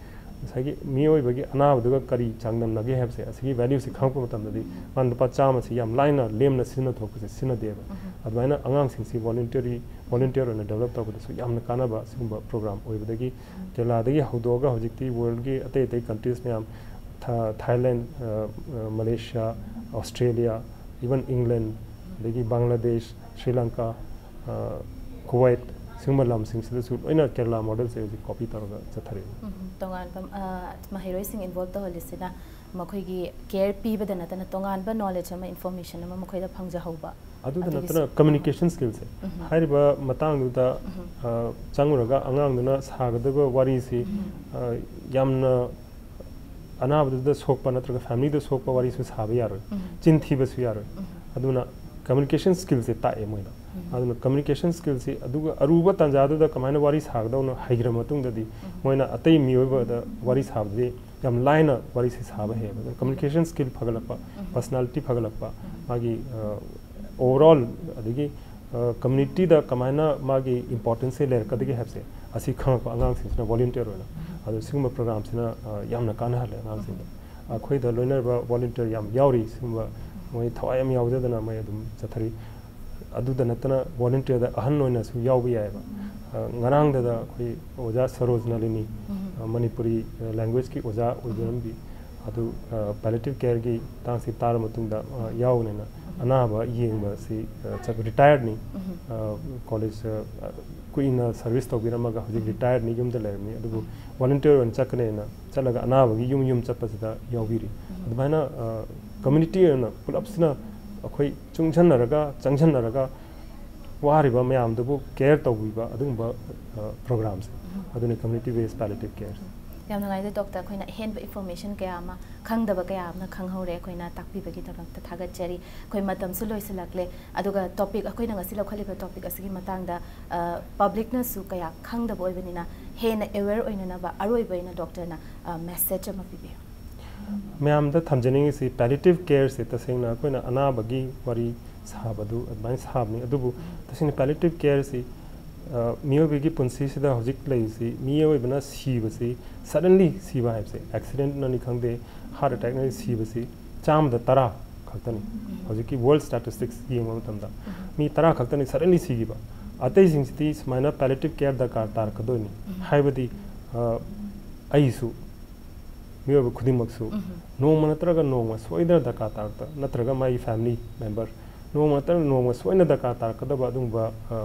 ꯉꯁꯥꯏꯒꯤ ꯃꯤꯑꯣꯏꯕꯒꯤ ꯑꯅꯥꯕꯗꯨꯒ ꯀꯔꯤ ꯆꯥꯡꯗꯝꯅꯒꯦ ꯍꯥꯏꯕꯁꯦ, ꯑꯁꯤꯒꯤ valueꯁꯦ ꯈꯪꯉꯛꯄ ꯃꯇꯝꯗꯗꯤ ꯃꯥꯅ ꯂꯨꯄꯥ ꯆꯥꯝꯃꯁꯤ ꯌꯥꯝ ꯂꯥꯏꯅ ꯂꯦꯝꯅ ꯁꯤꯖꯤꯟꯅꯊꯣꯛꯄꯁꯦ ꯁꯤꯖꯤꯟꯅꯗꯦꯕ꯫ ꯑꯗꯨꯃꯥꯏꯅ ꯑꯉꯥꯡꯁꯤꯡꯁꯤ voluntary, volunteer ꯑꯣꯏꯅ develop ꯇꯧꯕꯗꯁꯨ ꯌꯥꯝꯅ ꯀꯥꯟꯅꯕ ꯑꯁꯤꯒꯨꯝꯕ program ꯑꯣꯏꯕꯗꯒꯤ ꯀꯦꯔꯂꯥꯗꯒꯤ ꯍꯧꯗꯣꯛꯑꯒ ꯍꯧꯖꯤꯛꯇꯤ worldꯒꯤ ꯑꯇꯩ ꯑꯇꯩ countries ꯃꯌꯥꯝ, ꯊꯥ-, Thailand, ꯑ, ꯑ, Malaysia, Australia, even England, ꯑꯗꯒꯤ ꯕꯪꯒ꯭ꯂꯥꯗꯦꯁ, ꯁ꯭ꯔꯤ ꯂꯪꯀꯥ, ꯑ, ꯀꯨꯋꯥꯏꯠ, ꯁꯤꯒꯨꯝꯕ ꯂꯝꯁꯤꯡꯁꯤꯗꯁꯨ ꯂꯣꯏꯅ ꯀꯦꯔꯂꯥ modelꯁꯦ ꯍꯧꯖꯤꯛ copy ꯇꯧꯔꯒ ꯆꯠꯊꯔꯛꯏ꯫ ꯎꯝ, ꯇꯣꯉꯥꯟꯕ, ꯑ, ꯃꯍꯩꯔꯣꯏꯁꯤꯡ involve ꯇꯧꯍꯜꯂꯤꯁꯤꯅ ꯃꯈꯣꯏꯒꯤ care ꯄꯤꯕꯗ ꯅꯠꯇꯅ ꯇꯣꯉꯥꯟꯕ knowledge ꯑꯃ, information ꯑꯃ ꯃꯈꯣꯏꯗ ꯐꯪꯖꯍꯧꯕ꯫ ꯑꯗꯨꯗ ꯑꯗꯨꯒꯤꯁꯨ ꯅꯠꯇꯅ communication skillꯁꯦ꯫ ꯎꯝ꯫ ꯍꯥꯏꯔꯤꯕ ꯃꯇꯥꯡꯗꯨꯗ, ꯎꯝ꯫ ꯑ, ꯆꯪꯉꯨꯔꯒ ꯑꯉꯥꯡꯗꯨꯅ ꯁꯥꯒꯗꯕ ꯋꯥꯔꯤꯁꯤ, ꯎꯝ꯫ ꯑ, ꯌꯥꯝꯅ ꯑꯅꯥꯕꯗꯨꯗ ꯁꯣꯛꯄ ꯅꯠꯇ꯭ꯔꯒ familyꯗ ꯁꯣꯛꯄ ꯋꯥꯔꯤꯁꯨ ꯁꯥꯕ ꯌꯥꯔꯣꯏ꯫ ꯎꯝ꯫ ꯆꯤꯟ ꯊꯤꯕꯁꯨ ꯌꯥꯔꯣꯏ꯫ ꯎꯝ꯫ ꯑꯗꯨꯅ ꯀꯝꯃ꯭ꯌꯨꯅꯤꯀꯦꯁꯟ ꯁ꯭ꯀꯤꯜꯁꯦ ꯇꯥꯛꯑꯦ ꯃꯣꯏꯗ꯫ ꯑꯗꯨꯅ ꯀꯝꯃ꯭ꯌꯨꯅꯤꯀꯦꯁꯟ ꯁ꯭ꯀꯤꯜꯁꯤ ꯑꯗꯨꯒ ꯑꯔꯨꯕ ꯇꯥꯟꯖꯥꯗꯨꯗ ꯀꯃꯥꯏꯅ ꯋꯥꯔꯤ ꯁꯥꯒꯗꯧꯅꯣ ꯍꯩꯈ꯭ꯔ ꯃꯇꯨꯡꯗꯗꯤ ꯃꯣꯏꯅ ꯑꯇꯩ ꯃꯤꯑꯣꯏꯕꯗ ꯋꯥꯔꯤ ꯁꯥꯕꯗꯤ ꯌꯥꯝ ꯂꯥꯏꯅ ꯋꯥꯔꯤꯁꯦ ꯁꯥꯕ ꯍꯩꯌꯦꯕ꯫ ꯑꯗꯨꯅ ꯀꯝꯃ꯭ꯌꯨꯅꯤꯀꯦꯁꯟ ꯁ꯭ꯀꯤꯜ ꯐꯒꯠꯂꯛꯄ, ꯄꯔꯁꯅꯥꯂꯤꯇꯤ ꯐꯒꯠꯂꯛꯄ, ꯃꯥꯒꯤ ꯑꯣꯚꯔꯑꯣꯜ, ꯑꯗꯒꯤ ꯀꯝꯃ꯭ꯌꯨꯅꯤꯇꯤꯗ ꯀꯃꯥꯏꯅ ꯃꯥꯒꯤ ꯏꯝꯄꯣꯔꯇꯦꯟꯁꯁꯦ ꯂꯩꯔꯛꯀꯗꯒꯦ ꯍꯥꯏꯕꯁꯦ ꯑꯁꯤ ꯈꯪꯉꯛꯄ ꯑꯉꯥꯡꯁꯤꯡꯁꯤꯅ ꯚꯣꯂꯨꯟꯇꯤꯌꯔ ꯑꯣꯏꯅ꯫ ꯑꯗꯣ ꯁꯤꯒꯨꯝꯕ ꯄ꯭ꯔꯣꯒ꯭ꯔꯥꯝꯁꯤꯅ ꯌꯥꯝꯅ ꯀꯥꯟꯅꯍꯜꯂꯦ ꯑꯉꯥꯡꯁꯤꯡꯗ꯫ ꯑꯩꯈꯣꯏꯗ ꯂꯣꯏꯅꯔꯤꯕ ꯚꯣꯂꯨꯟꯇꯤꯌꯔ ꯌꯥꯝ ꯌꯥꯎꯔꯤ꯫ ꯁꯤꯒꯨꯝꯕ ꯃꯣꯏ ꯊꯋꯥꯏ ꯌꯥꯝ ꯌꯥꯎꯖꯗꯅ ꯃꯣꯏ ꯑꯗꯨꯝ ꯆꯠꯊꯔꯤ꯫ ꯑꯗꯨꯗ ꯅꯠꯇꯅ ꯚꯣꯂꯨꯟꯇꯤꯌꯔꯗ ꯑꯍꯟ ꯑꯣꯏꯅꯁꯨ ꯌꯥꯎꯕ ꯌꯥꯏꯑꯕ꯫ ꯉꯔꯥꯡꯗꯗ ꯑꯩꯈꯣꯏ ꯑꯣꯖꯥ ꯁꯔꯣꯖ ꯅꯂꯤꯅꯤ, ꯃꯅꯤꯄꯨꯔꯤ ꯂꯦꯡꯒ꯭ꯋꯦꯖꯀꯤ ꯑꯣꯖꯥ ꯑꯣꯏꯖꯔꯝꯕꯤ, ꯑꯗꯨ ꯄꯦꯂꯦꯇꯤꯚ ꯀꯦꯌꯔꯒꯤ ꯃꯇꯥꯡꯁꯤ ꯇꯥꯔ ꯃꯇꯨꯡꯗ ꯌꯥꯎꯕꯅꯤꯅ ꯑꯅꯥꯕ ꯌꯦꯡꯕꯁꯤ ꯔꯤꯇꯥꯌꯔꯗꯅꯤ꯫ ꯀꯣꯂꯦꯖ ꯀꯨꯏꯅ ꯁꯔꯚꯤꯁ ꯇꯧꯕꯤꯔꯝꯃꯒ ꯍꯧꯖꯤꯛ ꯔꯤꯇꯥꯌꯔꯗꯅꯤ, ꯌꯨꯝꯗ ꯂꯩꯔꯝꯃꯤ꯫ ꯑꯗꯨꯕꯨ ꯚꯣꯂꯨꯟꯇꯤꯌꯔ ꯑꯣꯏꯅ ꯆꯠꯀꯅꯦꯅ ꯆꯠꯂꯒ ꯑꯅꯥꯕꯒꯤ ꯌꯨꯝ ꯌꯨꯝ ꯆꯠꯄꯁꯤꯗ ꯌꯥꯎꯕꯤꯔꯤ꯫ ꯑꯗꯨꯃꯥꯏꯅ ꯀꯝꯃ꯭ꯌꯨꯅꯤꯇꯤ ꯑꯣꯏꯅ ꯄꯨꯂꯞꯁꯤꯅ ꯑꯩꯈꯣꯏ ꯆꯨꯡꯁꯟꯅꯔꯒ, ꯆꯪꯁꯟꯅꯔꯒ ꯋꯥꯔꯤꯕ ꯃꯌꯥꯝꯗꯨꯕꯨ ꯀꯦꯌꯔ ꯇꯧꯕꯤꯕ ꯑꯗꯨꯒꯨꯝꯕ ꯄ꯭ꯔꯣꯒ꯭ꯔꯥꯝꯁꯦ, ꯑꯗꯨꯅ ꯀꯝꯃ꯭ꯌꯨꯅꯤꯇꯤ ꯕꯦꯁ ꯄꯦꯂꯦꯇꯤꯚ ꯀꯦꯌꯔꯁꯦ꯫ ꯌꯥꯝ ꯅꯨꯡꯉꯥꯏꯖꯩ ꯗꯣꯛꯇꯔ, ꯑꯩꯈꯣꯏꯅ ꯑꯍꯦꯟꯕ ꯏꯟꯐꯣꯔꯃꯦꯁꯟ ꯀꯌꯥ ꯑꯃ, ꯈꯪꯗꯕ ꯀꯌꯥ ꯑꯃ ꯈꯪꯍꯧꯔꯦ꯫ ꯑꯩꯈꯣꯏꯅ ꯇꯥꯛꯄꯤꯕꯒꯤꯗꯃꯛꯇ ꯊꯥꯒꯠꯆꯔꯤ꯫ ꯑꯩꯈꯣꯏ ꯃꯇꯝꯁꯨ ꯂꯣꯏꯁꯤꯜꯂꯛꯂꯦ, ꯑꯗꯨꯒ ꯇꯣꯄꯤꯛ, ꯑꯩꯈꯣꯏꯅ ꯉꯁꯤ ꯂꯧꯈꯠꯂꯤꯕ ꯇꯣꯄꯤꯛ ꯑꯁꯤꯒꯤ ꯃꯇꯥꯡꯗ ꯄꯕ꯭ꯂꯤꯛꯅꯁꯨ ꯀꯌꯥ ꯈꯪꯗꯕ ꯑꯣꯏꯕꯅꯤꯅ ꯍꯦꯟꯅ ꯑꯦꯋꯦꯌꯔ ꯑꯣꯏꯅꯅꯕ ꯑꯔꯣꯏꯕ ꯑꯣꯏꯅ ꯗꯣꯛꯇꯔꯅ ꯃꯦꯁꯦꯖ ꯑꯃ ꯄꯤꯕꯤꯌꯨ꯫ ꯃꯌꯥꯝꯗ ꯊꯝꯖꯅꯤꯡꯉꯤꯁꯤ ꯄꯦꯂꯦꯇꯤꯚ ꯀꯦꯌꯔꯁꯦ ꯇꯁꯦꯡꯅ ꯑꯩꯈꯣꯏꯅ ꯑꯅꯥꯕꯒꯤ ꯋꯥꯔꯤ ꯁꯥꯕꯗꯨ ꯑꯗꯨꯃꯥꯏꯅ ꯁꯥꯕꯅꯤ꯫ ꯑꯗꯨꯕꯨ ꯇꯁꯦꯡꯅ ꯄꯦꯂꯦꯇꯤꯚ ꯀꯦꯌꯔꯁꯤ ꯃꯤꯑꯣꯏꯕꯒꯤ ꯄꯨꯟꯁꯤꯁꯤꯗ ꯍꯧꯖꯤꯛ ꯂꯩꯔꯤꯁꯤ, ꯃꯤꯑꯣꯏꯕꯅ ꯁꯤꯕꯁꯤ, ꯁꯗꯟꯂꯤ ꯁꯤꯕ ꯍꯥꯏꯕꯁꯦ, ꯑꯦꯛꯁꯤꯗꯦꯟꯠꯅꯅꯤ ꯈꯪꯗꯦ, ꯍꯥꯔꯠ ꯑꯦꯇꯦꯛꯅꯅꯤ ꯁꯤꯕꯁꯤ ꯆꯥꯝꯃꯗ ꯇꯔꯥ ꯈꯛꯇꯅꯤ꯫ ꯍꯧꯖꯤꯛꯀꯤ ꯋꯥꯔꯜ ꯁ꯭ꯇꯦꯇꯤꯁꯇꯤꯛꯁ ꯌꯦꯡꯕ ꯃꯇꯝꯗ ꯃꯤ ꯇꯔꯥ ꯈꯛꯇꯅꯤ ꯁꯗꯟꯂꯤ ꯁꯤꯈꯤꯕ꯫ ꯑꯇꯩꯁꯤꯡꯁꯤꯗꯤ ꯁꯨꯃꯥꯏꯅ ꯄꯦꯂꯦꯇꯤꯚ ꯀꯦꯌꯔ ꯗꯔꯀꯥꯔ ꯇꯥꯔꯛꯀꯗꯣꯏꯅꯤ꯫ ꯍꯥꯏꯕꯗꯤ ꯑꯩꯁꯨ, ꯃꯤꯑꯣꯏꯕ ꯈꯨꯗꯤꯡꯃꯛꯁꯨ ꯅꯣꯡꯃ ꯅꯠꯇ꯭ꯔꯒ ꯅꯣꯡꯃ ꯁꯣꯏꯗꯅ ꯗꯔꯀꯥꯔ ꯇꯥꯔꯛꯇ, ꯅꯠꯇ꯭ꯔꯒ ꯃꯥꯒꯤ ꯐꯦꯃꯤꯂꯤ ꯃꯦꯝꯕꯔ ꯅꯣꯡꯃ ꯅꯠꯇ꯭ꯔꯒ ꯅꯣꯡꯃ ꯁꯣꯏꯗꯅ ꯗꯔꯀꯥꯔ ꯇꯥꯔꯛꯀꯗꯕ ꯑꯗꯨꯒꯨꯝꯕ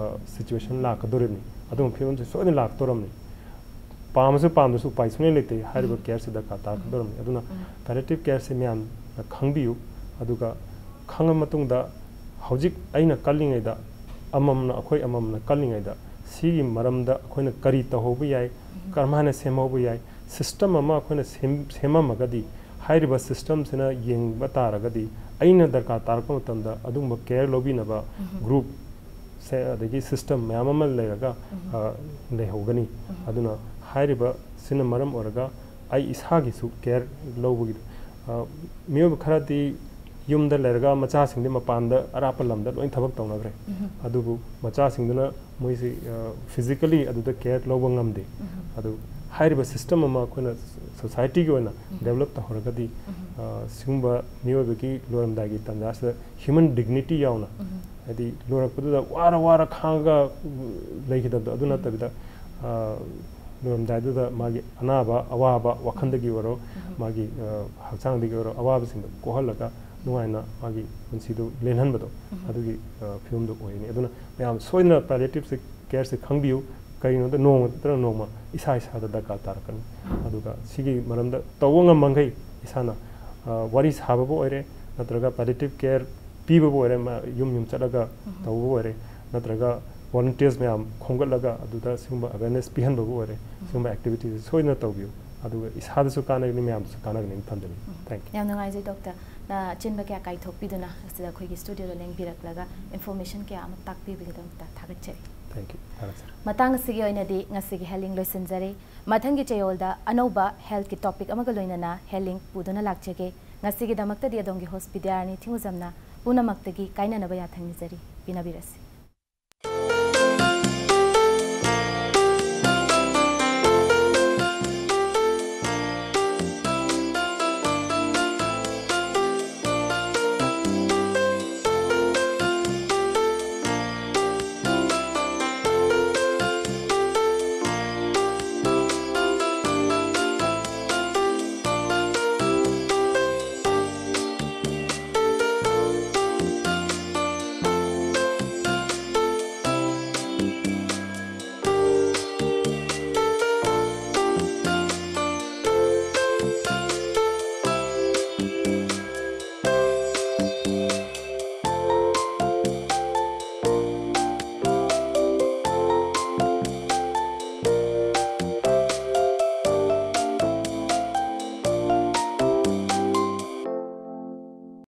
ꯁꯤꯆꯨꯋꯦꯁꯟ ꯂꯥꯛꯀꯗꯧꯔꯤꯕꯅꯤ꯫ ꯑꯗꯨꯒꯨꯝꯕ ꯐꯤꯕꯝꯁꯤ ꯁꯣꯏꯗꯅ ꯂꯥꯛꯇꯧꯔꯕꯅꯤ꯫ ꯄꯥꯝꯃꯁꯨ ꯄꯥꯝꯗ꯭ꯔꯁꯨ ꯎꯄꯥꯏ ꯁꯨꯡꯂꯩ ꯂꯩꯇꯦ꯫ ꯍꯥꯏꯔꯤꯕ ꯀꯦꯌꯔꯁꯤ ꯗꯔꯀꯥꯔ ꯇꯥꯔꯛꯀꯗꯧꯔꯕꯅꯤ꯫ ꯑꯗꯨꯅ ꯄꯦꯂꯦꯇꯤꯚ ꯀꯦꯌꯔꯁꯤ ꯃꯌꯥꯝꯅ ꯈꯪꯕꯤꯌꯨ꯫ ꯑꯗꯨꯒ ꯈꯪꯉ ꯃꯇꯨꯡꯗ ꯍꯧꯖꯤꯛ ꯑꯩꯅ ꯀꯜꯂꯤꯉꯩꯗ, ꯑꯃꯃꯝꯅ, ꯑꯩꯈꯣꯏ ꯑꯃꯃꯝꯅ ꯀꯜꯂꯤꯉꯩꯗ ꯁꯤꯒꯤ ꯃꯔꯝꯗ ꯑꯩꯈꯣꯏꯅ ꯀꯔꯤ ꯇꯧꯍꯧꯕ ꯌꯥꯏ, ꯀꯔꯝꯍꯥꯏꯅ ꯁꯦꯝꯍꯧꯕ ꯌꯥꯏ, ꯁꯤꯁꯇꯦꯝ ꯑꯃ ꯑꯩꯈꯣꯏꯅ ꯁꯦꯝ-, ꯁꯦꯝꯃꯝꯃꯒꯗꯤ, ꯍꯥꯏꯔꯤꯕ ꯁꯤꯁꯇꯦꯝꯁꯤꯅ ꯌꯦꯡꯕ ꯇꯥꯔꯒꯗꯤ ꯑꯩꯅ ꯗꯔꯀꯥꯔ ꯇꯥꯔꯛꯄ ꯃꯇꯝꯗ ꯑꯗꯨꯒꯨꯝꯕ ꯀꯦꯌꯔ ꯂꯧꯕꯤꯅꯕ ꯒ꯭ꯔꯨꯞ ꯑꯗꯒꯤ ꯁꯤꯁꯇꯦꯝ ꯃꯌꯥꯝ ꯑꯃ ꯂꯩꯔꯒ ꯂꯩꯍꯧꯒꯅꯤ꯫ ꯑꯗꯨꯅ ꯍꯥꯏꯔꯤꯕꯁꯤꯅ ꯃꯔꯝ ꯑꯣꯏꯔꯒ ꯑꯩ ꯏꯁꯥꯒꯤꯁꯨ ꯀꯦꯌꯔ ꯂꯧꯕꯒꯤ, ꯃꯤꯑꯣꯏꯕ ꯈꯔꯗꯤ ꯌꯨꯝꯗ ꯂꯩꯔꯒ ꯃꯆꯥꯁꯤꯡꯗꯤ ꯃꯄꯥꯟꯗ ꯑꯔꯥꯞꯄ ꯂꯝꯗ ꯂꯣꯏ ꯊꯕꯛ ꯇꯧꯅꯈ꯭ꯔꯦ꯫ ꯑꯗꯨꯕꯨ ꯃꯆꯥꯁꯤꯡꯗꯨꯅ ꯃꯣꯏꯁꯤ ꯐꯤꯖꯤꯀꯦꯂꯤ ꯑꯗꯨꯗ ꯀꯦꯌꯔ ꯂꯧꯕ ꯉꯝꯗꯦ꯫ ꯑꯗꯨ ꯍꯥꯏꯔꯤꯕ ꯁꯤꯁꯇꯦꯝ ꯑꯃ ꯑꯩꯈꯣꯏꯅ ꯁꯣꯁꯥꯏꯇꯤꯒꯤ ꯑꯣꯏꯅ ꯗꯦꯕꯂꯞ ꯇꯧꯍꯧꯔꯒꯗꯤ, ꯁꯤꯒꯨꯝꯕ ꯃꯤꯑꯣꯏꯕꯒꯤ ꯂꯣꯏꯔꯝꯗꯥꯏꯒꯤ ꯇꯥꯟꯖꯥꯁꯤꯗ ꯍ꯭ꯌꯨꯃꯦꯟ ꯗꯤꯒꯅꯤꯇꯤ ꯌꯥꯎꯅ, ꯍꯥꯏꯗꯤ ꯂꯣꯏꯔꯛꯄꯗꯨꯗ ꯋꯥꯔ ꯋꯥꯔ ꯈꯥꯡꯉꯒ ꯂꯩꯈꯤꯗꯕꯗꯣ, ꯑꯗꯨ ꯅꯠꯇꯕꯤꯗ, ꯂꯣꯏꯔꯝꯗꯥꯏꯗꯨꯗ ꯃꯥꯒꯤ ꯑꯅꯥꯕ ꯑꯋꯥꯕ ꯋꯥꯈꯜꯗꯒꯤ ꯑꯣꯏꯔꯣ, ꯃꯥꯒꯤ ꯍꯛꯆꯥꯡꯗꯒꯤ ꯑꯣꯏꯔꯣ, ꯑꯋꯥꯕꯁꯤꯡꯗꯣ ꯀꯣꯛꯍꯜꯂꯒ ꯅꯨꯡꯉꯥꯏꯅ ꯃꯥꯒꯤ ꯄꯨꯟꯁꯤꯗꯣ ꯂꯦꯜꯍꯟꯕꯗꯣ, ꯑꯗꯨꯒꯤ ꯐꯤꯕꯝꯗꯣ ꯑꯣꯏꯅꯤ꯫ ꯑꯗꯨꯅ ꯃꯌꯥꯝ ꯁꯣꯏꯗꯅ ꯄꯦꯂꯤꯌꯦꯇꯤꯚꯁꯦ ꯀꯦꯌꯔꯁꯦ ꯈꯪꯕꯤꯌꯨ꯫ ꯀꯔꯤꯒꯤꯅꯣꯗ ꯅꯣꯡꯃ ꯅꯠꯇ꯭ꯔꯒ ꯅꯣꯡꯃ ꯏꯁꯥ ꯏꯁꯥꯗ ꯗꯔꯀꯥꯔ ꯇꯥꯔꯛꯀꯅꯤ꯫ ꯑꯗꯨꯒ ꯁꯤꯒꯤ ꯃꯔꯝꯗ ꯇꯧꯕ ꯉꯝꯃꯈꯩ ꯏꯁꯥꯅ, ꯋꯥꯔꯤ ꯁꯥꯕꯕꯨ ꯑꯣꯏꯔꯦ, ꯅꯠꯇ꯭ꯔꯒ ꯄꯦꯂꯤꯌꯦꯇꯤꯚ ꯀꯦꯌꯔ ꯄꯤꯕꯕꯨ ꯑꯣꯏꯔꯦ, ꯌꯨꯝ ꯌꯨꯝ ꯆꯠꯂꯒ ꯇꯧꯕꯕꯨ ꯑꯣꯏꯔꯦ, ꯅꯠꯇ꯭ꯔꯒ ꯚꯣꯂꯨꯟꯇꯤꯌꯔꯁ ꯃꯌꯥꯝ ꯈꯣꯝꯒꯠꯂꯒ ꯑꯗꯨꯗ ꯁꯤꯒꯨꯝꯕ ꯑꯋꯦꯔꯅꯦꯁ ꯄꯤꯍꯟꯕꯕꯨ ꯑꯣꯏꯔꯦ, ꯁꯤꯒꯨꯝꯕ ꯑꯦꯛꯇꯤꯚꯤꯇꯤꯁ ꯁꯣꯏꯗꯅ ꯇꯧꯕꯤꯌꯨ꯫ ꯑꯗꯨꯒ ꯏꯁꯥꯗꯁꯨ ꯀꯥꯟꯅꯒꯅꯤ, ꯃꯌꯥꯝꯗꯁꯨ ꯀꯥꯟꯅꯒꯅꯤ ꯈꯟꯖꯅꯤꯡꯏ꯫ Thank you. ꯌꯥꯝ ꯅꯨꯡꯉꯥꯏꯖꯩ ꯗꯣꯛꯇꯔ꯫ ꯑꯆꯤꯟꯕ ꯀꯌꯥ ꯀꯥꯏꯊꯣꯛꯄꯤꯗꯨꯅ ꯑꯁꯤꯗ ꯑꯩꯈꯣꯏꯒꯤ ꯁ꯭ꯇꯨꯗꯤꯑꯣꯗ ꯂꯦꯡꯕꯤꯔꯛꯂꯒ ꯏꯟꯐꯣꯔꯃꯦꯁꯟ ꯀꯌꯥ ꯑꯃ ꯇꯥꯛꯄꯤꯕꯒꯤꯗꯃꯛꯇ ꯊꯥꯒꯠꯆꯔꯤ꯫ Thank you. ꯊꯥꯒꯠꯆꯔꯤ꯫ ꯃꯇꯥꯡ ꯑꯁꯤꯒꯤ ꯑꯣꯏꯅꯗꯤ ꯉꯁꯤꯒꯤ ꯍꯦꯜꯂꯤꯡ ꯂꯣꯏꯁꯤꯟꯖꯔꯦ꯫ ꯃꯊꯪꯒꯤ ꯆꯌꯣꯜꯗ ꯑꯅꯧꯕ ꯍꯦꯜꯠꯀꯤ ꯇꯣꯄꯤꯛ ꯑꯃꯒ ꯂꯣꯏꯅꯅ ꯍꯦꯜꯂꯤꯡ ꯄꯨꯗꯨꯅ ꯂꯥꯛꯆꯒꯦ꯫ ꯉꯁꯤꯒꯤꯗꯃꯛꯇꯗꯤ ꯑꯗꯣꯝꯒꯤ ꯍꯣꯁ ꯕꯤꯗ꯭ꯌꯥꯔꯥꯅꯤ ꯊꯤꯡꯉꯨꯖꯝꯅ ꯄꯨꯝꯅꯃꯛꯇꯒꯤ ꯀꯥꯏꯅꯅꯕ ꯌꯥꯊꯪ ꯅꯤꯖꯔꯤ꯫ ꯄꯤꯅꯕꯤꯔꯁꯤ꯫